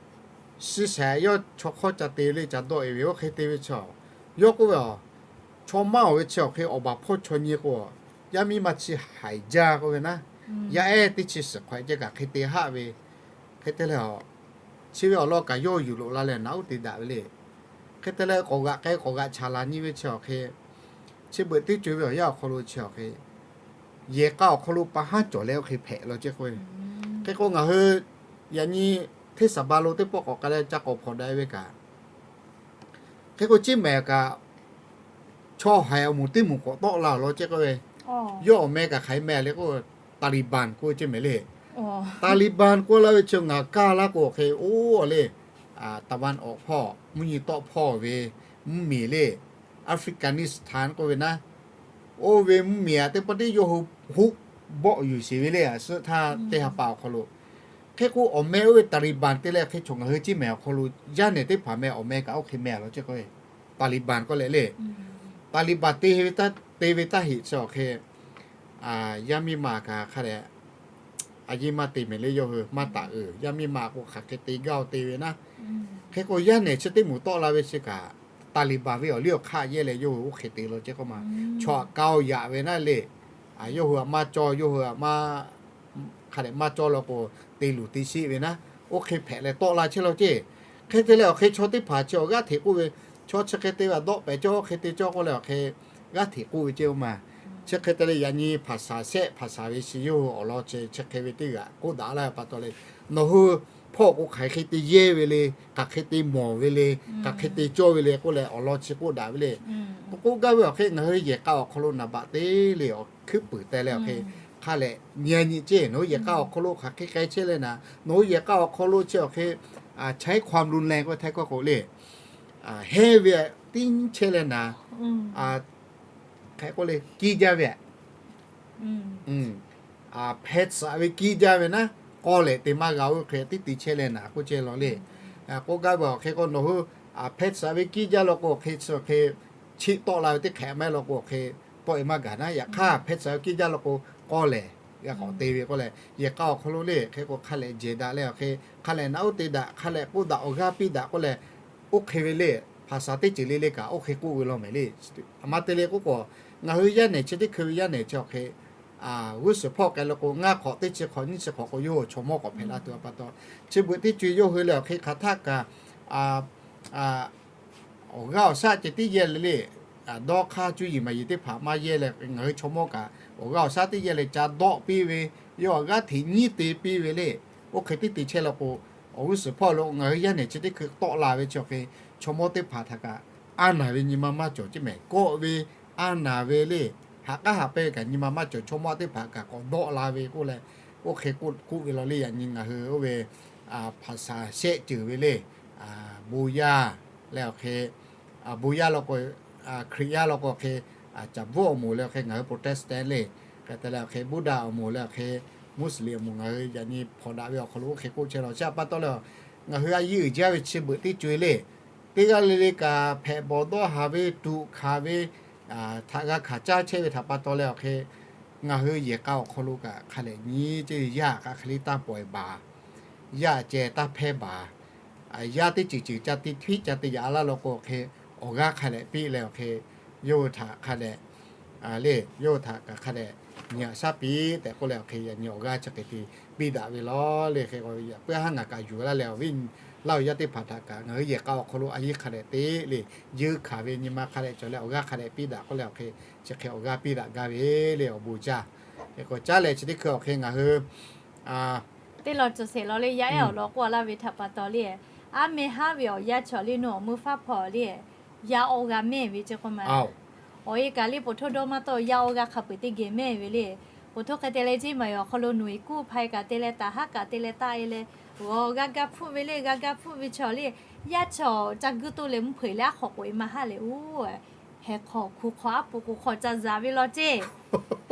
shiˍ shehˍ yawˇ chaw hk'awˇ ca te le ca dawˆ e ve, oˇ hk'e te ve chi, yawˇ k'oˆ ve, chaw maˇ awˬ ve chi awˬ hk'e awˬ baˬ hpawˇ chaw nyi k'o, yaˇ miˇ ma chi haiˬ jaˇ k'oˆ ve naˉ, yaˇ ehˉ teˇ chi suhˍ hk'awꞈ e ceh kaꞈ hk'e te haˆ ve. Hk'e te leh, chi ve awˬ lawn kaꞈ yawˇ yuˬ loꞈ la leh naꞈ uˉ te daꞈ ve le. Hk'e te leh k'awꞈ g'aꞈ k'ai k'awꞈ g'aꞈ chaˍ la nyi ve chi awˬ hk'e, chi beuꞈ teˇ co ve awˬ yanˇ awˬ hk'aw lo chi awˬ hk'e, yehˬ k'a awˬ hk'aw lo pa haˉ cawˬ leh oˇ hk'e hpehꞈ law ceh k'oˆ ve. Hk'e k'o ngaˬ hui yaꞈ nyi hteˇ saˍ ba lo teˇ pawˆ k'awꞈ k'ai leh ca k'awꞈ hpawnˬ daꞈ ve kaꞈ, hk'e k'o ceˇ mehˍ kaꞈ, chaw haiˬ awˬ moˍ teˇ moˍ k'awꞈ tawˆ la awˬ lawn ceh k'oˆ ve, yawˇ awˬ meh kaꞈ hk'aˬ hk'e meh le k'o, Taliban k'oˆ ve ceˇ mehˍ le. Taliban k'oˆ laˇ ve chi ngaˬ kaˇ laˇ k'o hk'e oˇ le, taˍ vanˍ awˬ hpawˇ mvuhˇ nyi tawˆ hpawˇ ve mvuhˇmiˬ le, Afghanistan k'oˆ ve naˉ, oˇ ve mvuhˇmiˬ aꞈ teˇ pawˆ teˇ yawˇ hui hoˆ bawˆ yuˬ sheˍ ve le, a suhˆ htaˇ teˇ ha pa awˬ hk'aw lo. Hk'e k'o awˬ meh oˇ ve Taliban te leh hk'e chaw ngaˬ hui ceˇ mehˍ awˬ hk'aw lo yaˇ nehˬ teˇ hpaˍ meh awˬ meh kaꞈ oˇ hk'e meh a law ceh k'oˆ ve, Taliban k'oˆ leh le. Taliban te ve, te ve taˇ heꞈ chi awˬ hk'e, yaˇ miˇ ma kaꞈ hk'a dehꞈ a yeˇ maˇ te mehˍ le, yawˇ hui maˇ taˍ uiˍ, yaˇ miˇ ma k'o hk'aˬ hk'e te gaˇ-o te ve naˉ. Hk'e k'o yaˇ nehˬ chi teˇ moˍ tawˆ la ve chi kaꞈ, Taliban ve awˬ liˇ awˬ hk'aˇ yehˇ leh yawˇ hui oˇ hk'e te law ceh k'oˆ ma, chaw aꞈ ka-o yaꞈ ve naˉ le. Yawˇ hui aꞈ maˇ cawˇ, yawˇ hui aꞈ maˇ hk'a dehꞈ maˇ cawˇ law k'o, te luˬ te sheˆ ve naˉ, oˇ hk'e hpehꞈ leh tawˆ la chehˇ law ceˇ. Hk'e te leh awˬ hk'e chaw teˇ hpaˍ chi awˬ g'aˇ hteꞈ k'oˆ ve, chaw chi hk'e te ve aꞈ dawˆ pehˍ cawˇ, hk'e te cawˇ k'oˆ leh awˬ hk'e g'aˇ hteꞈ k'oˆ ve ceˇ oˇ ma. Chi hk'e te leh yaꞈ nyi hpaˍ saˍ shehˆ hpaˍ saˍ ve shi yawˇ hui awˬ lawn chi chi hk'e ve teˇ g'aꞈ k'oˆ daꞈ laˇ ve pa taw le, nawˬ hui hpawˇ k'o hk'aˬ hk'e te yehˇ ve le, hk'aˬ hk'e te mawˬ ve le, hk'aˬ hk'e te cawˇ ve le k'oˆ leh awˬ lawn chi k'oˆ daꞈ ve le. K'oˆ gaˇ ve awˬ hk'e ngaˬ hui yehˬ k'a awˬ hk'aw lo naˍ baꞈ te le awˬ hkuiˉ puiˍ teh leh awˬ hk'e hk'a lehꞈ nyi nyi ceˇ, nawˬ hui yehˬ k'a awˬ hk'aw lo hk'aˬ hk'e k'ai chehˇ leh naˍ, nawˬ hui yehˬ k'a awˬ hk'aw lo chi awˬ hk'e ใช้ความรุนแรง k'oˆ ve htaiˇ hkawˇ k'o le, heˇ ve tiˉ chehˇ leh naˍ, hk'e k'oˆ le kiˇ jaˇ ve, hpeh tsuhꞈ ve kiˇ jaˇ ve naˉ, k'awˇ lehˬ te maˇ g'a oˇ hk'e tiˉ te chehˇ leh naˍ k'oˆ ceh law le. K'oˆ gaˇ ve awˬ hk'e k'o nawˬ hui hpeh tsuhꞈ ve kiˇ jaˇ law k'o hk'e chi hk'e, chiˆ tawˆ la ve teˇ hk'ehꞈ maˇ heˆ law k'o hk'e, tawˆ e maˇ gaˬ naˉ. Yaꞈ hk'aˇ hpeh tsuhꞈ ve kiˇ jaˇ law k'o, k'awˇ lehˬ g'a k'awꞈ te ve k'oˆ leh, yehˬ k'a awˬ hk'aw lo le hk'e k'o hk'a lehꞈ jehˬ daꞈ leh awˬ hk'e, hk'a lehꞈ naꞈ uˉ te daꞈ, hk'a lehꞈ k'oˆ daꞈ awˬ g'aˇ piˇ daꞈ k'oˆ leh, oˇ hk'e ve le, hpaˍ saˍ teˇ ceuˬ le le kaꞈ oˇ hk'e k'oˆ ve law mehˍ le. Aˬ ma te le k'oˆ k'o, ngaˬ hui yaˇ nehˬ chi teˇ hkui ve yaˇ nehˬ chi awˬ hk'e g'uˇ suhˍ hpawˇ k'ai law k'o, ngaˇ hk'awꞈ teˇ chi hk'awꞈ nyiˇ chi hk'awꞈ k'o yawˇ hui chaw mawˇ k'awꞈ hpehꞈ la tuˬ a pa taw, chi beuꞈ teˇ co-e yawˇ hui leh awˬ hk'e hk'aˬ htaˆ kaꞈ awˬ g'aˇ awˬ shaˉ ceh tiˉ yehˇ le le, dawˇ hk'aˇ cuˇ yiˍ maˍ yiˍ teˇ hpaˍ maˇ yehˇ leh ngaˬ hui chaw mawˇ kaꞈ awˬ g'aˇ awˬ shaˉ teˇ yehˇ leh ca dawˆ piˇ ve, yawˇ awˬ g'aˇ hteꞈ nyiˉ te piˇ ve le. Oˇ hk'e tiˉ te chehˇ law k'o, awˬ g'uˇ suhˍ hpawˇ lo ngaˬ hui yaˇ nehˬ chi teˇ hkui tawˆ la ve chi awˬ hk'e, chaw mawˇ teˇ hpaˍ htaꞈ kaꞈ a naˍ ve nyi ma maˇ cawˬ ceˇ mehˍ. Kawˆ ve, a naˍ ve le, haꞈ k'aˉ haꞈ pehnˇ ve kaꞈ nyi ma maˇ cawˬ, chaw mawˇ teˇ hpaˍ kaꞈ k'awꞈ dawˆ la ve k'oˆ leh, oˇ hk'e k'oˆ ve law le. Yaꞈ nyi ngaˬ hui oˇ ve hpaˍ saˍ shehˆ ceuˬ ve le, bon yaˇ leh awˬ hk'e, bon yaˇ law k'o, Hkriꞈ yaˇ law k'o hk'e, caˍ bvuhˆ awˬ moˍ leh awˬ hk'e ngaˬ hui Protestant le, hk'e te leh awˬ hk'e Buddha awˬ moˍ leh awˬ hk'e Muslim awˬ moˍ ngaˬ hui yaꞈ nyi hpawnˬ daꞈ ve awˬ hk'aw lo oˇ hk'e k'oˆ chehˇ law. Chi a pa taw le, ngaˬ hui a yiˇ uiˍ jaˇ ve chi beuꞈ teˇ co-e le, teˇ g'aˇ le le kaꞈ hpehꞈ bawˬ dawˇ haˍ ve tuꞈ hkanˍ ve htaꞈ g'a hkanˍ caˇ chehˇ ve htaꞈ pa taw leh awˬ hk'e, ngaˬ hui yehˬ k'a awˬ hk'aw lo kaꞈ hk'a lehꞈ nyi ceˇ, yaˇ hk'aˬ hk'e le taˇ pawehˬ baˬ, yaˇ ceh taˇ hpehˇ baˬ, yaˇ teˇ ceuˬ ceuˬ ca te hteˇ ca te yaꞈ laˇ law k'o hk'e, awˬ g'aˇ hk'a lehꞈ piˇ leh awˬ hk'e, yawˇ hui htaꞈ hk'a lehꞈ le, yawˇ hui htaꞈ kaꞈ hk'a lehꞈ nyi aꞈ shaˉ piˇ tehꞈ k'oˆ leh awˬ hk'e, yaꞈ nyi awˬ g'aˇ chi hk'e te piˇ daꞈ ve law le. Hk'e k'o yaꞈ puiˉ haˉ ngaˬ kaꞈ yuˬ laˇ leh awˬ viˉ laˇ awˬ yaˇ teˇ hpaˍ htaꞈ kaꞈ ngaˬ hui yehˬ k'a awˬ hk'aw lo a yiˇ hk'a lehꞈ te le, yeunˇ hkanˍ ve nyi ma hk'a lehꞈ cawˬ leh awˬ g'aˇ hk'a lehꞈ piˇ daꞈ k'oˆ leh awˬ hk'e, chi hk'e awˬ g'aˇ piˇ daꞈ gaˇ ve le awˬ bon jaˇ. Hk'e k'o caˉ leh chi teˇ hkui awˬ hk'e ngaˬ hui teˇ law cawˬ sheˍ law le, yaˇ ehˉ awˬ lawn k'oˆ a laˇ ve htaꞈ pa taw le, aˉ meh haˉ ve awˬ yaˇ chaw le nawˬ awˬ meuˇ faˉ hpaw le, yaˇ awˬ g'aˇ mehˇ ve ceh k'oˆ ma. Awˬ e kaꞈ le poˬ htoˇ dawˇ maˇ tawˆ yaˇ awˬ g'aˇ hk'a peu-eˬ teˇ geh mehˇ ve le. Poˬ htoˇ hk'e te leh ceˇ maˬ awˬ hk'aw lo nawˬ e kuˇ hpaw e kaꞈ te leh taˍ haˉ kaꞈ te leh taˆ e leh, g'awˬ g'aˇ gaˇ hpfuhˆ ve le, g'aˇ gaˇ hpfuhˆ ve chaw le, yaˇ chaw ca guˇ toˆ leh mvuhˇ hpeuꞈ leh aˉ hk'awꞈ k'oꞈ e maˇ haˉ leh oˬ, heh hk'aw hkuˇ hk'aw aˉ pu k'o hk'aw ca zaꞈ ve law ceˇ.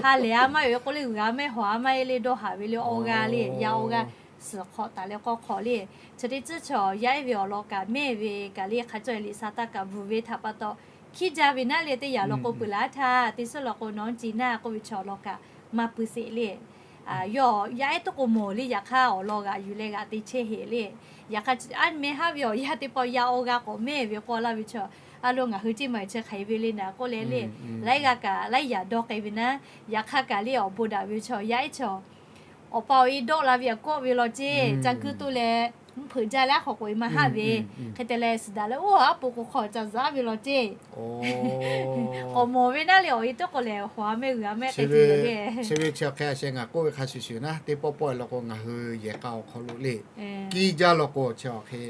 Ha lehˬ a maˇ yoˬ k'oˆ le, g'uiˬ a mehˇ hawˬ a maˇ e le dawˇ haˍ ve le awˬ g'aˇ le, yaˇ awˬ g'aˇ suhˍ hk'awꞈ taˍ leh k'awˇ hk'awꞈ le. Chi teˇ tcuhˉ chaw yaˇ ehˉ ve awˬ lawn kaꞈ mehˇ ve kaꞈ le hk'a cawˬ e liꞈ sa taˇ kaꞈ bvuhˬ ve htaꞈ pa taw, hkiˉ jaˇ ve naˉ le teˇ yanˇ law k'o peuˬ laˇ htaˇ teˇ suhˉ law k'o nawˬ ci naˇ k'oˆ ve chaw lawn kaꞈ maˇ pui sheˍ le. Yawˇ yaˇ ehˉ tuˉ k'o mawˬ le, yaꞈ hk'aˇ awˬ lawn g'aꞈ yuˬ leh g'aꞈ te chehˇ heˆ le. Yaꞈ hk'aˇ, a mehˇ haˉ ve awˬ yaˇ teˇ pawˆ yaˇ awˇ g'aˇ k'awꞈ mehˇ ve k'oˆ laˇ ve chaw, a lo ngaˬ hui ceˇ maˬ chi hk'aˬ hk'e ve le naˍ k'oˆ leh le, laiˉ g'aˇ kaꞈ laiˉ yaꞈ dawˇ k'ai ve naˉ, yaꞈ hk'aˇ kaꞈ le awˬ bon daꞈ ve chaw yaˇ ehˉ chaw awˬ pa awˬ e dawˆ la ve aꞈ kawˆ ve law ceˇ, ca kuiˇ toˆ leh mvuhˇ hpeuꞈ jaˇ leh aˉ hk'aw k'oꞈ e maˇ haˆ ve, hk'e te leh suhˍ daꞈ leh oˇ aˉ po k'o hk'aw ca zuhꞈ aˉ ve law ceˇ. K'awꞈ mawˬ ve naˉ le awˬ e tuˉ k'o lehˬ, hawˍ a mehˆ g'uiˬ a mehˆ k'ai tuˬ yoˬ le. Chi ve chi awˬ hk'e a sheh ngaˬ k'oˆ ve hk'a shuˍ shuˍ naˉ, teˇ pawˆ pawˆ e law k'o ngaˬ hui yehˬ k'a awˬ hk'aw lo le, kiˇ jaˇ law k'o chi awˬ hk'e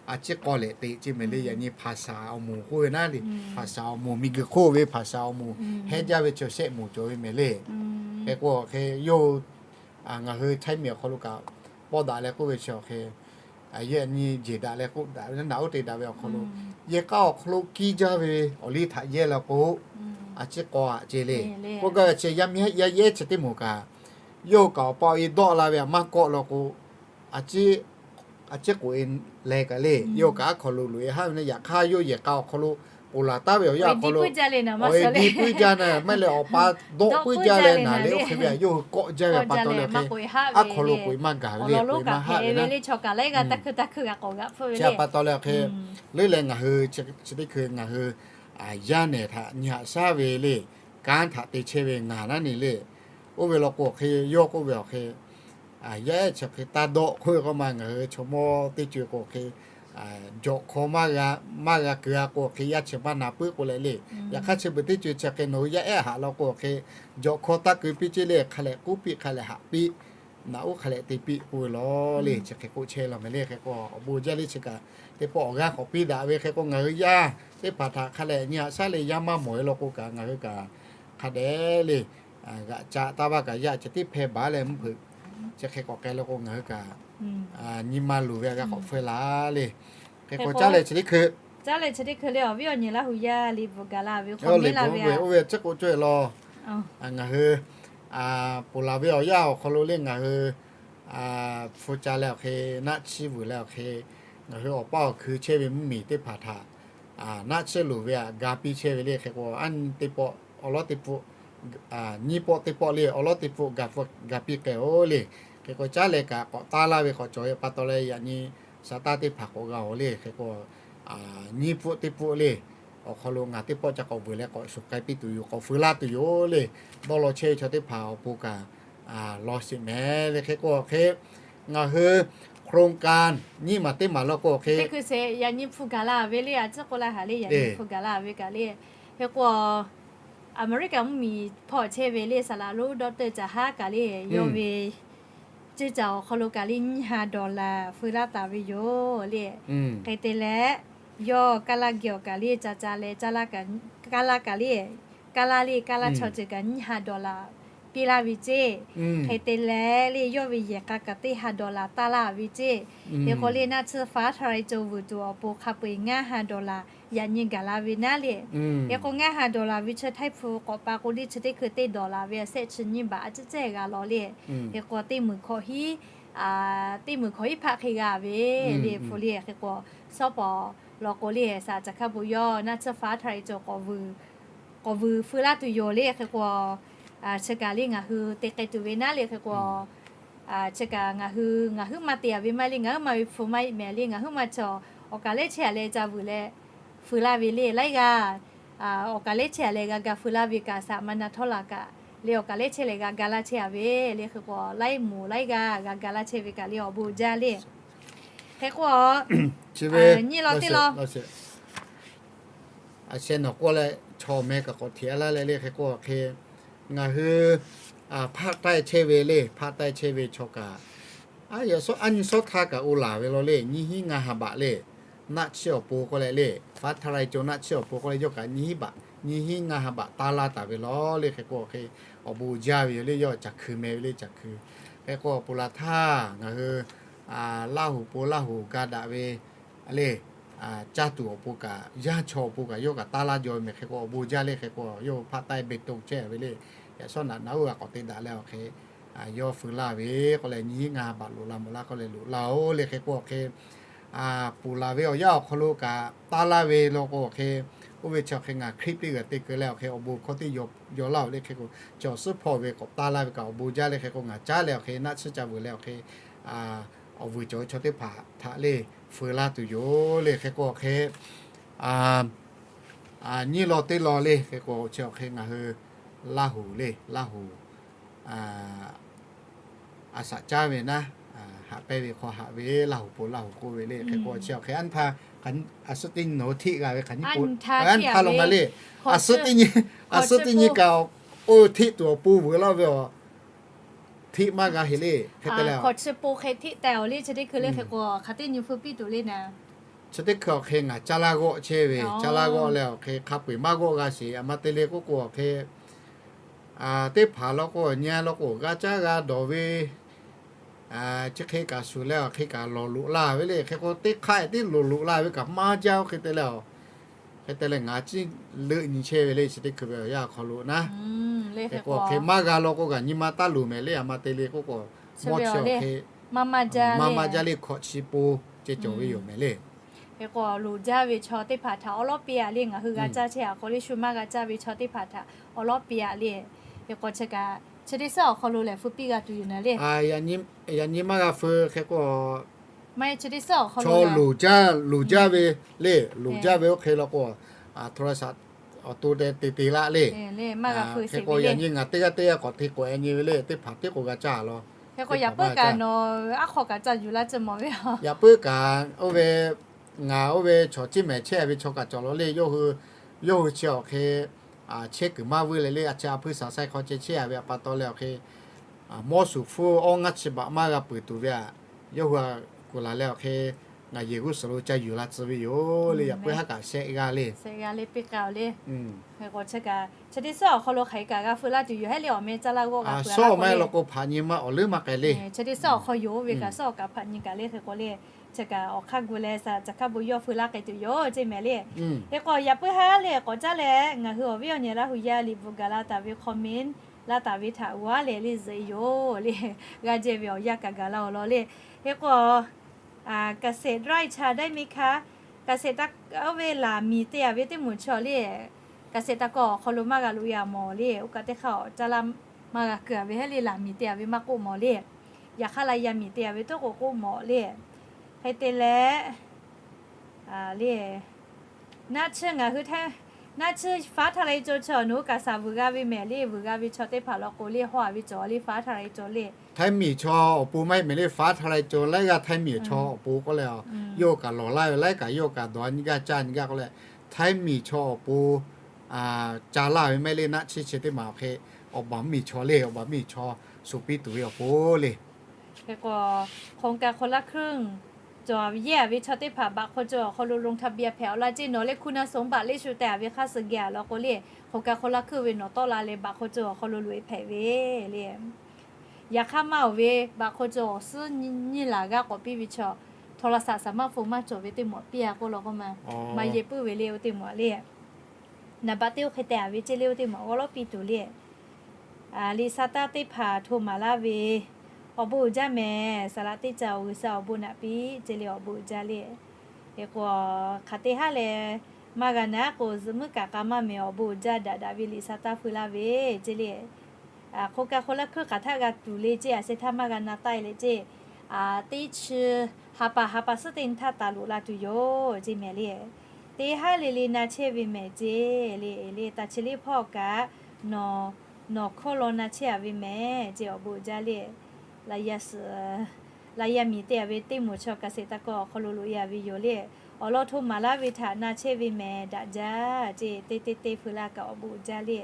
a ciˉ k'aw lehꞈ te ceˇ mehˍ le. Yaꞈ nyi hpaˍ shaˍ awˬ moˍ k'oˆ ve naˉ le, hpaˍ shaˍ awˬ moˍ, miˬ guiˬ hk'oˆ ve hpaˍ shaˍ awˬ moˍ hehˉ jaˇ ve chi shehˆ moˍ cawˬ ve mehˍ le. Hk'e k'o hk'e yawˇ ngaˬ hui Chaiˇ miˬ awˬ hk'aw lo kaꞈ pawˆ daꞈ leh k'oˆ ve chi awˬ hk'e, yaꞈ nyi jeˬ daꞈ leh k'oˆ daꞈ ve naˉ, naꞈ oˇ te daꞈ ve awˬ hk'aw lo, yehˬ k'a awˬ hk'aw lo kiˇ jaˇ ve awˬ liˇ htaꞈ yehˇ la k'o, a ciˉ k'aw aꞈ ceˇ le. K'oˆ gaˇ ve chi yaˇ miˇ haˉ yaˇ yehˉ chi teˇ moˍ kaꞈ, yawˇ kaꞈ awˬ pa awˬ e dawˆ la ve aꞈ maˇ kawˆ law k'o, a ciˉ k'oꞈ e leh kaꞈ le, yawˇ kaꞈ aˉ hk'aw lo loꞈ e haˉ ve naˉ, yaꞈ hk'aˇ yawˇ yehˬ k'a awˬ hk'aw lo ponˬ laˬ taˉ ve awˬ yanˇ awˬ hk'aw lo awˬ e diˇ puiˉ jaˇ naˉ, maˇ heˆ leh awˬ pa dawˆ puiˉ jaˇ leh naˍ le, oˇ hk'e ve aꞈ yawˇ hui kawˆ jaˇ ve pa taw leh hk'e, aˉ hk'aw lo k'oꞈ e maˇ gaˬ ve le, k'oꞈ e maˇ haˆ ve naˉ. Chi pa taw leh hk'e, leuˉ leh ngaˬ hui chi teˇ hkui ngaˬ hui yaˇ nehˬ htaꞈ nyi haꞈ shaˉ ve le, kanˉ htaꞈ te chehˇ ve ngaˬ naˉ ne le. Oˇ ve law k'o hk'e, yawˇ k'oˆ ve awˬ hk'e, yaˇ ehˉ chi hk'e taˇ dawˆ k'oˆ ve k'o ma, ngaˬ hui chaw mawˇ teˇ co e k'o hk'e, jawꞈ hk'aw maˇ g'a kuiˬ a k'o hk'e, yaˇ chi maˇ na puiˉ k'o leh le. Yaꞈ hk'aˇ chi beuꞈ teˇ co e chi hk'e nawˬ hui yaˇ ehˉ haꞈ law k'o hk'e, jawꞈ hk'aw taˇ keu piˇ ceˇ le, hk'a lehꞈ k'uˉ piˇ, hk'a lehꞈ haꞈ piˇ, naꞈ uˉ hk'a lehꞈ te piˇ k'oˆ ve law le. Chi hk'e k'oˆ chehˇ law mehˍ le. Hk'e k'o awˬ bon jaˇ le. Chi kaꞈ teˇ pawˆ awˬ g'aˇ k'awꞈ piˇ daꞈ ve hk'e k'o, ngaˬ hui yaˇ teˇ hpaˍ htaꞈ hk'a lehꞈ nyi haꞈ shaˉ leh yaˇ maˇ mawˬ e law k'o kaꞈ, ngaˬ hui kaꞈ hk'a dehꞈ le g'aꞈ ca taˇ vaˇ kaꞈ yaˇ chi teˇ hpehˇ baˬ leh mvuhˇ hpeuꞈ chi hk'e k'awꞈ k'ai law k'o, ngaˬ hui kaꞈ nyi ma luˬ ve a g'a k'awꞈ hpfuhˇ la le. Hk'e k'o caˉ leh chi teˇ hkui, caˉ leh chi teˇ hkui le awˬ viˉ awˬ nyi Laˇ hu yaˇ liꞈ bvuhꞈ gaˬ la ve hk'aw le, oˇ ve chi k'o cawˇ e law. Ngaˬ hui ponˬ laˬ ve awˬ yanˇ awˬ hk'aw lo le ngaˬ hui hpu ca leh awˬ hk'e naˆ chiˇ vuiˬ leh awˬ hk'e, ngaˬ hui awˬ paˇ awˬ hkui chehˇ ve mvuhˇmiˬ teˇ hpaˍ htaꞈ naˆ chiˇ luˬ ve aꞈ ga piˇ chehˇ ve le. Hk'e k'o a nyi teˇ pawˆ, awˬ lawˉ teˇ pawˆ, nyiˇ pawˆ teˇ pawˆ le awˬ lawˉ teˇ pawˆ ga piˇ k'ai oˬ le. Hk'e k'o caˉ leh kaꞈ k'awꞈ taˇ laˇ ve k'awꞈ cawˬ ve pa taw leh yaꞈ nyi shaˍ taˇ teˇ hpaˍ k'awꞈ g'a oˬ le. Hk'e k'o nyiˇ pawˆ teˇ pawˆ le awˬ hk'aw lo ngaˬ teˇ pawˆ ca k'awꞈ vuiˬ leh k'awꞈ shuˍ k'ai piˇ tuˬ yoˬ, k'awꞈ feu laˇ tuˬ yoˬ le. Dawˇ law chehˇ ve chaw teˇ hpaˍ awˬ pon kaꞈ law sheˍ mehˍ le. Hk'e k'o hk'e ngaˬ hui โครงการ nyiˇ maˬ teˇ maˬ law k'o hk'e, yaꞈ nyi hpu gaˬ la ve le, a ciˉ k'oˆ laˇ haˍ le, yaꞈ nyi hpu gaˬ la ve kaꞈ le. Hk'e k'o Aˍmeˍriˆkaˍ mvuhˇmiˬ hpawˇ chehˇ ve le saˍ laˍ lonˉ dawˇ teuˆ caˍ haˉ kaꞈ le, yawˇ ve ceˇ caˬ awˬ hk'aw lo kaꞈ le nyiˇ ha dollar feu laˇ taˍ ve yoˬ le. Hk'e te leh yawˇ kaˇ laˇ geh awˬ kaꞈ le ca ca leh kaˇ laˇ kaꞈ le, kaˇ laˇ le kaˇ laˇ chaw ceuˬ kaꞈ nyiˇ ha dollar piˇ laˇ ve ceˇ. Hk'e te leh le yawˇ ve yehˬ k'a kaꞈ teˇ ha dollar taˇ laˇ ve ceˇ. Hk'e k'o le naˆ tsuhˇ faˉ htaˇ lai co vuiˬ tuˬ awˬ pon hk'a peu eˬ ngaˇ ha dollar yaꞈ nyi gaˬ la ve naˉ le. Hk'e k'o ngaˇ ha dollar ve chi Htaiˇ hpu k'awꞈ pa k'o le chi teˇ hkui teˇ dollar ve a shehˆ chi nyiˇ baꞈ a ciˉ cehˇ g'a law le. Hk'e k'o teˇ meunˍ hkawꞈ hiˉ, teˇ meunˍ hkawꞈ hiˉ hpaˆ hk'e g'a ve le hpu le. Hk'e k'o shawˉ pawˍ law k'o le saˍ ca hkaˇ bon yawˇ naˆ tsuhˇ faˉ htaˇ lai co k'awꞈ vuiˬ feu laˇ tuˬ yoˬ le. Hk'e k'o chi kaꞈ le ngaˬ hui te k'ai tuˬ ve naˉ le. Hk'e k'o chi kaꞈ ngaˬ hui ngaˬ huiˉ ma te a ve maˇ le, ngaˬ huiˉ ma ve hpu maˇ heˆ mehˍ le. Ngaˬ huiˉ ma chaw awˬ kaˬ lehˉ chehˇ a leh ca vuiˬ leh feu laˇ ve le laiˉ g'aˇ awˬ kaˬ lehˉ chehˇ a leh g'a ga feu laˇ ve kaꞈ saˍ ma na htawˇ laˬ kaꞈ le awˬ kaˬ lehˉ chehˇ leh g'a ga laˇ chehˇ a ve le. Hk'e k'o laiˉ moˍ laiˉ g'aˇ g'a ga laˇ chehˇ ve kaꞈ le awˬ bon jaˇ le. Hk'e k'o nyiˇ law teˇ law a sheh nawˬ k'oˆ leh chaw meh kaꞈ k'awꞈ hteꞈ laˇ leh le. Hk'e k'o hk'e ngaˬ hui hpaˆ taiˇ chehˇ ve le, hpaˆ taiˇ chehˇ ve chaw kaꞈ a nyi shawˉ htaˇ kaꞈ oˇ laˬ ve law le. Nyiˇ hinˉ ngaˇ ha baꞈ le, naˆ chiˇ awˬ pon k'oˆ leh le, faˉ htaˇ lai co naˆ chiˇ awˬ pon k'oˆ leh yawˇ kaꞈ nyiˇ hinˉ baꞈ, nyiˇ hinˉ ngaˇ ha baꞈ taˇ laˇ taˍ ve law le. Hk'e k'o hk'e awˬ bon jaˇ ve yoˬ le. Yawˇ caˬ hkui meh ve le, caˬ hkui. Hk'e k'o awˬ pon laˬ htaˇ ngaˬ hui Laˇ hoꞈ pon Laˇ hoꞈ ga daꞈ ve le, caˇ tuˬ awˬ pon kaꞈ yaˇ chaw awˬ pon kaꞈ yawˇ kaꞈ taˇ laˇ jaw ve mehˍ. Hk'e k'o awˬ bon jaˇ le. Hk'e k'o yawˇ hpaˆ taiˇ เบตง chehˇ ve le, yaꞈ shawˉ naꞈ naꞈ oˇ g'a k'awꞈ te daꞈ leh awˬ hk'e yawˇ feu laˇ ve k'oˆ leh nyiˇ hinˉ ngaˇ ha baꞈ loꞈ la mawˬ laˇ k'oˆ leh loꞈ laˇ oˬ le. Hk'e k'o awˬ hk'e ponˬ laˬ ve awˬ yanˇ awˬ hk'aw lo kaꞈ taˇ laˇ ve law k'o awˬ hk'e Oˇ ve chi awˬ hk'e ngaˬ clip teˇ g'aˇ te keu leh awˬ hk'e awˬ bon hkawˇ teˇ yaw laˇ-oˬ le. Hk'e k'o, chi awˬ suhˉ hpawˇ ve k'awꞈ taˇ laˇ ve kaꞈ awˬ bon jaˇ le. Hk'e k'o ngaˬ caˉ leh awˬ hk'e naˆ tsuhˇ ca vuiˬ leh awˬ hk'e awˬ vuiˬ cawˬ ve chaw teˇ hpaˍ htaꞈ le feu laˇ tuˬ yoˬ le. Hk'e k'o awˬ hk'e nyiˇ law teˇ law le. Hk'e k'o chi awˬ hk'e ngaˬ hui Laˇ huˍ le, Laˇ huˍ a shaꞈ caˉ ve naˉ, haꞈ pehnˇ ve hk'aw haꞈ ve Laˇ huˍ po Laˇ huˍ k'oˆ ve le. Hk'e k'o chi awˬ hk'e anˇ htaˇ, a suhˉ teˇ nyi nawˬ hui hteˆ g'a ve hk'aˬ nyi po, anˇ htaˇ lo ma le. A suhˉ teˇ nyi, a suhˉ teˇ nyi kaꞈ oˇ hteˆ tuˬ awˬ pon veuꞈ laˇ ve awˬ hteˆ maˇ g'a heˍ le. Hk'e te leh, hk'aw chi po hk'e hteˆ teh awˬ le. Chi teˇ hkui le hk'e k'o hk'aˬ teˇ nyi feu piˇ tuˬ le naˉ. Chi teˇ hkui awˬ hk'e ngaˬ caˇ laˇ g'awˆ chehˇ ve, caˇ laˇ g'awˆ leh awˬ hk'e hk'a peu-eˬ maˇ g'awˆ g'a sheˍ. A ma te le k'oˆ k'o awˬ hk'e teˇ hpaˍ law k'o, nyi law k'o, g'a caˇ g'a dawˬ ve chi hk'e kaꞈ shuˍ leh awˬ hk'e kaꞈ lawˬ loꞈ la ve le. Hk'e k'o teˇ hk'aˆ tiˉ lawˬ loꞈ la ve kaꞈ maˇ jaˇ-oˬ. Hk'e te leh, hk'e te leh ngaˬ ciˉ leuˆ nyi chehˇ ve le. Chi teˇ hkui ve awˬ yanˇ awˬ hk'aw lo naˉ, hk'e k'o awˬ hk'e maˇ g'a law k'o kaꞈ nyi ma taˇ luˬ mehˍ le. A ma te le k'oˆ k'o, mawˇ chi awˬ hk'e maˇ maˇ jaˇ le. Hk'aw chi po ceh cawˬ ve yoˬ mehˍ le. Hk'e k'o loˍ jaˇ ve chaw teˇ hpaˍ htaꞈ awˉ lawˉ piˇ-a le. Ngaˬ hui g'a caˇ chehˇ awˬ hk'aw le shu maˇ g'a caˇ ve chaw teˇ hpaˍ htaꞈ awˉ lawˉ piˇ-a le. Hk'e k'o chi kaꞈ chi teˇ suhˉ awˬ hk'aw lo lehˬ feu piˇ g'a tuˬ yoˬ naˉ le. Yaꞈ nyi maˇ g'a feu. Hk'e k'o maˇ heˆ, chi teˇ suhˉ awˬ hk'aw lo chaw loˍ jaˇ, loˍ jaˇ ve le. Loˍ jaˇ ve oˇ hk'e law k'o, a htoˇ la shaꞈ awˬ to te te te laˇ le. Hk'e k'o yaꞈ nyi ngaˬ teˇ g'aˇ teˇ g'aˇ k'awꞈ te k'oꞈ-e nyi ve le. Teˇ hpaˍ tiˉ k'o g'a caˇ law. Hk'e k'o yaꞈ puiˉ kaꞈ nawˬ aˉ hk'aw kaꞈ ca yuˬ laˇ tcuh mawˬ ve. Yaꞈ puiˉ kaꞈ oˇ ve ngaˬ oˇ ve chaw ciˉ mehˍ chehˇ ve chaw kaꞈ cawˬ law le. Yawˇ hui chi awˬ hk'e chehˇ kuiˬ maˇ vuiˇ leh le. A chi a hpuiˇ shaˍ sai hk'aw ceh chehˇ ve a pa taw leh awˬ hk'e mawˇ shuˍ hpfuhˇ awˇ ngaˇ chi baꞈ maˇ g'a peuˬ tuˬ ve aꞈ, yawˇ hui a kuˬ laˬ leh awˬ hk'e ngaˬ yehˬ g'uˇ suhˍ lo ca yuˬ la tcuh ve yoˬ le. Yaꞈ puiˉ haˉ kaꞈ shehˆ g'aˇ le. Shehˆ g'aˇ le piˇ k'ai-oˬ le. Hk'e k'o chi kaꞈ chi teˇ suhˉ awˬ hk'aw lo hk'aˬ hk'e kaꞈ g'a feu laˇ tuˬ yoˬ. Hehˉ le awˬ meh caˇ laˇ g'awˆ g'a feu laˇ k'o le, law k'o hpaꞈ nyi maˇ awˬ leuˉ maˇ k'ai le. Chi teˇ suhˉ awˬ hk'aw yoˬ ve kaꞈ suhˉ awˬ kaꞈ hpaꞈ nyi kaꞈ le. Hk'e k'o le, chi kaꞈ awˬ hk'aˇ gu leh sa caˬ hk'aˇ bon yawˇ feu laˇ k'ai tuˬ yoˬ ceˇ mehˍ le. Hk'e k'o yaꞈ puiˉ haˉ le k'awꞈ caˉ leh ngaˬ hui awˬ viˉ awˬ nyi Laˇ huˍ yaˇ liꞈ bvuhꞈ gaˬ la taˍ ve comment laˇ taˍ ve htaꞈ g'a lehˬ le zuhꞈ-e yoˬ le. G'a jehˇ ve awˬ yanˇ kaꞈ gaˬ la-oˬ law le. Hk'e k'o เกษตรไร่ชาได้ไหมคะ เกษตร oˇ ve laˬ miˬ te-a ve teˇ moˍ chaw le, เกษตรกร awˬ hk'aw lo maˇ g'a loꞈ-e-a mawˬ le. Oˇ kaꞈ teˇ hk'aˇ awˬ caˇ laˇ maˇ g'a keu-a ve hehˉ le. Laˬ miˬ te-a ve maˇ k'oˆ mawˬ le. Yaꞈ hk'aˇ la yaˇ miˬ te-a ve toˉ k'o k'oˆ mawˬ le. Hk'e te leh le, naˆ tsuhˇ ngaˬ hui, naˆ tsuhˇ ฟ้าทะลายโจร chaw nawˬ hui kaꞈ shaˍ vuiˬ g'a ve mehˍ le. Vuiˬ g'a ve chaw teˇ hpaˍ law k'o le hawˇ-a ve cawˬ le ฟ้าทะลายโจร le. Htaiˇ miˬ chaw awˬ pon maˇ heˆ mehˍ le. ฟ้าทะลายโจร laiˉ g'aˇ Htaiˇ miˬ chaw awˬ pon k'oˆ leh, yawˇ kaꞈ lawˬ laˇ ve laiˉ kaꞈ yawˇ kaꞈ dawˬ nyi gaˇ caˇ nyi gaˇ k'oˆ leh, Htaiˇ miˬ chaw awˬ pon ca laˇ ve maˇ heˆ le. Naˆ tsuhˇ chi teˇ maˬ awˬ hk'e awˬ baˬ miˬ chaw le, awˬ baˬ miˬ chaw shuˍ piˇ tuˬ ve awˬ pon le. Hk'e k'o โครงการคนละครึ่ง cawˬ yehˇ-a ve chaw teˇ hpaˍ บัตรคนจน awˬ hk'aw lo ลงทะเบียน hpehꞈ-a laˇ ceˇ. Nawˬ leh คุณสมบัติ le shu teh-a ve hk'aˇ suh geh-a law k'o le, โครงการคนละครึ่ง ve nawˬ tawˆ la leh บัตรคนจน awˬ hk'aw lo loꞈ-e hpehꞈ ve le. Yaꞈ hk'aˇ maˇ-oˬ ve บัตรคนจน awˬ suhˉ nyiˇ laˬ g'aˇ k'awꞈ piˇ ve chaw, โทรศัพท์ สมาร์ทโฟน maˇ cawˬ ve teˇ moˍ piˇ-a k'oˆ law k'o ma, maˇ yehˇ puiˉ ve le oˇ teˇ moˍ le. Naˍ baˆ teˇ oˇ hk'e teh-a ve ceˇ le oˇ teˇ moˍ g'awˇ lawˉ piˇ tuˬ le. Liꞈ sa taˇ teˇ hpaˍ hto maˍ laˇ ve, awˬ bon uiˍ jaˇ mehˍ. Saˍ laꞈ teˇ ca-oˬ, G'uiˬsha awˬ bon naꞈ piˇ ceˇ le, awˬ bon uiˍ jaˇ le. Hk'e k'o, hk'aˬ te haˉ leh maˇ g'a naˉ k'o, zuhꞈ muiˉ kaꞈ k'a maˇ mehˍ, awˬ bon uiˍ jaˇ daꞈ daꞈ ve liꞈ sa taˇ feu laˇ ve ceˇ le. โครงการคนละครึ่ง hk'aˬ htaˆ g'a tuˬ le ceˇ, a sheh htaˇ maˇ g'a na taˇ-e le ceˇ. Teˇ chi ha pa ha pa suhˉ teˇ nyi htaˇ taˍ loꞈ la tuˬ yoˬ ceˇ mehˍ le. Teˇ haˉ le le na chehˇ ve mehˍ ceˇ le. Le ta chi le hpawˇ kaꞈ nawˬ hkawˇ law na chehˇ-a ve mehˍ ceˇ, awˬ bon uiˍ jaˇ le. Laꞈ yaˇ miˬ te-a ve teˇ moˍ chaw เกษตรกร awˬ hk'aw lo loꞈ-e-a ve yoˬ le. Awˬ lawn hto maˍ laˇ ve htaꞈ na chehˇ ve mehˍ daꞈ jaˇ ceˇ. Teˇ teˇ teˇ feu laˇ kaꞈ awˬ bon uiˍ jaˇ le.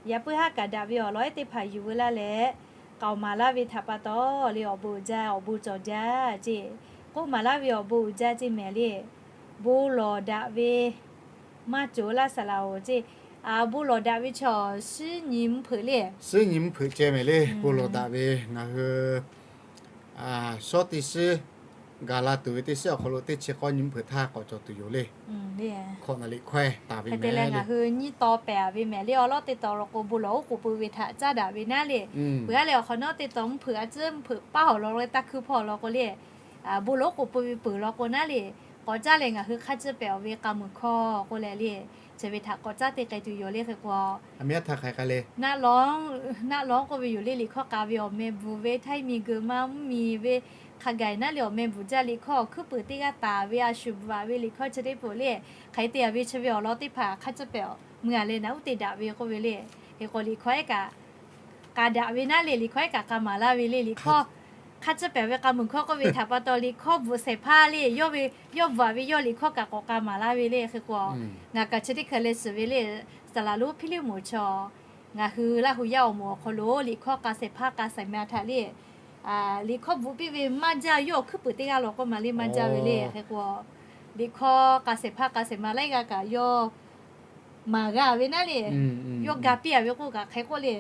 Yaꞈ puiˉ haˉ kaꞈ daꞈ ve awˬ lawn ehˉ teˇ hpaˍ yuˬ veu laˇ leh, k'aoˍ maˍ laˇ ve htaꞈ pa taw le awˬ bon uiˍ jaˇ, awˬ bon cawˬ jaˇ ceˇ. K'oˆ maˍ laˇ ve awˬ bon uiˍ jaˇ ceˇ mehˍ le. Bon lawˬ daꞈ ve maˇ cawˬ laˇ saˍ laꞈ-oˬ ceˇ. Bon lawˬ daꞈ ve chaw suˉ nyi mvuhˇ hpeuꞈ le. Suˉ nyi mvuhˇ hpeuꞈ ceh mehˍ le. Bon lawˬ daꞈ ve ngaˬ hui shawˉ teˇ suhˉ gaˬ la tuˬ ve teˇ suhˉ awˬ hk'aw lo teˇ chi k'awˇ nyi mvuhˇ hpeuꞈ htaˇ k'awꞈ cawˬ tuˬ yoˬ le. Hk'awꞈ naˍ liꞈ hkawehˇ taˍ ve mehˍ le. Ngaˬ hui nyiˇ taw pehˍ-a ve mehˍ le. Awˬ lawn teˇ taw law k'o bon lawˬ oˉ k'oˍ pui ve htaꞈ caˉ daꞈ ve naˉ le. Peuˬ-a leh awˬ hk'awꞈ nawˉ teˇ taw mvuhˇ hpeuꞈ a ciˉ mvuhˇ hpeuꞈ paˇ awˬ lawn leh taˇ hkuiˇ hpawˇ law k'o le, bon lawˬ oˉ k'oˍ pui ve peuˬ law k'o naˉ le, k'awꞈ caˉ leh ngaˬ hui hk'a ciˇ pehˍ-a ve k'a muiˬ hkawˇ k'oˆ leh le. chi ve htaꞈ k'awꞈ caˉ te k'ai tuˬ yoˬ le hk'e k'o, naˆ lawˉ k'oˆ ve yoˬ le, liꞈ hkawˇ k'a ve awˬ meh bvuhˬ ve htaˇ miˬ guiˬ ma mvuhˇ miˬ ve hk'a gaˬ naˆ le awˬ meh bvuhˬ jaˇ liꞈ hkawˇ awˬ hkuiˉ puiˍ teˇ g'aˇ taˍ ve a shu bvuhꞈ ve liꞈ hkawˇ chi teˇ peuˬ le, hk'aˬ hk'e te a ve chi ve awˬ lawn teˇ hpaˍ hk'a caˇ pehˍ meuˇ a leh naꞈ uˉ te daꞈ ve k'oˆ ve le, hk'e k'o liꞈ hkawˇ ehˉ kaꞈ k'a daꞈ ve naˆ le, liꞈ hkawˇ ehˉ kaꞈ k'a maˍ laˇ ve le, liꞈ hkawˇ hk'a caˇ pehˍ ve k'a meuˬ hkawˇ k'oˆ ve htaꞈ pa taw liꞈ hkawˇ bvuhꞈ shehˍ hpaˇ le, yawˇ ve yawˇ bvuhꞈ ve yawˇ liꞈ hkawˇ kaꞈ k'awꞈ k'a maˍ laˇ ve le hk'e k'o, ngaˬ kaꞈ chi teˇ hkui leh shiˍ ve le, saˍ laꞈ lonˉ Hpiˇliˇ moˍ chaw, ngaˬ hui Laˇ hu yaˇ awˬ moˍ awˬ hk'aw lo liꞈ hkawˇ k'a shehˍ hpaˇ k'a shehˍ ma htaꞈ le, liꞈ hkawˇ bvuhꞈ piˇ ve maˇ jaˇ, yawˇ awˬ hkuiˉ puiˍ teˇ g'aˇ law k'oˆ ma le maˇ jaˇ ve le hk'e k'o, liꞈ hkawˇ k'a shehˍ hpaˇ k'a shehˍ ma laiˉ g'aˇ kaꞈ yawˇ maˍ g'a ve naˆ le, yawˇ ga piˇ a ve k'oˆ kaꞈ hk'e k'oˆ le,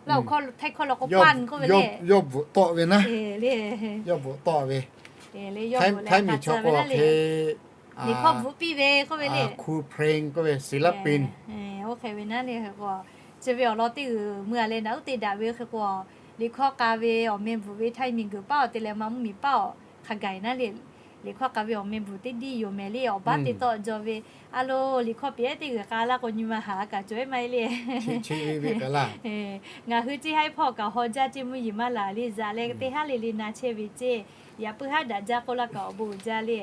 Laˇ hu hkawˇ htaiˇ hkawˇ law k'o pan k'oˆ ve le, yawˇ bvuhꞈ tawˆ ve naˆ, yawˇ bvuhꞈ tawˆ ve, Htaiˇ miˬ chaw k'o hk'e, liꞈ hkawˇ bvuhꞈ piˇ ve k'oˆ ve le, Cool Pring k'oˆ ve ศิลปิน oˇ hk'e ve naˆ le hk'e k'o, chi ve awˬ lawn teˇ g'uiˬ meuˇ a leh naꞈ uˉ te daꞈ ve hk'e k'o, liꞈ hkawˇ k'a ve awˬ meh bvuhˬ ve htaˇ miˬ guiˬ paˉ awˬ te leh ma mvuhˇ miˬ paˉ awˬ hk'a gaˬ naˆ le, liꞈ hkawˇ k'a ve awˬ meh bvuhˬ teˇ diˇ yoˬ mehˍ le, awˬ baˉ te tawˆ jaw ve, a lo liꞈ hkawˇ piˇ ehˉ teˇ g'uiˬ k'a laˇ k'o nyi ma haˍ a kaꞈ cawˬ ehˉ maˇ heˆ le. Ngaˬ hui ceˇ haiˉ hpawˇ kaꞈ haw jaˇ ceˇ mvuhˇ yeˬ maˇ laˬ le, zaꞈ leh teˇ haˉ le le na chehˇ ve ceˇ, yaꞈ puiˉ haˉ daꞈ jaˇ k'oˆ laˇ kaꞈ awˬ bon uiˍ jaˇ le.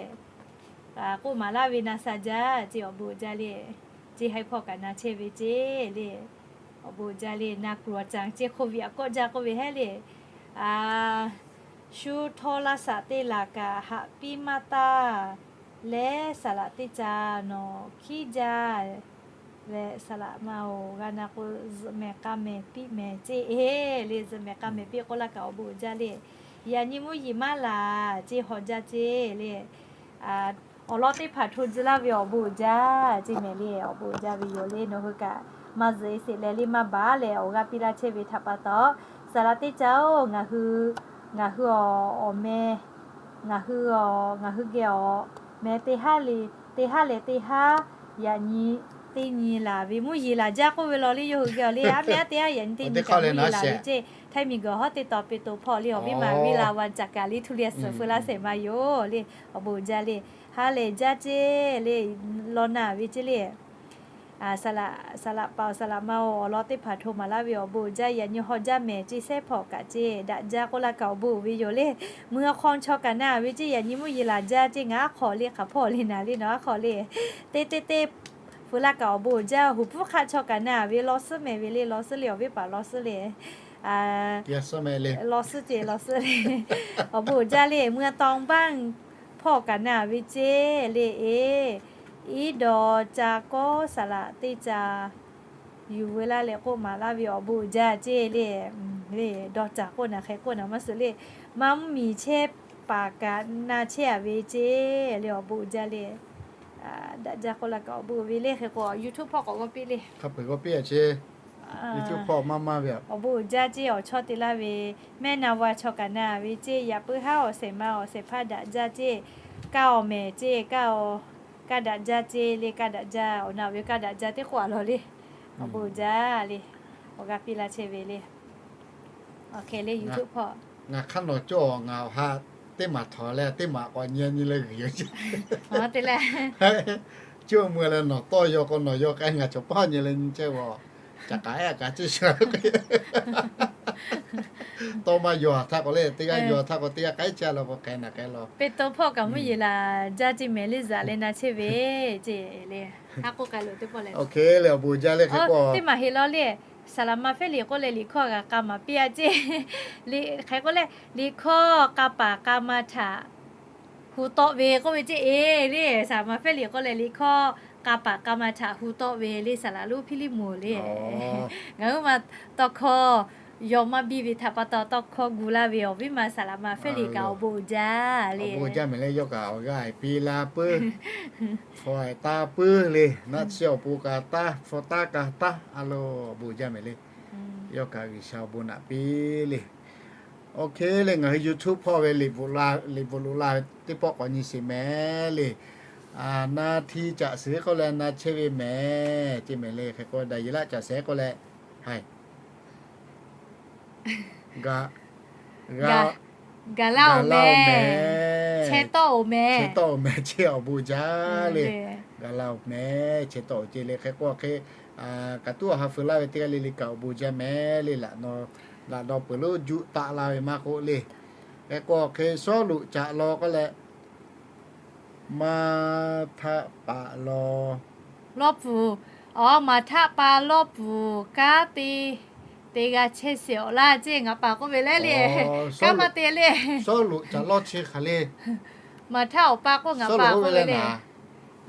K'oˆ maˍ laˇ ve na sha jaˇ ceˇ awˬ bon uiˍ jaˇ le. Ceˇ haiˉ hpawˇ kaꞈ na chehˇ ve ceˇ le. Awˬ bon uiˍ jaˇ le, na kuˬ awˬ caˍ ceˇ โควิด a kawˆ jaˇ k'oˆ ve hehˉ le. Shu htawˇ laˇ shaꞈ teˇ laˬ kaꞈ haꞈ piˇ maˇ taˇ leh, saˍ laꞈ teˇ ca nawˬ hkiˉ jaˇ leh saˍ laꞈ ma oˬ g'a na k'o, zuhꞈ mehˍ k'a mehˍ piˇ mehˍ ceˇ e le, zuhꞈ mehˍ k'a mehˍ piˇ k'oˆ laˇ kaꞈ awˬ bon uiˍ jaˇ le. Yaꞈ nyi mvuhˇ yeˬ maˇ laˬ ceˇ haw jaˇ ceˇ le. Awˬ lawn teˇ hpaˍ hto tcuh laˇ ve awˬ bon uiˍ jaˇ ceˇ mehˍ le, awˬ bon uiˍ jaˇ ve yoˬ le. Nawˬ hui kaꞈ maˇ zuhꞈ e sheˍ leh le maˇ baˬ leh awˬ g'aˇ piˇ laˇ chehˇ ve htaꞈ pa taw, saˍ laꞈ teˇ ca oˬ, ngaˬ hui, ngaˬ hui awˬ meh, ngaˬ hui, ngaˬ hui geh awˬ meh teˇ haˉ le, teˇ haˉ leh teˇ haˉ, yaꞈ nyi teˇ nyi laˬ ve mvuhˇ yeˬ laˬ jaˇ k'oˆ ve law le, yawˇ hui geh awˬ le aˉ meh aˉ teˇ haˉ yaꞈ nyi teˇ nyi kaꞈ mvuhˇ yeˬ laˬ ve ceˇ. Htaiˇ miˬ guiˬ hawˉ teˇ taw pe to hpawˇ le awˬ viˉ ma viˉ la va caꞈ kaꞈ le htu le suhˍ feu laˇ shehˍ ma yoˬ le. Awˬ bon uiˍ jaˇ le. Ha lehˬ jaˇ ceˇ le. Law naˬ ve ceˇ le. Saˍ laꞈ paˍ saˍ laꞈ ma oˬ, awˬ lawn teˇ hpaˍ hto maˍ laˇ ve awˬ bon uiˍ jaˇ. Yaꞈ nyi haw jaˇ mehˍ ceˇ, sehˉ hpawˇ kaꞈ ceˇ daꞈ jaˇ k'oˆ laˇ kaꞈ awˬ bon uiˍ ve yoˬ le. Mvuhˇ hk'aw chaw kaꞈ na ve ceˇ, yaꞈ nyi mvuhˇ yeˬ laˬ jaˇ ceˇ, ngaˬ aˉ hk'aw le hk'aˬ hpawˇ le naˍ le nawˬ aˉ hk'aw le. Teˇ teˇ teˇ feu laˇ kaꞈ awˬ bon uiˍ jaˇ. Huˍ pfuhˇ hk'aˆ chaw kaꞈ na ve law suhˉ mehˍ ve le, law suhˉ le awˬ viˉ paˍ law suhˉ le. Law suhˉ ceˇ law suhˉ le. Awˬ bon uiˍ jaˇ le. Mvuhˇ taw baˆ hpawˇ kaꞈ na ve ceˇ le e. Iˉ daw ca kawˉ saˍ laꞈ teˇ ca yuˬ veu laˇ leh k'oˆ maˍ laˇ ve awˬ bon uiˍ jaˇ ceˇ le. Le dawˇ caˍ k'oˆ naˬ hk'e k'oˆ naˬ maˇ suhˍ le. Maˇ mvuhˇ miˬ chehˇ paˍ kaꞈ na chehˇ a ve ceˇ le awˬ bon uiˍ jaˇ le. Daꞈ jaˇ k'oˆ laˇ kaꞈ awˬ bon uiˍ ve le hk'e k'o YouTube hpawˇ k'awꞈ g'awˇ piˇ le. Hk'a peu-eˬ g'awˇ piˇ a ceˇ. YouTube hpawˇ maˇ maˇ ve a. Awˬ bon uiˍ jaˇ ceˇ awˬ chawˇ te laˇ ve, mehˆ na va chaw kaꞈ na ve ceˇ, yaꞈ puiˉ haˉ awˬ shehˍ ma awˬ shehˍ hpaˇ daꞈ jaˇ ceˇ, kaˇ awˬ mehˍ ceˇ, kaˇ awˬ, kaˇ daꞈ jaˇ ceˇ le, kaˇ daꞈ jaˇ awˬ na ve kaˇ daꞈ jaˇ teˇ k'oˆ a law le. Awˬ bon uiˍ jaˇ le. Awˬ g'aˇ piˇ laˇ chehˇ ve le. Awˬ hk'e le YouTube hpawˇ. Ngaˬ hk'aˇ nawˬ cawˇ ngaˬ awˬ ha teˇ maˬ htawnˍ leh teˇ maˬ k'awꞈ nyi nyi leh g'uiˬ yoˬ ceˇ. Te leh, cawˇ mui leh nawˬ tawˇ yaw k'o nawˬ yaw k'ai ngaˬ cawˬ paˇ nyi leh nyi chehˇ g'aw. Caꞈ k'aꞈ ehˉ a kaꞈ ceˇ sha. Tawˇ maˇ yaw htaˇ k'o le, teˇ g'aˇ yaw htaˇ k'o teˇ g'aˇ k'ai chehˇ law k'o k'ai naˬ k'ai law. Pe to hpawˇ kaꞈ mvuhˇ yeˬ laˬ jaˇ ceˇ mehˍ le, zaꞈ leh na chehˇ ve ceˇ le. Haˉ k'oˆ k'ai lo teˇ pawˆ leh. Awˬ hk'e le awˬ bon uiˍ jaˇ le hk'e k'o. Teˇ maˬ heˆ law le. Saˍ laꞈ ma Hpehˇ liꞈ k'oˆ leh liꞈ hkawˇ g'a k'a maˍ piˇ a ceˇ. Hk'e k'oˆ leh liꞈ hkawˇ k'a paˍ k'a ma htaꞈ hu tawˆ ve k'oˆ ve ceˇ e le. Saˍ laꞈ ma Hpehˇ liꞈ k'oˆ leh liꞈ hkawˇ k'a paˍ k'a ma htaꞈ hu tawˆ ve le, saˍ laꞈ lonˉ Hpiˇliˇ moˍ le. Ngaˬ hui ma tawˇ hkawˇ yaw maˇ biˇ ve htaꞈ pa taw tawˇ hkawˇ gu laˇ ve awˬ viˉ ma saˍ laꞈ ma Hpehˇ liꞈ kaꞈ awˬ bon uiˍ jaˇ le. Awˬ bon uiˍ jaˇ mehˍ le, yawˇ kaꞈ awˬ g'aˇ piˇ laˇ puiˉ, hpaw taˍ puiˉ le, naˆ chi awˬ pon kaꞈ taˇ, hpaw taˍ kaꞈ taˇ, a lo awˬ bon uiˍ jaˇ mehˍ le. Yawˇ kaꞈ G'uiˬsha awˬ bon naꞈ piˇ le. Awˬ hk'e le ngaˬ hui YouTube hpawˇ ve liꞈ bvuhꞈ loꞈ la ve teˇ pawˆ k'awꞈ nyi sheˍ mehˍ le. Naˆ htiˇ caꞈ suhˍ k'oˆ leh na chehˇ ve mehˍ ceˇ mehˍ le. Hk'e k'o daꞈ yeˬ laˆ caꞈ suhˍ k'oˆ leh, hai, ga, ga, gaˬ laˇ oˬ mehˍ. Chehˇ tawˆ-oˬ mehˍ, chehˇ tawˆ-oˬ mehˍ, chehˇ awˬ bon jaˇ le. Gaˬ la-oˬ mehˍ, chehˇ tawˆ-oˬ ce le. Hk'e k'o hk'e, kaꞈ tuˉ awˬ ha feu laˇ ve teˇ g'aˇ le le kaꞈ awˬ bon jaˇ mehˍ le. Laꞈ naw peuˬ lonˉ juˆ taˆ la ve maˇ k'oˆ le. Hk'e k'o hk'e Sawˉluꞈ caꞈ law k'oˆ leh, maˇ htaˆ paˍ law, lawˇ pfuhˍ, aˬ, maˍ htaˆ pa lawˇ pfuhˍ kanˉ te, te g'a chehˇ sheˍ awˬ laˇ ce ngaˬ paˍ k'oˆ ve leh le. Kanˉ maˇ te le. Sawˉluꞈ caꞈ lawˇ chi hk'aˬ le. Maˍ htaˆ awˬ pa k'oˆ ngaˬ paˍ k'oˆ ve le.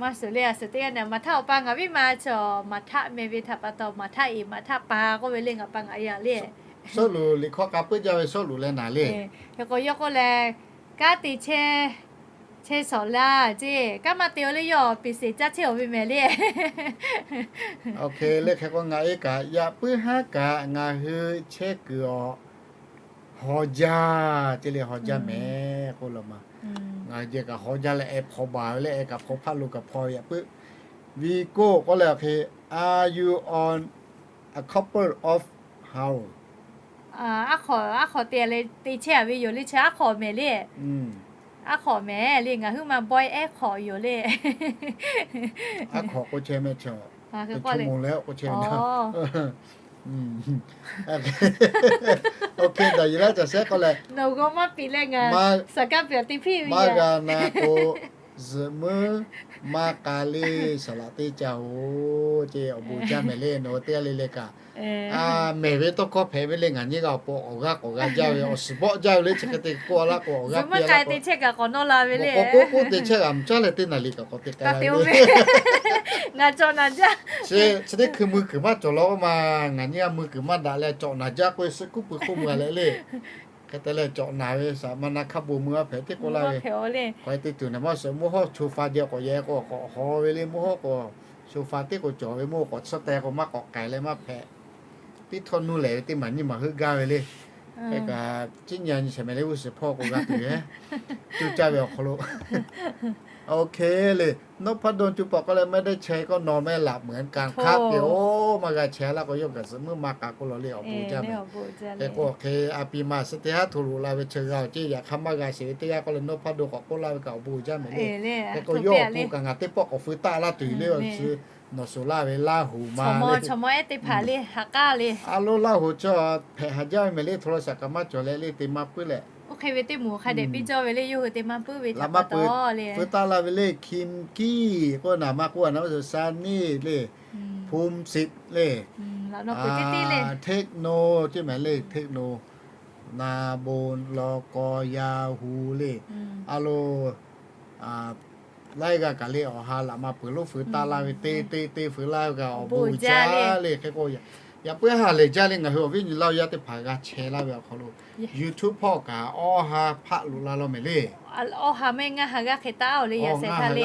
Maˇ shuˍ le, a shuˍ teˇ g'aˇ na maˍ htaˆ awˬ pa ngaˬ viˉ ma chaw maˍ htaˆ meh ve htaꞈ pa taw maˍ htaˆ eˍ maˍ htaˆ pa k'oˆ ve le ngaˬ pa ngaˬ yaˇ le. Sawˉluꞈ liꞈ hkawˇ k'a puiˉ jaˇ ve Sawˉluꞈ leh naˍ le. Hk'e k'o yawˇ k'oˆ leh, kanˉ te chehˇ, chehˇ shawˍ laˇ ce, kanˉ maˇ te-o le yawˇ piˍ seˍ caˇ chehˇ-oˬ ve mehˍ le. Oˇ hk'e le hk'e k'o ngaˬ e kaꞈ yaꞈ puiˉ haˉ kaꞈ ngaˬ hui chehˇ kuiˬ awˬ haw jaˇ ce le, haw jaˇ mehˍ k'oˆ la ma. Ngaˬ hui jeh kaꞈ haw jaˇ leh eh hpaw baˬ ve le, eh kaꞈ hpaw hpaˇ lo kaꞈ hpaw ve yaꞈ puiˉ. Viˉ koˆ k'oˆ leh hk'e, are you on a couple of how? Aˉ hk'awꞈ, aˉ hk'awꞈ te leh te chehˇ-a ve yoˬ le, chi aˉ hk'awꞈ mehˍ le. Aˉ hk'awꞈ mehˍ le, ngaˬ huiˉ ma boy ehˉ hk'awꞈ yoˬ le. Aˉ hk'awꞈ k'oˆ chehˇ mehˍ chaw, te chu moˍ leh k'oˆ chehˇ ve. Oˇ hk'e daꞈ yeˬ laˇ caˬ shehˉ k'oˆ leh, nawˬ g'aw maˇ piˍ leh ngaˬ saˍ kaˉ pehꞈ te piˇ ve maˇ g'a na k'o, zuhꞈ muiˉ maˇ k'a le, saˍ laꞈ teˇ ca-oˬ ce, awˬ bon jaˇ mehˍ le. Nawˬ hui teˇ g'aˇ le le kaꞈ mehˍ ve tawˇ hkawˇ hpehꞈ ve le, ngaˬ nyiˇ g'aˇ awˬ pon awˬ g'aˇ k'awꞈ g'a jaˇ ve, awˬ shiˍ bawˆ jaˇ ve le, chi hk'e te k'oˆ laˇ k'o awˬ g'aˇ piˇ laˇ k'o, k'awꞈ k'oˆ k'oˆ te chehˇ kaꞈ mvuhˇ caˉ leh teˇ naˍ liꞈ kaꞈ k'awꞈ te k'ai ve. Chi teˇ hkui mui kuiˬ maˇ cawˬ law k'oˆ ma, ngaˬ nyiˇ g'aˇ mui kuiˬ maˇ daꞈ leh cawꞈ naˍ jaˇ k'oˆ ve suh kuˉ pui hk'oˆ mui g'a leh le. Hk'e te leh cawꞈ naˍ ve saˍ ma na hk'a bon mui a hpehꞈ teˇ k'oˆ laˇ ve. K'awꞈ e te tuˬ naˍ maˇ suh mvuhˇ hawˉ sofa jeh k'awꞈ yehˬ k'o k'awꞈ haw ve le, mvuhˇ hawˉ k'o sofa teˇ k'o cawˬ ve, mvuhˇ k'awꞈ tsuhˇ teh k'o maˇ k'awꞈ k'aiˍ leh maˇ hpehꞈ. Tiˉ htawˇ nuˇ lehˬ ve teˇ maˬ nyiˇ maˬ heuˆ gaˇ ve le. Hk'e kaꞈ ciˉ nyi nyi shehˍ mehˍ le g'uˇ suhˍ hpawˇ k'o g'a tuˬ ve, coˇ caˇ ve awˬ hk'aw lo. Oˇ hk'e le, Nawˇ hpaˇ dawˇ cuˇ paw k'oˆ leh mehˆ dehˇ chehˇ k'o nawˬ mehˆ laꞈ meuˍ kanˍ hk'aˆ te-oˬ, maˇ g'a chehˇ laˇ k'o yawˇ kaꞈ zuhꞈ muiˉ maˇ k'a k'oˆ law le, awˬ bon jaˇ mehˍ. Hk'e k'o hk'e a pi ma suh teˇ haˉ hto loꞈ la ve chi g'a-oˬ ce, yaꞈ hk'aˇ maˇ g'a sheˍ ve teˇ g'aˇ k'oˆ leh Nawˇ hpaˇ dawˇ k'awꞈ k'oˆ laˇ ve kaꞈ awˬ bon jaˇ mehˍ le. Hk'e k'o yawˇ awˬ pon kaꞈ ngaˬ teˇ pawˆ k'awꞈ feu taˆ laˇ tuˬ le, awˬ chi nawˬ shuˍ laˇ ve Laˇ huˍ ma le. Chaw mawˇ ehˉ teˇ hpaˍ le ha k'aˉ le. A lo Laˇ huˍ chaw hpehꞈ haˍ jaˇ ve mehˍ le, โทรศัพท์ kaꞈ maˇ cawˬ leh le te maˇ puiˉ leh. Oˇ hk'e ve teˇ moˍ hk'a dehꞈ piˇ cawˇ ve le, yawˇ hui te maˇ puiˉ ve htaꞈ pa taw le. Feu taˆ laˇ ve le, Kim Ki k'oˆ naˍ maˇ k'oˆ a naˍ maˇ suh Sunny le, Phum Sip le, Techno ceˇ mehˍ le, Techno, Na Bon Law Kaw Yahoo le, a lo laiˉ g'aˇ kaꞈ le awˬ ha laꞈ ma peuˬ lonˉ feu taˆ laˇ ve te te te feu laˇ ve kaꞈ awˬ bon jaˇ le. Hk'e k'o yaꞈ puiˉ ha lehˬ jaˇ le, ngaˬ hui awˬ viˉ nyi Laˇ huˍ yaˇ teˇ hpaˍ g'a chehˇ laˇ ve awˬ hk'aw lo YouTube hpawˇ kaꞈ awˬ ha hpaˆ loꞈ la law mehˍ le. Awˬ ha mehˆ ngaˇ ha g'aˇ hk'e taˆ-oˬ le, yaꞈ shehˍ hpaˇ le.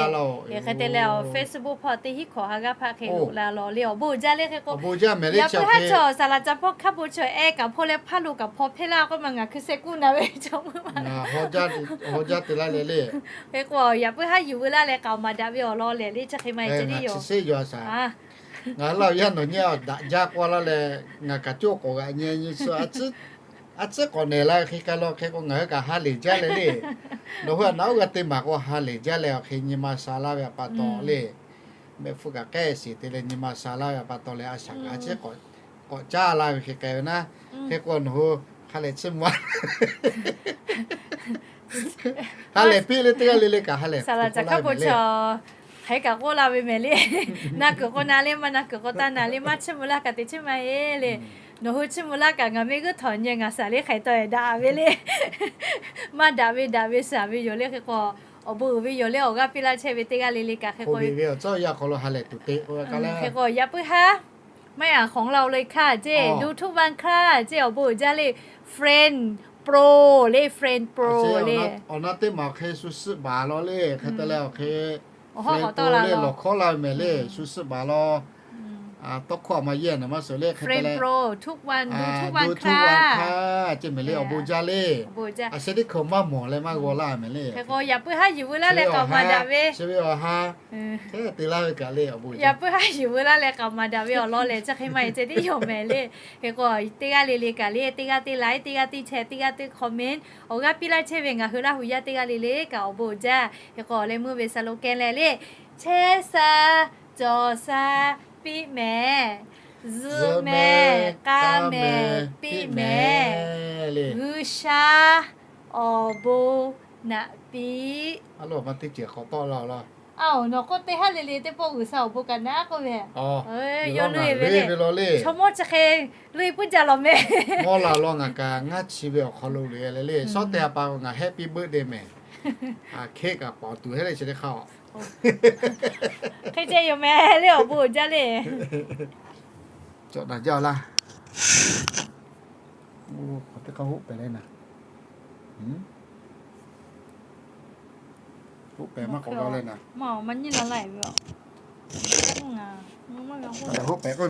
Hk'e te leh Facebook hpawˇ teˇ hinˉ hkawꞈ ha g'aˇ hpaˆ hk'e loꞈ la law le, awˬ bon jaˇ le. Hk'e k'o yaꞈ puiˉ ha chaw saˍ laꞈ ca hpawˇ hk'a bon chaw ehˉ kaꞈ hpawˇ leh hpaˇ lo kaꞈ hpaw hpehˇ laˇ k'oˆ ma ngaˬ hkui sheh kuˇ na ve chaw meuˇ ma. Hawˇ jaˇ te laˇ leh le. Hk'e k'o yaꞈ puiˉ haˉ yuˬ veu laˇ leh k'aoˍ maˍ daꞈ ve awˬ lawn lehˬ le, chi hk'e ma e ce le yoˬ. Ngaˬ hui Laˇ huˍ yaˇ nawˬ nyiˇ a daꞈ jaˇ k'oˆ laˇ leh, ngaˬ kaꞈ cawˇ k'awꞈ g'aꞈ nyi nyi suh a tcuhˉ k'awꞈ nehˬ la hk'e k'ai law. Hk'e k'o ngaˬ hui kaꞈ ha lehˬ jaˇ leh le. Nawˬ hui a naꞈ oˉ g'a te maˍ k'o ha lehˬ jaˇ leh awˬ hk'e nyi ma sha laˇ ve pa taw le. Mehˆ hpfuhˇ kaꞈ k'ehˆ sheˍ te leh nyi ma sha laˇ ve pa taw leh a shaꞈ kaꞈ a ciˉ k'awꞈ caˇ laˇ ve hk'e k'ai ve naˉ. Hk'e k'o nawˬ hui ha lehˬ chiˇ mvuh a ha lehˬ piˇ le teˇ g'aˇ le le kaꞈ ha lehˬ. Saˍ laꞈ ca hk'a bon chaw hk'e kaꞈ k'oˆ la ve mehˍ le. Na kuiˬ k'o na le, maˇ na kuiˬ k'o taˇ na le, maˇ chiˇ mvuh laˇ kaꞈ te chiˇ maˇ heˆ le. Nawˬ hui chiˇ mvuh laˇ kaꞈ ngaˬ mehˆ g'uˇ htawꞈ nyi ngaˬ shaˍ le hk'e taw daꞈ ve le. Maˇ daꞈ ve daꞈ ve shaˍ ve yoˬ le. Hk'e k'o awˬ bon uiˍ ve yoˬ le, awˬ g'aˇ piˇ laˇ chehˇ ve teˇ g'aˇ le le kaꞈ hk'e k'o ve awˬ tcuhˉ awˬ yanˇ hk'aw lo ha lehˬ tuˬ te k'o ve k'ai le. Hk'e k'o yaꞈ puiˉ haˉ maˇ yaꞈ hk'awꞈ la-o le hkaˇ ceˇ, YouTube vaˇ hkaˇ ceˇ, awˬ bon uiˍ jaˇ le, Friend Pro le, Friend Pro le. Awˬ na teˇ maˬ hk'e shu suhˆ baˬ law le, hk'e te leh awˬ hk'e awˬ hawˉ k'awꞈ tawˆ la le, lawˬ hkawˉ la ve mehˍ le, shu suhˆ baˬ law. Tawˇ hkawˇ a ma yehˇ naˍ maˇ suhˍ le hk'e te leh, ทุกวัน ดูทุกวัน ครา ครา ceˇ mehˍ le awˬ bon jaˇ le. A sheh teˇ hkui maˇ mawˬ leh maˇ g'aw laˇ mehˍ le. Hk'e k'o yaꞈ puiˉ haˉ yuˬ veu laˇ leh k'aoˍ maˍ daꞈ ve, chi ve awˬ ha te laˇ ve kaꞈ le awˬ bon, yaꞈ puiˉ haˉ yuˬ veu laˇ leh k'aoˍ maˍ daꞈ ve awˬ lawn lehˬ chi hk'e maˇ heˆ ceh tiˉ yoˬ mehˍ le. Hk'e k'o teˇ g'aˇ le le kaꞈ le teˇ g'aˇ teˇ like, teˇ g'aˇ teˇ share, teˇ g'aˇ teˇ comment awˬ g'aˇ piˇ laˇ chehˇ ve ngaˬ hui Laˇ hu yaˇ teˇ g'aˇ le le kaꞈ awˬ bon uiˍ jaˇ. Hk'e k'o awˬ leh meuˇ ve slogan leh le, chehˇ sha cawˬ sha piˇ mehˍ, zuhꞈ mehˍ k'a mehˍ piˇ mehˍ, G'uiˬsha awˬ bon naꞈ piˇ. Aˉ, nawˬ k'oˆ teˇ haˉ le le teˇ pawˆ G'uiˬsha awˬ bon kaꞈ naꞈ k'oˆ ve, yawˇ loꞈ e ve le, chaw mawˇ chi hk'e loꞈ e puiˉ jaˇ lawˬ mehˍ. Mawˇ laˬ law ngaˬ kaꞈ ngaˇ chi ve awˬ hk'aw lo loꞈ e le le, shawˉ teˇ ha pa ngaˬ happy birthday mehˍ. Hk'e kaꞈ paˍ tuˬ heˉ le chi teˇ hk'aˇ a. Hk'e ceh yoˬ mehˍ le awˬ bon uiˍ jaˇ le. Cawꞈ daꞈ jaˇ laˇ. Teˇ hk'aˇ hoˆ pehˍ le naˍ. Hoˆ pehˍ maˇ k'awꞈ g'a le naˍ. Hoˆ pehˍ